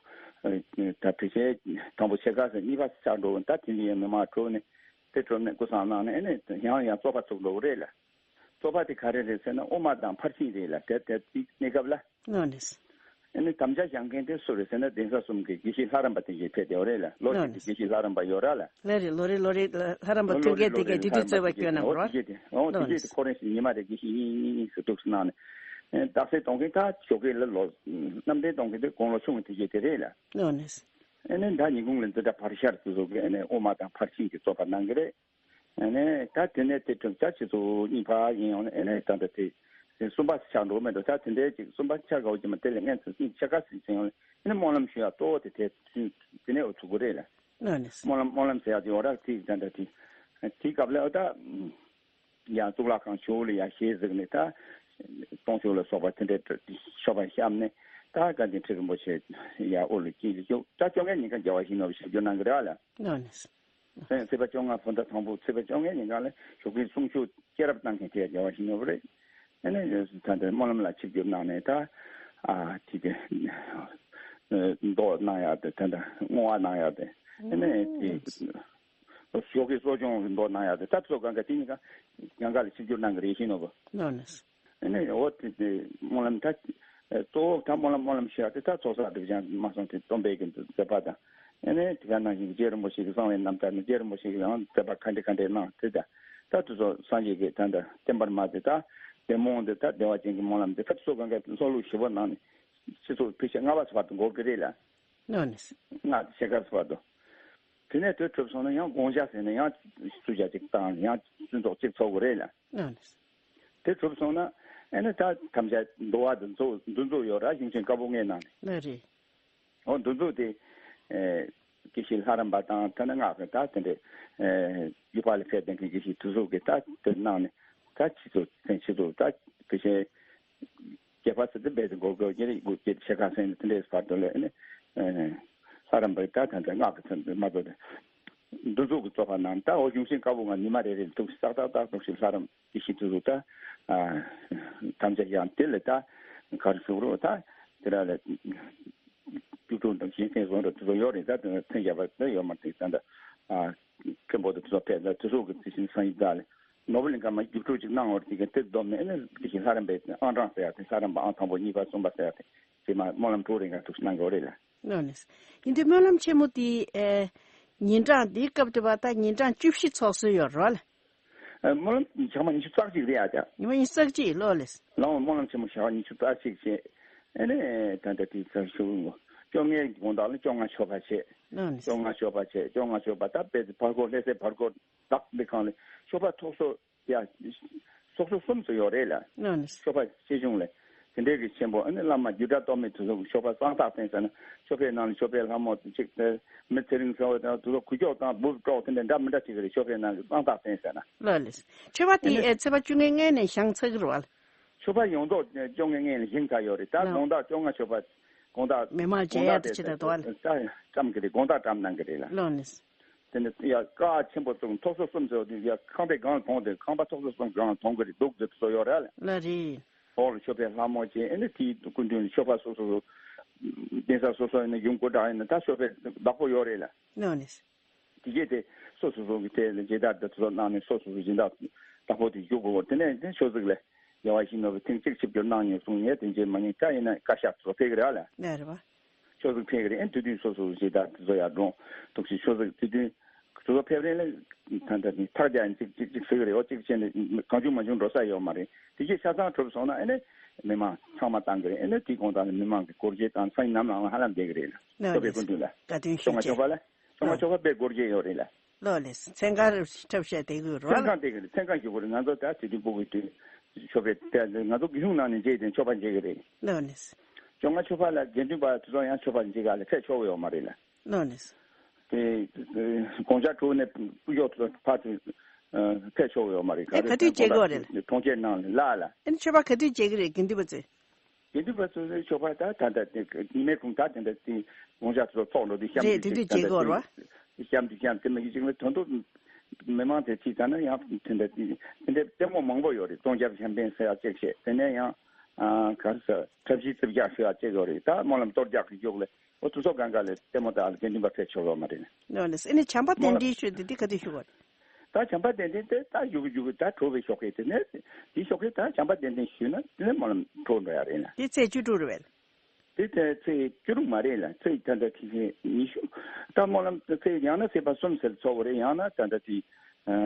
ཨ་ད་ཕལ་ཆེར་དང་པོ་ཕྱེད་ཀ་ཟེར་གཉིས་པ་ཆགས་འགྲོ་གི། ད་དེ་འདྲ་ཡང་མི་མ་གྲུབ་ནས་དེ་གྲུབ་ནས་སྐུ་བསང་གནང་ནས། ཨ་ནི་ཡང་ཡང་རྩོད་པ་ཚུགས་འགྲོ་གི་རེད་ལ། རྩོད་པ་དེ་ག་རེ་རེད་ཟེར་ན་དབུ་མ་དང་ཕར་ཕྱིན་རེད་ལ། དེ་དེ་དེ་གནས་སྐབས་ལ། ལགས་ནས། ཨ་ནི་དམ་བཅའ་བཞག་མཁན་དེ་སུ་རེད་ཟེར་ན་གདན་ས་གསུམ་གྱི་དགེ་བཤེས་ལྷ་རམས་པ་དེ་གྱད་ཕེབས་བསྡད་ཡོད་རེད་ལ། ལོ་རེ་ལོ་རེ་དགེ་བཤེས་ལྷ་རམས་པ་ཡོད་ར་ལ། ལོ་རེ་ལོ་རེ་ལོ་རེ་ལྷ་རམས་པ་ལོ་ཐོན་རེ་མཁན་ལོ་དེ་རེ་གྱད་དེ་དུས་ཚོད་པ་བསྐྱོན་གནང་རོགས། ལྷ་རམས་པ་དེ་གྱད་དེ་ཨོ་དེ་གྱད་དེ་ཁོ་རང་ཉི་མ་རེ་དགེ་བཤེས་གཉིས་གཉིས་གཉིས་སུ་འདུག་སེ་གནང་ནས། ཨ་རྟགས་གསལ་གཏོང་མཁན་ད་ཞོགས་ཀས་ལ་ལོ་རྣམ་འདྲེན་གཏོང་མཁན་དེ་དགུང་ལོ་ཆུང་བ་དེ་གྱད་དེ་རེད་ལ། ལགས་ནས། ཨ་ནི་ད་ཉིན་གུང་ལ་འཛིན་གྲྭ་བར་ཤར་དེ་ཚོ་གི་ཨ་ནི་དབུ་མ་དང་ཕར་ཕྱིན་གྱི་རྩོད་པ་གནང་གི་རེད། ཨ་ནི་ད་དེ་ནས་དེ་གྲུབ་ད་ཁྱེད་ཚོ་གཉིས་ཕར་ཡིན་ཡོང་ནས། ཨ་ནི་ད་ལྟ་དེ་དེ་གསུམ་པ་ཆགས་འགྲོ་མེད་འགྲོ། ད་དེ་འདྲའི་ཅིག་གསུམ་པ་ཆགས་དགོས་ཀྱི་མ། དེ་ལས་སྔོན་ཚུད་ཕྱེད་ཀ་ཟིན་ཟིན་ཡོང་ནས། ཨ་ནི་སྨོན་ལམ་ཞུ་ཡག་གཙོ་བོ་དེ་དེ་དེ་ནས་འོ་ཚུགས་དགོས་རེད་ལ། ལགས་ནས། སྨོན་ལམ་སྨོན་ལམ་ཟེར་ཡག་དེ་འོ་ར་དེ་ད་ལྟ་དེ་དེའི་སྐབས་ལ་འོ་ད་ཡང་གཙུག་ལག་ཁང་ཞོལ་ལ་ཡང་ཞལ་གཟིགས་ནས། ད་སྟོང་ཤོག་ལ་སོགས་པ་དེ་འདྲའི་མཆོད་པ་བཤམས་ནས། ད་དགའ་ལྡན་ཁྲི་རིན་པོ་ཆེ་ཡར་དབུ་ལ་དཀྱིལ་ལ་བཞུགས། ད་བཅོ་ལྔའི་ཉིན་ཀ་རྒྱལ་བ་ཡིད་བཞིན་ནོར་བུ་ཆིབས་བསྒྱུར་གནང་གི་རེད་ལ། ལགས་ནས། ཚེས་པ་བཅོ་ལྔ་བོད་ཟླ་དང་པོ་ཚེས་པ་བཅོ་ལྔའི་ཉིན་གང་ལ་ཞོགས་ཀའི་གསུང་ཆོས་སྐྱེས་རབས་གནང་མཁན་དེ་རྒྱལ་བ་ཡིད་བཞིན་ནོར་བུ་རེད། ཨ་ནི་ད་ལྟ་སྨོན་ལམ་ལ་ཆིབས་བསྒྱུར་གནང་ནས། ད་ཨ་དེ་དེ་མདོ་གནང་ཡག་དེ། ད་ལྟ་བསྔོ་བ་གནང་ཡག་དེ། ཨ་ནི་དེ་ཞོགས་ཀའི་གསོ་སྦྱོང་གི་མདོ་གནང་ཡག་དེ། ད་ཚོ་གང་ག་དེ་གཉིས་ཀ་ཉང་ག་ལ་ཆིབས་བསྒྱུར་གནང་གི་རེད་ཤི་ནོར་བུ། ལགས་ནས། ཨ་ནི་འོ་དེ་དེ་སྨོན་ལམ་ད་གཙོ་བོ་ད་སྨོན་ལམ་སྨོན་ལམ་ཞུ་ཡག་དེ་ད་ཚོགས་བསགས་སྒྲུབ་སྦྱང་མ་སོང་དེ་སྟོན་པའི་གི་མཛད་པ་དང་། ཨ་ནི་དེ་ག་ནང་བཞིན་རྗེ་རིན་པོ་ཆེ་གི་གསང་བའི་རྣམ་ཐར་ནི་རྗེ་རིན་པོ་ཆེ་གི་ཡང་མཛད་པ་ག་འདྲ་ག་འདྲ་གནང་དེ། ད་ད་དེ་ཚོ་སངས་རྒྱས་ཀྱི་ད་ད་བསྟན་པར་མ་དེ་ད་བདེ་སྨོན་དེ་ད་བདེ་བ་ཅན་གྱི་སྨོན་ལམ་དེ་ད་ཚོ་གང་ག་ལྷོ་ལུགས་ཞིབ་པོ་གནང་ནས་ཕྱི་ཚོ་ཕལ་ཆེར་ལྔ་པ་ཚོ་བར་དུ་འགོར་གི་རེད་ལ། ལགས་ནས། ལྔ་ཕྱེད་ཀ་ཚོ་བར་དུ། དེ་ནས་དེ་གྲུབ་སོང་ན་ཡང་དགོངས་ཞག་ཟེར་ནས་ཡང་གསུང་ཆོས་ཅིག་བཏང་ནས་ཡང་གསུང་ཚོགས་གཅིག་ཚོགས་དགོས་རེད་ལ། ལགས་ནས། དེ་གྲུབ་སོང་ན་ཨ་ནི་ད་དམ་བཅའ་འདུལ་བ་འདི་ཚོ་འདུ་འཛོམས་ཡོད་ར། གཞུང་ཆེན་བཀའ་པོད་ལྔའི་ནང་ནས། ལགས་རེད། འོ་འདུ་འཛོམས་དེ་ཨེ་དགེ་བཤེས་ལྷ་རམས་པ་དང་། ཐ་ན་སྔགས་ཀྱི་ད་དེ་འདྲའི་ཨེ་ཡུལ་ཕར་ལ་ཕེབས་བསྡད་མཁན་དགེ་བཤེས་དེ་ཚོ་གིས་ད་དེ་གནང་ནས། ད་ཁྱེད་ཚོ་མཚན་ཁྱེད་ཚོ་ད་དེ་བཞིན་རྒྱས་པ་ཟེར་དུས་རྦད་དེ་འགོར་དགོས་ཀྱི་རེད། དགུ་བརྒྱད་ཕྱེད་ཀ་ཟིན་ནས་དེ་འདྲའི་བར་དུ་ལ་ཨ་ནི་ཨེ་ལྷ་རམས་པའི་ད་ད་ད་སྔགས་ཀྱི་ཚན་མ་གཏོགས་དེ་འདུ་འཛོམས་ཀྱི་རྩོད་པ་གནང་། ད་འོ་གཞུང་ཆེན་བཀའ་པོད་ལྔ་ཉི་མ་རེ་རེ་ལ་ཐུགས་ཏག་ཏག་ཏག་ཏག་ཞིག་ལྷ་རམས་དགེ་བཤེས་དེ་ཚོ་ད་ཨ་དམ་བཅའ་བཞག་དེ་ལ་ད་ག་རེ་ཞུ་རོགས། ད་དེ་ར་ལ་རྒྱུགས་སྤྲོད་དང་གཞན་ཕན་བཟང་འདྲ་དེ་ཚོ་ཡོད་རེད། ད་དེ་ཚན་བརྒྱ་པ་ད་ཡོད་མ་རེད། ད་ད་ཨ་མཁན་པོ་དེ་ཚོ་ཕེབས། ད་དེ་ཚོ་གི་དེ་བཞིན་སང་ཉིན་ད་ལ་ནོར་བུ་གླིང་ཁ་མ་རྒྱུགས་སྤྲོད་ཅིག་གནང་བར་དེ་ག་དེ་བསྡོམས་ནས་ཨ་ནི་དེ་བཞིན་ལྷ་རམས་པའི་ཨང་གྲངས་ཟེར་ཡག་དེ་ལྷ་རམས་པ་ཨང་དང་པོ་གཉིས་པ་གསུམ་པ་ཟེར་ཡག་དེ་རྗེས་མ་སྨོན་ལམ་དྲུག་རེ་འགའ་འདུག་གནང་དགོས་རེད་ལ། ལགས་ནས། ཡིན་དུས་སྨོན་ལམ་ཆེན་མོ་དེ་ཨེ་ཉིན་གྲངས་འདིའི་སྐབས་དེ་བ་ད་ཉིན་གྲངས་བཅུ་བཞི་ཚོགས་སྲོལ་ཡོད་རོགས་ལ། ཨ་སྨོན་ལམ་ཞག་མ་ཉི་ཤུ་རྩ་གཅིག་རེད་ཨ་ཅག་ཉི་མ་ཉི་ཤུ་རྩ་གཅིག་ལོ་ལེས། ལའང་སྨོན་ལམ་ཆེན་མོ་ཞག་ཉི་ཤུ་རྩ་གཅིག་བྱས། ཨ་ནི་ད་ལྟ་དེ་ཚར་ཞུ་ངོ་། བཅོ་ལྔའི་དགོང་དག་ལ་བཅོ་ལྔ་མཆོད་པ་བྱས། ལོ་ལེས། བཅོ་ལྔ་མཆོད་པ་བྱས། བཅོ་ལྔ་མཆོད་པ་ད་དཔེ་བར་སྐོར་ལྷ་སའི་བར་སྐོར་བདག་འདི་གང་ལས་མཆོད་པ་ཚོགས་གསོག་ཡ་ཚོགས་གསོག་གསུམ་ཙམ་ཡོད་རེད་ལ། ལོ་ལེས། མཆོད་པ་ཆེ་ཆུང་ལས། དེ་འདྲའི་གི་ཆེན་པོ། ཨ་ནི་བླ་མ་རྒྱུད་གྲྭ་གཏོར་མའི་དུས་སུ་ཤོ་ཕ་གསང་རྟགས་བསྟན་ཟེར་ན། ཤོ་ཕའི་ནང་ལ་ཤོ་ཕའི་ལྷ་མོ་གཅིག་དེ་མི་ཚེ་རིང་ཟེར་བ་དང་དུས་སུ་གུ་ཅོག་དང་འབུབ་ཀྲོག་དེ་འདྲ་འདྲ་མི་འདྲ་བྱེད་ཀྱི་རེད། ཤོ་ཕའི་ནང་གི་གསང་རྟགས་བསྟན་ཟེར་ན། ལགས་ལགས། ཆོས་པ་དེ་ཨ་ནི་ཨེ་ཚེས་པ་བཅོ་ལྔའི་སྔོན་ནས་བཞེངས་ཚར་གྱི་རེད་བ། ཆོས་པ་ཡོངས་རྫོགས་བཅོ་ལྔའི་སྔོན་ལ་བཞེངས་ཚར་ཡོད་རེད། ད་ལགས། དགོང་དག་བཅོ་ལྔ་ཆོས་པ་དགོང་དག་མི་མང་མཇལ་དགོང་ཡག་དག་དེ་ཆེ་ད་དོ་བ་ལ། ད་བཀྲམ་གྱི་རེད། དགོང་དག་བཀྲམ་གནང་གི་རེད་ལ། ལགས་ལགས། དེ་ནས་ཡ་ཀ་ཆེན་པོ་བཙུགས། ཐོག་སོ་གསུམ་ཟེར་བ་དེ་ཡ་ཁང་པའི་སྒང་ལ་གཏོང་དེ། ཁང་པ་ཐོག་སོ་གསུམ་སྒང་ལ་གཏོང་གི་རེད། གདུགས་དེ་ཚོ་ཡོད་རེད་ལ། ལགས་རེད། འོག་ལ་ཤོ་ཕའི་ལྷ་མོ་བྱས། ཨ་ནི་དེའི་སྐུ་མདུན་ལ་ཤོ་ཕ་སོ་སོ་སོ་གདན་ས་སོ་སོ་ཡིན་ན། གཞུང་སྐུ་དྲག་ཡིན་ན་ད་ཤོ་ཕའི་བདག་པོ་ཡོད་རེད་ལ། ལགས་ལགས། དེ་གས་དེ་སོ་སོ་སོ་གི་དེ་ལ་མཇལ་དར་དེ་ཚོ་གནང་ནས་སོ་སོ་སོ་སྦྱིན་བདག་བདག་པོ་དེ་བཞུགས་དགོས། དེ་ནས་དེ་ཆོས་གཟིགས་ལ་རྒྱལ་བ་ཡིད་བཞིན་ནོར་བུ་ཐེངས་གཅིག་ཆིབས་བསྒྱུར་གནང་མྱོང་སོང་། ངས་དེ་མཇལ་མ་མྱོང་། ད་ཡིན་ན་བཀའ་ཤག་ཚོ་ཕེབས་ཀྱི་རེད་ལ། ལགས་རེད་བ། ཆོས་གཟིགས་ཕེབས་ཀྱི་རེད། ཨེ་དེ་དུས་སོ་སོ་སྦྱིན་བདག་དེ་ཚོ་ཡར་འགྲོ་འདུག་ཞིག་ཆོས་གཟིགས་དེ་དུས་དེ་ཚོ་ཕེབས་རན་ལ། ད་ལྟ་ནི་ཐག་རྒྱག་ཡིན་གཅིག་གཅིག་གཅིག་ཟེར་གྱི་རེད། འོ་གཅིག་བྱས་ནས་གང་བྱུང་མང་བྱུང་འགྲོ་ས་ཡོད་མ་རེད། དེ་གས་ཆ་ཚང་གྲུབ་སོང་ན་ཨེ་ནས་མི་མང་ཚང་མ་བཏང་གི་རེད། ཨེ་ནས་དེའི་གོང་དང་མི་མང་གི་སྒོར་གཞས་དང་སང་ཉིན་ནམ་ལངས་ལ་ཧ་ལམ་བསྡད་ཀྱི་རེད་ལ། ལགས་ཆོས་པའི་ལགས། སྐུ་མདུན་ལ། བཀའ་དྲིན་ཤོ་ལྔ་ཆོས་པ་ལ། ཤོ་ལྔ་ཆོས་པ་དཔེ་སྒོར་གཞས་ཡོད་རེད་ལ། ལགས་ལགས། མཚན་གང་འཁྲབ་བཤད་དེ་གི་རོ་ལ། མཚན་གང་དེ་གི་རེད། མཚན་གང་ཞུ་དགོས་རེད། ང་ཚོ་ད་དེ་དུས་སྤུ་གུའི་དུས་ཆོས་པའི་དེ་ང་ཚོ་རྒྱུན་ཞུགས་ནང་ནས་མཇལ་དེ་ཆོས་པ་མཇལ་གི་རེད། ལགས་ལགས། ཤོ་ལྔ་ཆོས་པ་ལ་དགེ་འདུན་པ་དེ་ཚོ་ཡང་ཆོས་པ་མཇལ་ག་ལ་ཕེབས་ཆོག་གི་ཡོད་མ་རེད་ལ། ལགས་ལགས། དེ་དགོངས་འཆར་གྲུབ་ནས་སྐུ་ཞབས་ཚོ་ཕར་ཚུར་ཕེབས་ཆོག་གི་ཡོད་མ་རེད། ག་ཨེ་རེད། ག་དུས་མཇལ་གི་ཡོད་རེད་ལ། གྲོང་ཁྱེར་ནང་ལ་ལ་ལ། ཨེ་ཆོས་པ་ག་དུས་མཇལ་གི་རེད། དགེ་འདུན་པ་ཚོས། དགེ་འདུན་པ་ཚོ་ལ་ཆོས་པ་ད་ད་ད་དེ་ཉི་མའི་གུང་ད་དེ་འདྲ་དེ་དགོངས་འཆར་ཚོ་ཚོགས་འགྲོ་དུས་གཤམ་རེད། དུས་དེ་དུས་ཅིག་ད་མཇལ་གི་ཡོད་རེད་བ། དེ་གཤམ་དུས་གཤམ་དེ་མ་གི་ཅིག་ལ་དོན་དུ་མི་མང་དེ་ཅིག་ད་ན་ཡང་དེ་འདྲ་དེ་དེ་འདྲ་ལྟད་མོ་མང་པོ་ཡོད་རེད། སྟོང་རྒྱབ་ཤམ་བན་ཟེར་ཡག་ཅིག་བྱས། དེ་ནས་ཡང་ཨ་ག་རེ་ཟེར་འཁྲབ་གཞས་རྩིབ་རྒྱག་ཟེར་ཡག་ཅིག་ཡོད་རེད། ད་སྨོན་ལམ་གཏོར་རྒྱག་གི་རྒྱུགས་ལ། འོ་དེ་ཚོ་གང་ག་ལ་ལྟད་མོ་ད་ལ་དགེ་འདུན་པ་ཕེབས་ཆོག་ཡོད་མ་རེད། ལགས་ལགས། ཨེ་ནས་བྱམས་པ་གདན་འདྲེན་ཞུ་དེ་དེ་ག་དུས་ཞུ་བ་རེད། ད་བྱམས་པ་གདན་འདྲེན་དེ་ད་ཡུ་གུ་ཡུ་གུ་ད་གྲོལ་བའི་ཞོགས་ཀས་དེ་ནས་དེའི་ཞོགས་ཀས་ད་བྱམས་པ་གདན་འདྲེན་ཞུས་ན་དེ་ནས་སྨོན་ལམ་གྲོལ་འགྲོ་ཡ་རེད་ལ། དེ་ཚེས་བཅུ་དྲུག་རེད་བས། དེ་ཚེས་ཚེས་བཅུ་དྲུག་མ་རེད་ལ། ཚེས་ད་ལྟ་ཁི་ཁི་ཉི་ཤུ། ད་སྨོན་ལམ་ཚེས་ཡང་ན་ཚེས་པ་གསུམ་ཟེར་ཚོགས་པ་རེད། ཡང་ན་ད་ལྟ་དེ་ཨ་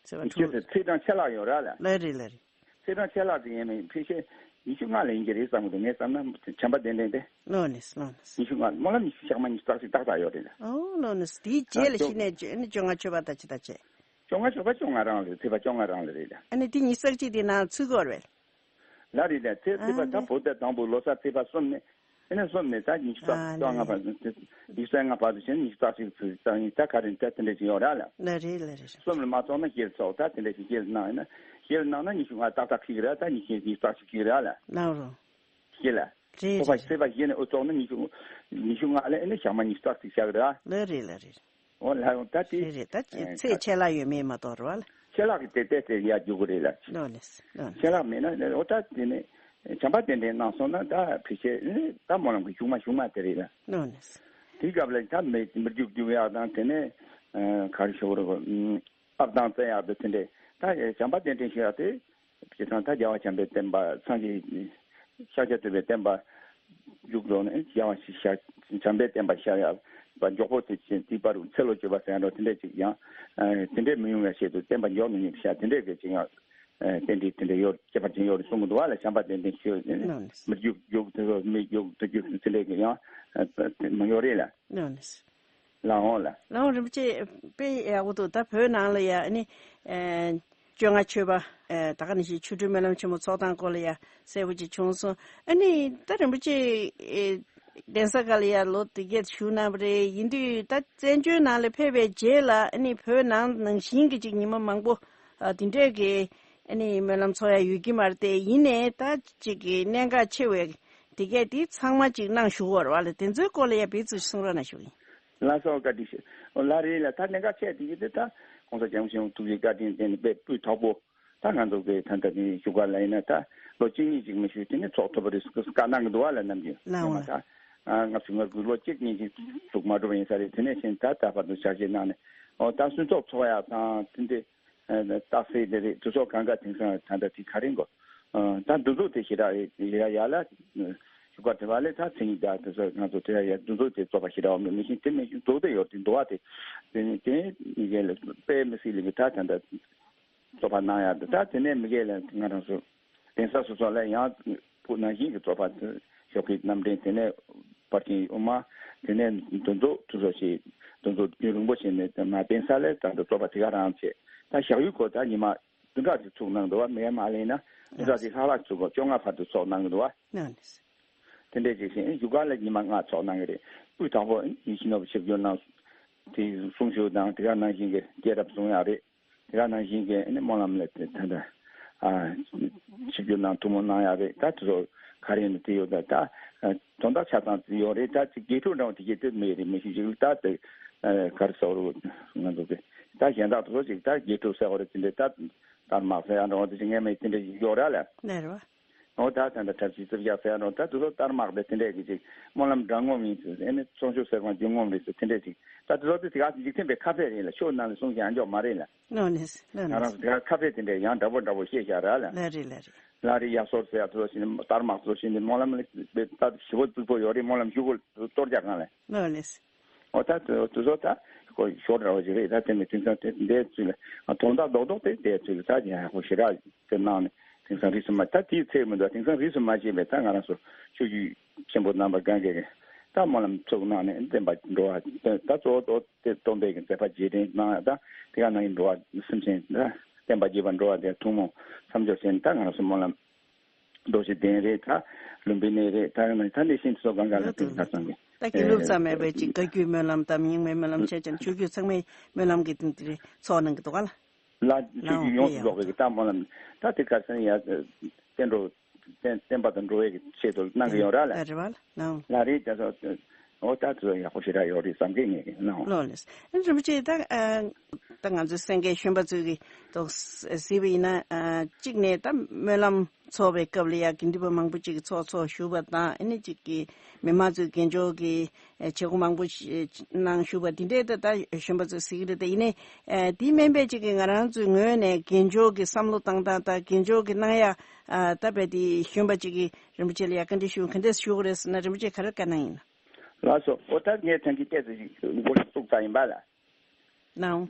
ཚེས་པ་ཉི་ཤུ་དྲུག་ཚེས་ཚེས་གྲངས་ཆད་ལྷག་ཡོད་ར་ལ། ལགས་རེད་ལགས་རེད། ཚེས་གྲངས་ཆད་ལྷག་དེ་ཡིན་མིན་ཕལ་ཆེར་ཉི་ཤུ་ལྔ་ལ་ཡིན་གྱི་རེད་བསམ་གི་འདུག་ངས་བསམ་ན་བྱམས་པ་གདན་འདྲེན་དེ། ལགས་ལགས་ལགས་ལགས། ཉི་ཤུ་ལྔ། སྨོན་ལམ་ཉི་ཤུ། ཞག་མ་ཉི་ཤུ་རྩ་གཅིག་ཏག་ཏག་ཡོད་རེད་ལ། ཨོ་ལགས་ལགས། དེའི་རྗེས་ལ་ཨ་གཞི་ནས་བཅོ་ཨ་ནི་བཅོ་ལྔ་མཆོད་པ་ད་ཅི་ད་བྱས། བཅོ་ལྔ་མཆོད་པ་བཅོ་ལྔ་རང་ལ་རེད། ཚེས་པ་བཅོ་ལྔ་རང་ལ་རེད་ལ། ཨ་ནི་དེ་ཉི་ཤུ་རྩ་གཅིག་དེ་ནང་ཚུད་ཀྱི་ཡོད་རེད། ལ་རེད་ལ། ཚེས་ཚེས་པ་ད་བོད་ཟླ་དང་པོའི་ལོ་གསར་ཚེས་པ་གསུམ་ནས། ཨ་ནི་གསུམ་ནས་ད་ཉི་ཤུ་རྩ་ཨ་ལགས་ལྔ་བར་དུ། ཉི་ཤུ་རྩ་ལྔ་བར་དུ་བྱས་ནས་ཉི་ཤུ་རྩ་གཅིག་ཚུད་ཙང་ཡིན། ད་ག་རེ་ད་དེ་འདྲ་ཞིག་ཡོད་ར་ལ། ལགས་རེད་ལགས་རེད། གསུམ་ལ་མ་ཚོགས་ན་བཞི་ལ་ཚོགས། ད་དེ་འདྲ་ཞིག་བཞི་ལ་གནང་ཡིན་ན། བཞི་ལ་གནང་ན་ཉི་ཤུ་ལྔ་ཏག་ཏག་ཁེགས་ར། ད་ཉི་ཤུ་ཉི་ཤུ་རྩ་གཅིག་ཁེགས་ར་ལ། ལགས་རོ། བཞི་ལ། རེད་ཚོགས་པ་རེད་རེད། ཚེས་པ་བཞི་ནས་འུ་ཚོགས་ན་ཉི་ཤུ་ཉི་ཤུ་ལྔ་ལ་ཨེ་ནི་ཞག་མ་ཉི་ཤུ་རྩ་གཅིག་བཞག་ར། ལགས་རེད་ལགས་རེད། འོ་ལ་ཡོང་ད་དེ། རེད་རེད། ད་ཨེ་ཚེས་ཆད་ལྷག་ཡོད་མེད་མ་གཏོགས་རེད་བ་ལ། ཆད་ལྷག་གི་དེ་ཏོག་ཙམ་ཡར་རྒྱུག་གི་རེད་ལ། ལགས་ལགས་ལགས། ཆད་ལྷག་མེད་ན་འོ་ད་དེ་ནས་བྱམས་པ་གདན་འདྲེན་གནང་སོང་ན་ད་ཕལ་ཆེར་ཨེ་ད་སྨོན་ལམ་གྱི་གཞུག་མ་གཞུག་མ་དེ་རེད་ལ། ལགས་ལགས། དེའི་སྐབས་ལ་ད་མི་མི་རྒྱུག་རྒྱུག་ཡག་དང་དེ་ནས་ཨ་ག་རེ་ཞུ་དགོས་རེད། ཨ་ཨབ་དང་རྩེ་ཡག་དང་དེ་འདྲས། ད་བྱམས་པ་གདན་འདྲེན་ཞུ་ཡག་དེ། བྱས་ཙང་ད་རྒྱལ་བ་བྱམས་པའི་བསྟན་པ་སངས་རྒྱས་ཤཱཀྱ་ཐུབ་པའི་བསྟན་པ་མཇུག་རྫོགས་ནས་རྒྱལ་བ་ཤཱཀྱ་བྱམས་པའི་བསྟན་པ་ཤར་ཡག་པ་མགྱོགས་པོ་དེ་བཞིན་དེའི་བར་དུ་ཚེ་ལོ་བཅུ་པ་ཟེར་ཡག་འདྲ་དེ་འདྲས་ཅིག་ཡང་དེ་འདྲས་མི་ཡོང་བའི་ཆེད་དུ་བསྟན་པ་མགྱོགས་མི་ཉུང་ཤག་དེ་འདྲས་ཀྱི་ཅིག་ཡང་རྟེན་འབྲེལ་དེ་འདྲས་ཡོད། ཁྱད་པར་ཅན་ཡོད་རེད་གསུང་གི་འདུག་བ་ལ། བྱམས་པ་གདན་འདྲེན་ཞུ་ནས་མི་རྒྱུག་རྒྱུག་དེ་ཚོ་མི་རྒྱུག་དེ་རྒྱུག་དེ་འདྲས་ཀྱི་ཡང་མ་ཡོད་རེད་ལ། ལགས་འོང་ལ། ལགས་འོང་རིན་པོ་ཆེ། དཔེ་ཡག་པོ་འདུག་ད་བོད་ནང་ལ་ཡ་ཨ་ནི་ཨེ་བཅོ་ལྔ་མཆོད་པ་ཨེ་ད་ག་ནང་བཞིན་ཆོ་འཕྲུལ་སྨོན་ལམ་ཆེན་མོ་ཚོགས་སྟངས་སྐོར་ལ་ཡ་གསལ་པོ་ཅིག་བྱུང་སོང་། ཨ་ནི་ད་རིན་པོ་ཆེ་ཨེ་གདན་ས་ཁག་ལ་ཡ་ལོ་དེ་གས་བཞུགས་གནང་བ་རེད། ཡིན་དུས་ད་བཙན་བྱོལ་ནང་ལ་ཕེབས་པའི་རྗེས་ལ་ཨ་ནི་བོད་ནང་ནང་བཞིན་གྱི་ཅིག་ཉི་མ་མང་པོ་ཨ་དེ་འདྲས་ཀྱི་ཨ་ནི་སྨོན་ལམ་ཚོགས་ཡ་ཡོད་ཀྱི་མ་རེད་དེ། ཡིན་ནའི་ད་ཅིག་གི་གནད་འགག་ཆེ་བའི་དེ་གས་དེ་ཚང་མ་ཅིག་གནང་བཞུགས་པ་རེད་བ་ལ། དེ་ཚོའི་སྐོར་ལ་ཡ་བེད་ཚུལ་གསུང་རོགས་གནང་ཞུ་གི་ཡིན། ལགས་སོ། བཀའ་དྲིན་ཆེ། ཨོ་ལགས་རེད་ལ། ད་གནད་འགག་ཆེ་དེ་གི་དེ་ད་༸གོང་ས་༸སྐྱབས་མགོན་ཆེན་པོ་ཐུགས་རྗེ་བཀའ་དྲིན་དེ་ནི་དཔེ་སྤུས་དག་པོ། ད་ང་ཚོ་གི་ད་ལྟ་ནི་བཞུགས་སྒར་ལ་ཡིན་ན་ད་ལོ་གཅིག་གཉིས་ཅིག་མི་ཞུས་དེ་ནི་ཚོགས་ཐུབ་པ་རེད་བཀའ་གནང་གི་འདུག་བ་ལ། ནམ་རྒྱུན་ལགས་འོ་ཡིན་མ་ད་ལྔ་བཅུ་ང་དགུ་ལོ་གཅིག་གཉིས་ཅིག་ཚུགས་མ་གྲུབ་པ་ཡིན་ས་རེད། དེ་ནས་བཞིན་ད་ད་བར་དུ་ཕྱག་བཞེས་གནང་ནས་ཨོ་ད་སུན་ཚོགས་ཚོགས་ཡག་དང་དེ་འདྲའི་རྟགས་གསལ་དེ་རེད། དུས་ཚོད་གང་ག་དེང་སང་ད་ལྟ་དེ་ག་རེ་འགོ་ད་འདུ་འཛོམས་དེ་ཞེ་དྲག་ཡ་ཡ་ལ་ཞུ་ག་དེ་བ་ལས་ད་མཚན་ཉིད་ད་དེ་ཚོ་ང་ཚོ་དེ་ཡ་ཡ་འདུ་འཛོམས་དེ་རྫོགས་པ་ཞེ་དྲག་མི་མི་ཤེས། དེ་མི་ཤེས་འདུག་དེ་ཡོད་དེ་འདུག་བ། དེ་དེ་ནི་དེ་མི་གལ་དཔེ་མི་སྲིད་ལས་ད་ད་ད་རྫོགས་པ་གནང་ཡ་དེ་ད་དེ་ནས་མི་གལ་ང་རང་ཚོ་གདན་ས་སོ་སོ་ལ་ཡང་ཕུགས་ནང་བཞིན་གྱི་རྫོགས་པ་ཞོགས་ཀྱི་རྣམ་འདྲེན་དེ་ནས་པར་ཆེན་དབུ་མ་དེ་ནས་འདུ་འཛོམས་དེ་ཚོ་ཞིག་འདུ་འཛོམས་རྒྱུན་རིང་པོ་བྱས་ནས་མ་གདན་ས་ལས་ད་ད་རྫོགས་པ་དེ་ག་རང་བྱས། ད་ཞག་ཡུལ་ཁོ་ད་ཉི་མ། བདུན་ཕྲག་ཅིག་ཚུགས་གནང་འདུག་བ། མེད་མ་ལེན་ན་བདུན་ཕྲག་ཅིག་ལྷག་ལྷག་ཚུགས་གོ། བཅོ་ལྔ་བར་དུ་ཚོགས་གནང་གི་འདུག་བ། ཨ་ནི། དེ་འདྲས་ཅིག་བྱས་བཞུགས་སྒར་ལ་ཉི་མ་ལྔ་ཚོགས་གནང་གི་རེད། དབུས་དང་པོ་ཡིད་བཞིན་ནོར་བུ་ཆིབས་བསྒྱུར་གནང་། དེ་གསུང་ཆོས་དང་དེ་ག་ནང་བཞིན་གྱི་སྐྱེས་རབས་གསུང་ཡག་རེད། དེ་ག་ནང་བཞིན་གྱི་ཨ་ནི་སྨོན་ལམ་ལ་དེ་ད་ལྟ་ཨ་ཆིབས་བསྒྱུར་གནང་ཐུགས་སྨོན་གནང་ཡག་རེད། ད་དེ་ཚོ་ག་རེ་ཡིན་ན་དེ་ཡོད། ད་ད་དོན་དག་ཆ་ཚང་ཡོད་རེད། ད་ཅིག་དགེ་ཕྲུག་འདྲ་བོ་དེ་གྱད་དེ་མེད་རེད། མི་ཤེས་ཅིག་ད་དེ་ག་རེ་ཟེར་དགོས་རེད། ང་ཚོ་གི་ད་གཞན་དག་དེ་ཚོ་ཅིག་ད་དགེ་ཕྲུག་ཟེར་དགོས་རེད། དེ་འདྲས་ད་དར་དམར་ཟེར་ཡག་འདྲ་བོ་དེ་ཅིག་ངས་མེད། དེ་འདྲས་ཡོད་ར་ལ། ལེ་རེད་བ། འོ་ད་ད་ལྟ་འཁྲབ་ཆས་རྩིབ་ཞག་ཟེར་ཡག་འདྲ་བོ་ད་དེ་ཚོ་དར་དམར་དེ་དེ་འདྲས་ཀྱི་ཅིག་སྨོན་ལམ་འདྲ་ངོམ་ཡིན་ཟེར། ཨ་ནི་ཚོགས་མཆོད་ཟེར་གང་རྒྱུ་ངོམ་རེད་ཟེར། དེ་འདྲས་ཅིག་ད་དེ་ཚོ་དེ་དེ་ག་འཇིག་རྟེན་པའི་ཁ་ཕྱེ་རེད་ལ། ཆོས་ནང་ལ་གསུང་ཞིག་ཡང་འཇོག་མ་རེད་ལ། ལོ་ནས་ལོ་ང་རང་ནས་ཚོ་དེ་ག་ཁ་ཕྱེ་དེ་འདྲས་ཡང་འདྲ་པོ་འདྲ་པོ་བཤད་བཞག་ར་ལ། ལ་རེད་ལ་རེད། ལ་རེ་ཡ་སོར་ཟེར་ཡག་དེ་ཚོ་བཞིན་དར་དམར་དེ་ཚོ་བཞིན་དེ་སྨོན་ལམ་ལ་ད་ཞི་བ་རྩིག་པོ་ཡོད་རེད། སྨོན་ལམ་ཞུ་དགོས་གཏོར་རྒྱག་གང་ལ། ལོ་ནས། འོ་ད་དུ་དུ་ཚོད་ད་ཁོ་ཞོར་འདྲ་བོ་ཞིག་རེད། ད་དེ་ནི་དེང་སང་དེ་འདས་ཚུལ་ལ་དོན་དག་རྡོག་རྡོག་དེ་འདས་ཚུལ་ལ་ད་ཡག་པོ་ཞེ་དྲག་དེ་གནང་ནས་དེང་སང་རིས་སུ་མ། ད་དེའི་ཚེ་མི་འདུག་དེང་སང་རིས་སུ་མ་ཆད་པའི་ད་ང་རང་ཚོ་ཆོས་བརྒྱུད་ཆེན་པོ་རྣམ་པ་གང་གའི་ད་སྨོན་ལམ་ཚུགས་གནང་ནས་བསྟན་པ་འགྲོ་བ་ད་གཙོ་བོ་དེ་སྟོན་པའི་གི་མཛད་པ་རྗེས་དྲན་གནང་ཡག་ད་དེ་ག་ནང་བཞིན་འགྲོ་བ་སེམས་ཅན་ད་བསྟན་པ་རྒྱས་པར་འགྲོ་བ་དེ་ཐུན་མོང་མཚམས་སྦྱོར་བྱས་ནས་ད་ང་རང་ཚོ་སྨོན་ལམ། རྡོ་རྗེ་གདན་རེད། ད་ལུམ་བི་ནི་རེད། ད་ད་ནས་ཤིན་ཏུ་གང་ག་ལ་དེ་ད་ཚང་གི་ད་དགེ་ལུགས་ཙམ་མེད་པའི་ཅིག་བཀའ་བརྒྱུད་སྨོན་ལམ་དང་རྙིང་མའི་སྨོན་ལམ་བྱས་ཀྱང་ཆོས་བརྒྱུད་ཚང་མའི་སྨོན་ལམ་གྱི་སྟེང་དེ་རེད་ཚོགས་གནང་གི་འདུག་ག་ལ། ལ་ཆོས་བརྒྱུད་ཡོངས་སུ་རྫོགས་པའི་གི་ད་སྨོན་ལམ་ད་དེ་ག་ཚང་ཡ་བསྟན་འགྲོ་བསྟན་བསྟན་པ་དང་འགྲོ་བའི་གི་ཆེད་དུ་གནང་གི་ཡོད་ར་ལ། ལ་རེད་བ་ལ། ལ་རེད། ད་སོ་འོ་ད་ཚོ་ཡག་པོ་ཞེ་དྲག་ཡོད་རེད་བསམ་གི་ངས་གི་གནང་བ། ལོ་ལེས་རིན་པོ་ཆེ་ད་ད་ང་ཚོའི་སེང་གེ་གཞོན་པ་ཚོས་གི་ཏོག་གཟིགས་པ་ཡིན་ན་གཅིག་ནས་ད་སྨོན་ལམ་ཚོགས་པའི་སྐབས་ལ་ཡ་དགེ་འདུན་པ་མང་པོ་ཅིག་གིས་ཚོགས་ཚོགས་བཞུགས་པ་དང་ཨ་ནི་ཅིག་གི་མི་མང་ཚོས་དགེ་སྦྱོར་གྱི་བྱེད་སྒོ་མང་པོ་ཞིག་གནང་བཞུགས་པ་འདི་འདྲའི་ད་ད་གཞོན་པ་ཚོས་གཟིགས་ཀྱི་རེད། ད་ཡིན་ནའི་དེའི་སྨན་པས་ཅིག་གིས་ང་རང་ཚོའི་ངོས་ནས་དགེ་སྦྱོར་གྱི་བསམ་བློ་བཏང་སྟངས་དང་དགེ་སྦྱོར་གྱི་གནང་ཡ་ད་བས་དེ་གཞོན་པ་ཅིག་གིས་རིན་པོ་ཆེ་ལ་ཡ་བཀའ་འདྲི་ཞུ་ག་འདྲས་ཞུ་དགོས་རེད་ཟེར་ན་རིན་པོ་ཆེས་ག་རེ་བཀའ་གནང་ཡིན་ན། ལགས་སོ། འོ་ད་ངས་ཐང་གི་ཏོག་ཙམ་ཞིག་མགོ་ལ་བཙུགས་ཚར་ཡིན་པ་ལ། ནའོ།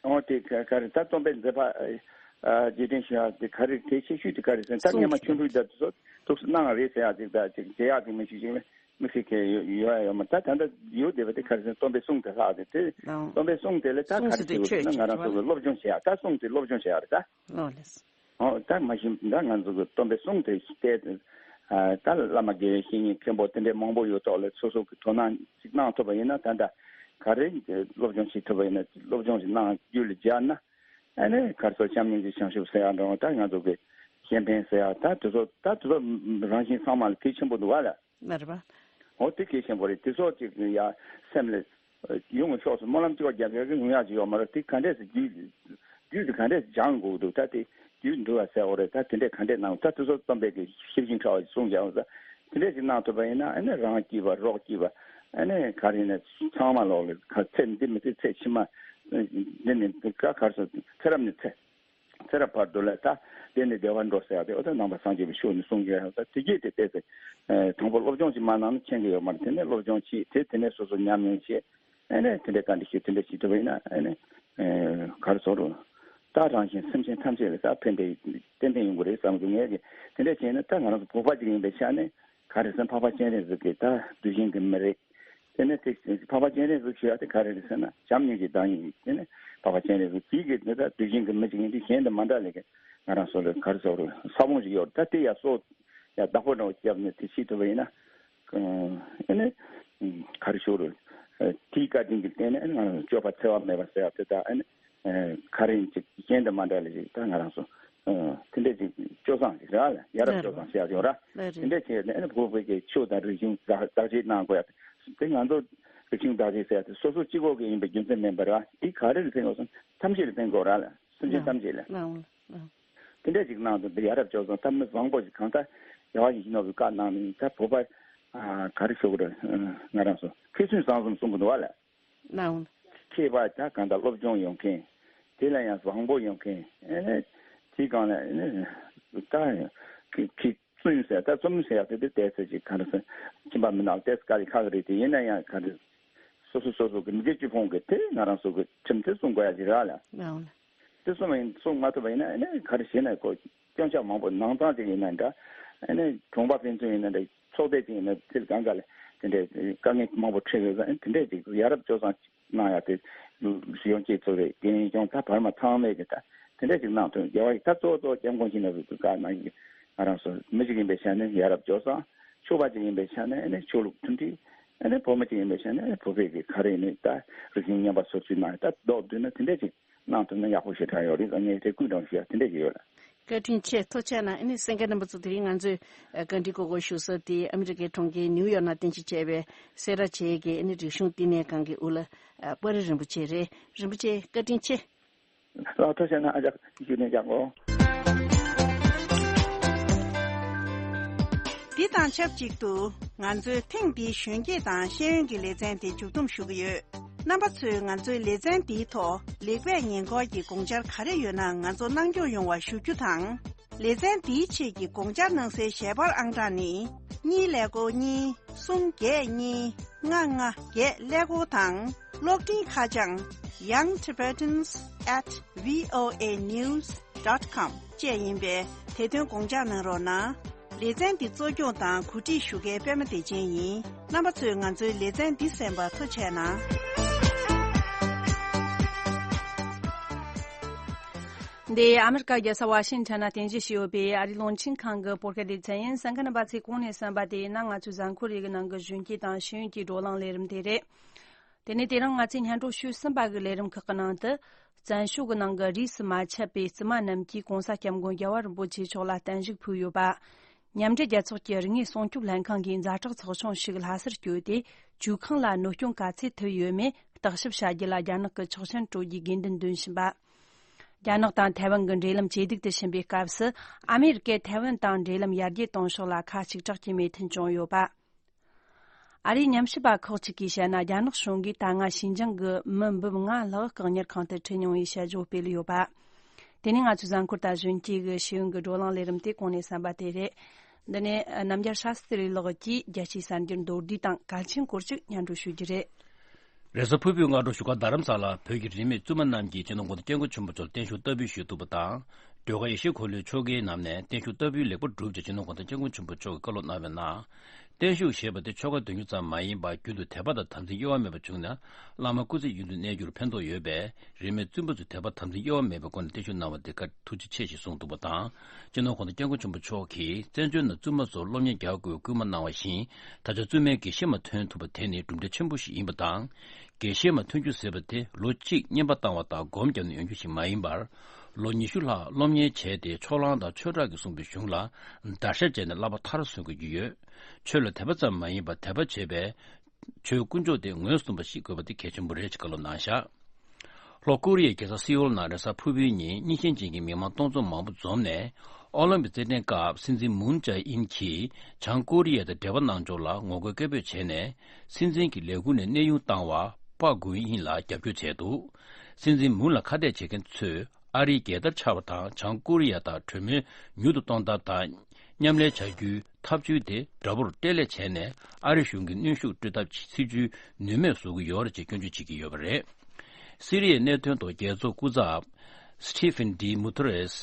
འོ་དེ་ག་ག་རེ་ད་སྟོན་པའི་མཛད་པ་ཨ་རྗེས་དྲན་ཞུ་ཡག་དེ་ག་རེ་དེ་ཆེ་ཤོས་དེ་ག་རེ་ཟེར་ན་ད་སྔོན་མ་ཆོ་འཕྲུལ་དང་དེ་ཚོ་ཐུགས་སུ་གནང་རེད་ཟེར་ཡག་ཅིག་ད་ཅིག་བྱེད་ཡག་ཅིག་མི་ཞིག་ཅིག་ལ་མི་ཤེས་མཁན་ཡོད་ཡོད་ཡ་ཡོད་མ། ད་ད་ལྟ་ཡོད་བསྡད་པ་དེ་ག་རེ་ཟེར་ན་སྟོན་པའི་གསུང་དེ་ལྷག་དེ་དེ་ནའོ། སྟོན་པའི་གསུང་དེ་ལ་ད་ག་རེ་ཟེར་དགོས་ཟེར་ན་ང་རང་ཚོ་གི་སློབ་སྦྱོང་བྱེད་ཡག་ད་གསུང་དེ་སློབ་སྦྱོང་བྱེད་ཡག་རེད་ད། ལོ་ལེས། ཨོ་ད་མ་གཞི་ད་ང་ཚོ་གི་སྟོན་པའི་གསུང་དེ་བལྟས་ཏེ་ཨ་ད་བླ་མ་དགེ་བའི་བཤེས་གཉེན་མཁན་པོ་དེ་འདྲའི་མང་པོ་ཡོད་ཐོག་ལ་སོ་སོ་གི་དོ་སྣང་ཅིག་གནང་ཐུབ་པ་ཡིན་ན་ད་ལྟ་ག་རེ་སློབ་སྦྱོང་བྱེད་ཐུབ་པ་ཡིན་ན་སློབ་སྦྱོང་ཞིག་གནང་རྒྱུ་ལ་སྦྱར་ན་ཨ་ནི་ག་རེ་ཟེར་བྱམས་སྙིང་རྗེ་བྱང་ཆུབ་ཟེར་ཡག་འདྲ་བོ་ད་ང་ཚོ་གི་གཞན་ཕན་ཟེར་ཡག་ད་དེ་ཚོ་ད་དེ་ཚོ་རང་བཞིན་ཚང་མ་ལ་གལ་ཆེན་པོ་འདུག་བ་ལ། མ་རེད་པ། འོ་དེ་གལ་ཆེན་པོ་རེད། དེ་ཚོ་ཅིག་ཡ་སེམས་ལ་ཡོང་ཕྱོགས་སུ་སྨོན་ལམ་གཅིག་པ་རྒྱབ་ཡག་གི་ཡོང་ཡག་ཅིག་ཡོད་མ་རེད། དེ་ག་འདྲས་སེ་རྒྱུད་རྒྱུད་དེ་ག་འདྲས་སེ་སྦྱང་དགོས་འདུག་ད་དེ་རྒྱུད་འདུལ་བ་ཟེར་བ་རེད། ད་དེ་འདྲས་ག་འདྲས་གནང་ད་དེ་ཚོ་སྟོན་པའི་གི་ཤེར་ཕྱིན་ཕྲེང་བ་ཞིག་གསུངས་ཀྱང་ད་དེ་འདྲས་ཞིག་གནང་ཐུབ་པ་ཡིན་ན་ཨ་ནི་རང་སྐྱིད་པ་རོགས་སྐྱིད་པ་ཨ་ནི་ག་རེ་ཡིན་ན་ཚང་མ་ལོག་ལ་ཚེ་འདི་མི་ཚེ་ཚེ་ཕྱི་མ་འདི་ནི་ག་ག་རེ་ཟེར་ཚེ་རབས་ནས་ཚེ། ཚེ་རབས་བར་དུ་ལ་ད་དེ་ནི་བདེ་བར་འགྲོ་ཟེར་ཡག་དེ་འོ་ད་ནང་པ་སངས་རྒྱས་པའི་ཆོས་ནི་གསུང་གི་ཡོད། ད་དེ་གྱད་དེ་བལྟས་ཚེ་དང་པོ་སློབ་སྦྱོང་ཅིག་མ་གནང་ན་མཁྱེན་གི་ཡོད་མ་རེད། དེ་ནས་སློབ་སྦྱོང་བྱེད་དེ་དེ་ནས་སོ་སོ་ཉམས་མྱོང་བྱེད་ཨ་ནས་དེ་འདྲའི་བཀའ་འདྲི་ཞུ་དེ་འདྲ་བྱེད་ཐུབ་པ་ཡིན་ན་ཨ་ནས་ག་རེ་ཟེར་རུང་ད་རང་གཞན་སེམས་ཅན་ཐམས་ཅད་ལ་ད་ཕན་བདེ་ཏན་ཏན་ཡོང་གི་རེད་བསམ་གི་ངས་ཀྱི་དེ་འདྲ་བྱས་ན་ད་ང་རང་ཚོ་བོད་པ་ཅིག་ཡིན་པའི་ཆ་ནས་ག་རེ་ཟེར་འཕགས་པ་སྤྱན་རས་གཟིགས་ཀྱི་ད་གདུལ་ཞིང་གི་མི་རེད། དེ་ནས་དེ་འཕགས་པ་སྤྱན་རས་གཟིགས་ཞུ་ཡག་དེ་ག་རེ་རེད་ཟེར་ན་བྱམས་སྙིང་རྗེ་བདག་ཉིད་ཡིན། དེ་ནས་འཕགས་པ་སྤྱན་རས་གཟིགས་དེའི་གི་དེ་ད་གདུལ་ཞིང་གི་མི་ཅིག་ཡིན་དུས་གཞན་དང་མ་འདྲ་ལས་ཀི་ང་རང་ཚོ་ལ་ག་རེ་ཟེར་རུང་ས་བོན་ཞིག་ཡོད་རེད། ད་དེ་ཡར་གསོ་ཡར་བདག་པོ་འདྲ་བོ་བརྒྱབ་ནས་དེ་བྱེད་ཐུབ་པ་ཡིན་ན་ཨ་ནི་ག་རེ་ཞུ་རུང་དེའི་བཀའ་དྲིན་གྱི་སྟེང་ནས་ཨ་ནི་ང་རང་ཚོ་སྤྱོད་པ་འཚེ་བ་མེད་པ་ཟེར་ཡག་དེ་ད་ཨ་ནི། ག་རེ་ཡིན་ཅིག་གཞན་དང་མ་འདྲ་ལ་ཞིག་ད་ང་རང་ཚོ་དེ་འདྲས་ཅིག་སྤྱོད་བཟང་ཞིག་ར་ལ་ཡ་རབས་སྤྱོད་བཟང་ཞིག་ཡོད་ར། དེ་འདྲས་བྱས་ནས་ཨ་ནི་བོད་པའི་གི་ཆོས་དང་རིག་གཞུང་བདག་བདག་གཅེས་གནང་དགོས་ཡ་དེ་ང་ཚོ་རིག་གཞུང་བདག་གཅེས་ཟེར་ཡ་དེ་སོ་སོ་གཅིག་པོ་གི་ཡིན་པའི་རྒྱུ་མཚན་མིན་པར་ར་དེ་ག་རེ་ལ་ཕན་དགོས་སམ་ཐམས་ཅད་ལ་ཕན་དགོས་ར་ལ་སེམས་ཅན་ཐམས་ཅད་ལ། དེ་འདྲས་ཅིག་གནང་དུས་འདི་ཡ་རབས་སྤྱོད་བཟང་ད་མི་བཟང་པོ་ཞིག་གང་ལྟར་རྒྱལ་བ་ཡིད་བཞིན་ནོར་བུའི་བཀའ་གནང་ནས་ད་བོད་པ་ག་རེ་ཞུ་དགོས་ར་ང་རང་ཚོ་མཁས་བཙུན་བཟང་གསུམ་གསུང་གི་འདུག་བ་ལ། ནའོ། མཁས་པ་ད་གང་ལྟར་སློབ་སྦྱོང་ཡོད་མཁན། དེ་ལ་ཡང་བཟང་པོ་ཡོད་མཁན། ཨེ་ནས་དེའི་སྒང་ལ་ཨེ་ནས་ད་མཁས་བཙུན་ཟེར་ད་བཙུན་ཟེར་ཡག་དེ་དེ་ཏོག་ཙམ་ཅིག་ག་རེ་ཟེར་ཁྱིམ་པ་མི་ནག་ཏོག་ཙམ་དཀའ་ལས་ཁག་གི་རེད། དེ་ཡིན་ན་ཡང་ག་རེ་སོ་སོ་སོ་སོ་གི་མི་དགེ་བཅུ་སྤོང་གི་དེ་ང་རང་ཚོ་གི་ཁྲིམས་དེ་སྲུང་དགོས་ཡ་ཅིག་རེད་ལ། ནའོ། དེ་སྲུང་མ་ཡིན་སྲུང་མ་ཐུབ་པ་ཡིན་ན་ཨེ་ནས་ག་རེ་བྱས་ན་ཁོ་སྐྱོན་ཆ་མང་པོ་ནང་ཚང་ཅིག་ཡིན་ན་འདྲ། ཨེ་ནས་གྲོང་པ་ཕན་ཚུན་ཡིན་ན་འདྲ། ཚོགས་སྡེ་ཅིག་ཡིན་ན་དེ་ལ་གང་ག་ལ་དེ་འདྲའི་དཀའ་ངལ་མང་པོ་འཕྲད་ཡོད་ཙང་དེ་འདྲའི་ཅིག་ཡ་རབས་སྤྱོད་བཟང་གནང་ཡ་དེ་ཡོང་ཅེས་ཚོ་རེད། རྒན་གཞོན་ད་བར་མ་ཚང་མས་ཀྱི་ད་ དེ་འདྲ་ཅིག་གནང་ཐུབ་ཡོད་པ་ཡིན། ད་གཙོ་བོ་གཙོ་བོ་སྐྱབས་མགོན་ཞིག་ན་ཟུག་གི་བཀའ་གནང་གི། ང་རང་ཚོ་མི་གཅིག་ཡིན་པའི་ཆ་ནས་ཡ་རབས་སྤྱོད་བཟང་། ཕྱུག་པ་གཅིག་ཡིན་པའི་ཆ་ནས་ཨ་ནི་ཆོས་ལུགས་མཐུན་སྒྲིལ། ཨ་ནི་བུ་མོ་གཅིག་ཡིན་པའི་ཆ་ནས་ཨ་ནི་བོད་པའི་གི་ག་རེ་ཡིན་ནའི་ད་རིག་གཞུང་རྙིང་པ་སོར་ཆུད་གནང་ཡ། ད་མདོར་བསྡུས་ན་དེ་འདྲ་ཅིག་གནང་ཐུབ་ན་ཡག་པོ་ཞེ་དྲག་ཡོད་རེད། ངས་དེ་སྐུལ་སློང་ཞུ་ཡ་དེ་འདྲ་ཞིག་ཡོད་ལ། བཀའ་དྲིན་ཆེ། ཐུགས་རྗེ་གནང་། ཨ་ནི་གསན་མཁན་རྣམ་པ་ཚོ་དེ་རིང་ང་ཚོའི་ཨ་བཀའ་འདྲི་གོ་སྐབས་ཞུ་ས་དེ་ཨ་མི་རི་ཀའི་གྲོང་ཁྱེར་ནིའུ་ཡོག་ནང་རྟེན་གཞི་བྱས་པའི་སེ་ར་བྱེས་ཀྱི་ཨ་ནི་རིག་གཞུང་བསྟི་གནས་ཁང་གི་དབུ་བླ་ཨ་པར་རིན་པོ་ཆེ་རེད། རིན་པོ་ཆེ་བཀའ་དྲིན་ཆེ། ལགས་ཐུགས་རྗེ་གནང་། ཨ་ཅག་ཞུ་ནས་ཀྱང་གོ། འདི་དང་ཆབས་ཅིག་ཏུ་ང་ཚོའི་ཐེངས་འདིའི་གཞོན་སྐྱེས་དང་ཤེས་ཡོན་གྱི་ལེ་ཚན་དེ་མཇུག་བསྡོམས་ཞུ་གི་ཡོད། རྣམ་པ་ཚོས་ང་ཚོའི་ལེ་ཚན་འདིའི་ཐོག་ལེགས་སྤེལ་ཉེས་འགོག་གི་དགོངས་འཆར་ག་རེ་ཡོད་ན་ང་ཚོ་གནང་སྐྱོང་ཡོང་བ་ཞུ་རྒྱུ་དང་། ལེ་ཚན་འདིའི་ཆེད་ཀྱི་དགོངས་འཆར་གནང་སའི་ཞལ་པར་ཨང་གྲངས་ནི། གཉིས་ཀླད་ཀོར་གཉིས། གསུམ་བརྒྱད་གཉིས། ལྔ་ལྔ་བརྒྱད་ཀླད་ཀོར་དང་། གློག་འཕྲིན་ཁ་བྱང་young tibetans at voanews dot com བཅས་ཡིན་པས་དེ་དོན་དགོངས་འཇགས་གནང་རོགས་གནང་། ལེ་ཚན་འདི་གཙོ་སྐྱོང་དང་གོ་སྒྲིག་ཞུ་མཁན་པད་མ་བདེ་ཆེན་ཡིན། རྣམ་པ་ཚོས་ང་ཚོའི་ལེ་ཚན་འདི་གསན་པར་ཐུགས་རྗེ་གནང་། འདི་ཨ་མི་རི་ཀ་རྒྱལ་ས་ཝ་ཤིང་ཊོན་ན་རྟེན་གཞི་བྱས་ཡོད་པའི་ཨ་རིའི་རླུང་འཕྲིན་ཁང་གི་བོད་སྐད་སྡེ་ཚན་ཡིན། གསན་མཁན་རྣམ་པ་ཚོས་གོང་ནས་གསན་པ་དེ་ཡིན་ན་ང་ཚོའི་གཟའ་འཁོར་རེ་གི་ནང་གི་གཞོན་སྐྱེས་དང་ཤེས་ཡོན་གྱི་བགྲོ་གླེང་ལས་རིམ་དེ་རེད། དེ་ནས་དེ་རིང་ང་ཚོས་སྙན་སྒྲོན་ཞུས་ཟིན་པ་གི་ལས་རིམ་ཁག་གི་ནང་དུ། བཙན་བྱོལ་གྱི་ནང་གི་རིས་སུ་མ་ཆད་པའི་བཙུན་མ་རྣམས་ཀྱིས་༸གོང་ས་༸སྐྱབས་མགོན་རྒྱལ་བ་རིན་པོ་ཆེ་མཆོག་ལ་བརྟན་བཞུགས་ཕུལ་ཡོད་པ། མཉམ་འབྲེལ་རྒྱལ་ཚོགས་ཀྱི་རིག་དངོས་སྲུང་སྐྱོབ་ལྷན་ཁང་གིས་ཛ་དྲག་ཚོགས་ཆུང་ཞིག་ལྷ་སར་བསྐྱོད་དེ། བཅོས་ཁང་ལ་གནོད་སྐྱོན་ག་ཚད་ཐེབས་ཡོད་མེད་བརྟག་ཞིབ་བྱ་རྒྱུ་ལ་རྒྱ་ནག་གི་ཆོག་མཆན་སྤྲོད་རྒྱུའི་དགོས་འདུན་འདོན་བཞིན་པ། རྒྱ་ནག་དང་ཐའེ་ཝན་གྱི་འབྲེལ་ལམ་ཇེ་སྡུག་ཏུ་ཕྱིན་པའི་སྐབས་སུ། ཨ་མེ་རི་ཀས་ཐའེ་ཝན་དང་འབྲེལ་ལམ་ཡར་རྒྱས་གཏོང་ཕྱོགས་ལ་ཁ་གཅིག་གྲགས་ཀྱི་མོས་མཐུན་བྱུང་ཡོད་པ། ཨ་རིའི་ཉམས་ཞིབ་པ་ཁག་ཅིག་གིས་བཤད་ན། རྒྱ་ནག་གཞུང་གིས་ད་སྔ་ཞིན་ཅང་གི་མི་འབུམ་ལྔ་ལྷག་བཀག་ཉར་ཁང་དུ་ཁྲིད་མྱོང་བའི་དཔྱད་བརྗོད་སྤེལ་ཡོད་པ། དེ་ནས་ང་ཚོའི་གཟའ་འཁོར་དང་གཞོན་སྐྱེས་ཀྱི་ཤེས་ཡོན་གྱི་བགྲོ་གླེང་ལས་རིམ་དེ་གོང་ནས་གསན་པ་དེ་རེད། འདི་ནས་རྣམ་རྒྱལ་ཤཱ་སྟྲི་ལགས་ཀྱིས་རྒྱལ་སྤྱིའི་གསར་འགྱུར་མདོར་བསྡུས་དང་གལ་ཆེན་སྐོར་ཅིག་སྙན་སྒྲོན་ཞུ་རྒྱུ་རེད། རེས་གཟའ་ཕུར་བུའི་སྔ་དྲོ་བཞུགས་སྒར་རྡ་རམ་ས་ལར་བོད་ཀྱི་རིས་མེད་བཙུན་མ་རྣམས་ཀྱིས་སྤྱི་ནོར་༸གོང་ས་༸སྐྱབས་མགོན་ཆེན་པོ་མཆོག་ལ་བརྟན་བཞུགས་བསྟར་འབུལ་ཞུས་ཐུབ་པ་དང་། སྒྲོལ་དཀར་ཡེ་ཤེས་འཁོར་ལོའི་ཆོ་གའི་ནང་ནས་བརྟན་བཞུགས་བསྟར་འབུལ་ལེགས་པར་གྲུབ་རྗེས་སྤྱི་ནོར་༸གོང་ས་༸སྐྱབས་མགོན་ཆེན་པོ་མཆོག་གིས་བཀའ་སློབ་གནང་བའི་ནང་། བརྟན་བཞུགས་ཞེས་པ་དེ་ཆོ་ག་དོན་གཉེར་ཙམ་མ་ཡིན་པར་རྒྱུན་དུ་དད་པ་དང་དམ་ཚིག་གཡོ་བ་མེད་པར་བྱུང་ན། བླ་མ་སྐུ་ཚེ་ཡུན་དུ་གནས་རྒྱུར་ཕན་ཐོགས་ཡོད་པས། རིས་མེད་བཙུན་མ་ཚོས་དད་པ་དམ་ཚིག་གཡོ་བ་མེད་པའི་སྒོ་ནས་བརྟན་བཞུགས་གནང་བ་དེ་ཁར་ཐུགས་རྗེ་ཆེ་ཞེས་གསུངས་འདུག་པ་དང་། སྤྱི་ནོར་༸གོང་ས་༸སྐྱབས་མགོན་ཆེན་པོ་མཆོག་གིས་བཙན་བྱོལ་ནང་བཙུན་མ་ཚོར་སློབ་གཉེར་རྒྱག་དགོས་པའི་སྐུལ་མ་གནང་བ་བཞིན། ད་ཆ་བཙུན་མའི་དགེ་བཤེས་མ་ཐོན་ཐུབ་པ་དེ་ནི་གྲུབ་འབྲས་ཆེན་པོ་ཞིག་ཡིན་པ་དང་། དགེ་བཤེས་མ་ཐོན་རྒྱུ་ཟེར་བ་དེ་ལོ་གཅིག་བསྙེན་པ་བཏང་བ་དང་སྒོམ་བརྒྱབ་ནས་ཡོང་རྒྱུ་ཞིག་མ་ཡིན་པར། ལོ་ཉི་ཤུ་ལྷག་སློབ་གཉེར་བྱས་ཏེ་ཕྱོགས་གླང་དང་ཆོས་གྲགས་ཀྱིས་གསུངས་པའི་གཞུང་ལ་བརྡར་ཤ་བཅད་ནས་བསླབ་པ་མཐར་སོན་དགོས་ཀྱི་ཡོད། ཆོས་ལ་དད་པ་ཙམ་མ་ཡིན་པར་དད་པ་བྱེད་པའི་ཆོས་དཀོན་མཆོག་དེ་ངོས་བཟུང་བ་ཞིག་དགོས་པ་དེ་གལ་ཆེན་པོ་རེད་ཅེས་བཀའ་སློབ་གནང་བཞག་ལྷོ་ཀོ་རི་ཡའི་རྒྱལ་ས་སེའུལ་ནང་རེས་གཟའ་ཕུར་བུའི་ཉིན་རྙིང་ཞེན་ཅན་གྱི་མི་མང་སྟོང་ཚོ་མང་པོ་འཛོམས་ནས། ཨོ་ལིམ་པིག་རྩེད་འགྲན་སྐབས་སྲིད་འཛིན་མུན་ཇཱ་ཨིན་གྱིས་བྱང་ཀོ་རི་ཡ་དང་འབྲེལ་བ་གནང་ཕྱོགས་ལ་ངོ་རྒོལ་སྐད་འབོད་བྱས་ནས། སྲིད་འཛིན་གྱི་ལས་ཁུངས་ནས་གནས་དབྱུང་བཏང་བ་པག་གུན་ཡིན་ལ་རྒྱབ་སྐྱོར་བྱས་འདུག་སྲིད་འཛིན་མུན་ལ་ཁ་གཏད་བྱེད་མཁན་ཚོས་ཨ་རིའི་རྒྱལ་དར་འཕྱར་བ་དང་། བྱང་ཀོ་རི་ཡ་དང་གྲོས་མོལ་མྱུར་དུ་གཏོང་ཐབས་དང་མཉམ་ལས་བྱ་རྒྱུའི་ཐབས་ཇུས་དེ་དགྲ་བོར་སྤྲེལ་ལད་བྱས་ནས། ཨ་རི་གཞུང་གི་གནོན་ཤུགས་སྤྲོད་ཐབས་ཀྱི་སྲིད་ཇུས་ནུས་མེད་བཟོ་གི་ཡོད་རེད་ཅེས་སྐྱོན་བརྗོད་བྱེད་ཀྱི་ཡོད་པ་རེད། སི་རི་ཡའི་གནད་དོན་ཐོག་རྒྱལ་ཚོགས་སྐུ་ཚབ་སི་ཊི་ཕིན་ཌི་མུ་ཐུ་རེས།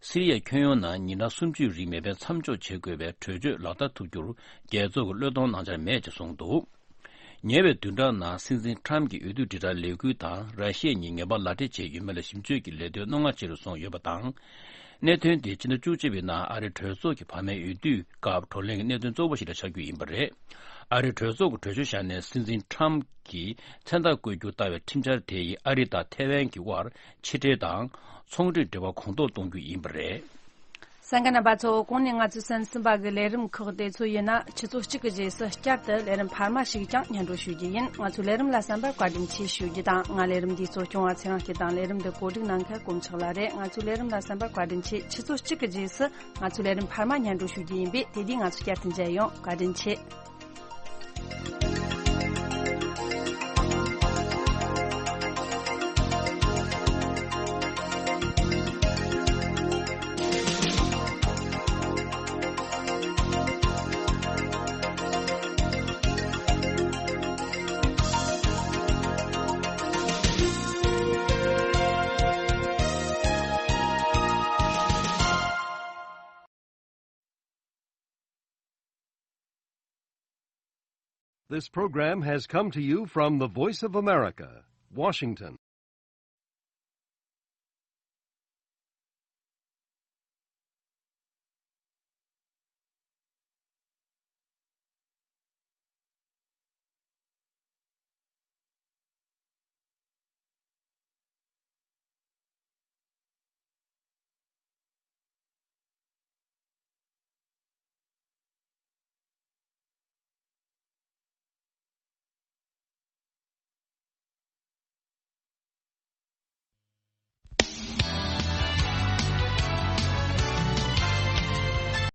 སི་རི་ཡའི་ཁྱོན་ཡོངས་ནང་ཉིན་གྲངས་སུམ་ཅུའི་རིང་མེ་འཕེན་མཚམས་འཇོག་བྱེད་དགོས་པའི་གྲོས་ཆོད་ལག་བསྟར་ཐུབ་རྒྱུར་རྒྱལ་ཚོགས་ཀྱི་བློས་གཏོང་གནང་འཆར་མེད་ཅེས་གསུངས་འདུག་ཉེ་བའི་བདུན་ཕྲག་ནང་སྲིད་འཛིན་ཁྲམ་གྱི་འོས་བསྡུ་དྲིལ་བསྒྲགས་ལས་འགུལ་དང་ར་ཤི་ཡ་གཉིས་ངན་པ་ལག་སྦྲེལ་བྱས་ཡོད་མེད་ལ་ཞིབ་དཔྱོད་ཀྱི་ལས་དོན་རྣོ་ངར་ཆེ་རུ་སོང་ཡོད་པ་དང་། གནད་དོན་དེ་ཕྱི་ཟླ་བཅུ་གཅིག་པའི་ནང་ཨ་རིའི་གྲོས་ཚོགས་ཀྱི་བར་མའི་འོས་བསྡུའི་སྐབས་བགྲོ་གླེང་གི་གནད་དོན་གཙོ་བོ་ཞིག་ལ་ཆགས་རྒྱུ་ཡིན་པ་རེད། ཨ་རིའི་གྲོས་ཚོགས་ཀྱི་གྲོས་ཆོད་བཞག་ནས་སྲིད་འཛིན་ཁྲམ་གྱིས་མཚན་རྟགས་བཀོད་རྒྱུ་ལྟ་བའི་ཁྲིམས་འཆར་དེ་ཡིས་ཨ་རི་དང་ཐའེ་ཝན་གྱི་དབར་ཕྱི་འབྲེལ་དང་ཚོང་འབྲེལ་འབྲེལ་བ་གོང་མཐོར་གཏོང་རྒྱུ་ཡིན་པ་རེད། གསན་མཁན་རྣམ་པ་ཚོ། གོང་ནས་ང་ཚོས་གསན་ཟིན་པ་གི་ལས་རིམ་ཁག་དེ་ཚོ་ཡིན་ན། ཆུ་ཚོད་གཅིག་གི་རྗེས་སུ་བསྐྱར་དུ་ལས་རིམ་འཕར་མ་ཞིག་ཀྱང་སྙན་སྒྲོན་ཞུ་རྒྱུ་ཡིན། ང་ཚོའི་ལས་རིམ་ལ་གསན་པར་བཀའ་དྲིན་ཆེ་ཞུ་རྒྱུ་དང་། ང་ལས་རིམ་འདིའི་གཙོ་སྐྱོང་བ་ཚེ་རིང་སྐྱིད་དང་། ལས་རིམ་འདི་གོ་སྒྲིག་གནང་མཁན་དཀོན་མཆོག་ལགས་རེད། ང་ཚོའི་ལས་རིམ་ལ་གསན་པར་བཀའ་དྲིན་ཆེ། ཆུ་ཚོད་གཅིག་གི་རྗེས་སུ་ང་ཚོའི་ལས་རིམ་འཕར་མ་སྙན་སྒྲོན་ཞུ་རྒྱུ་ཡིན་པས། དེ་དུས་ང་ཚོ་བསྐྱར་དུ་མཇལ་ཡོང་། བཀའ་དྲིན་ཆེ། This program has come to you from the Voice of America, Washington.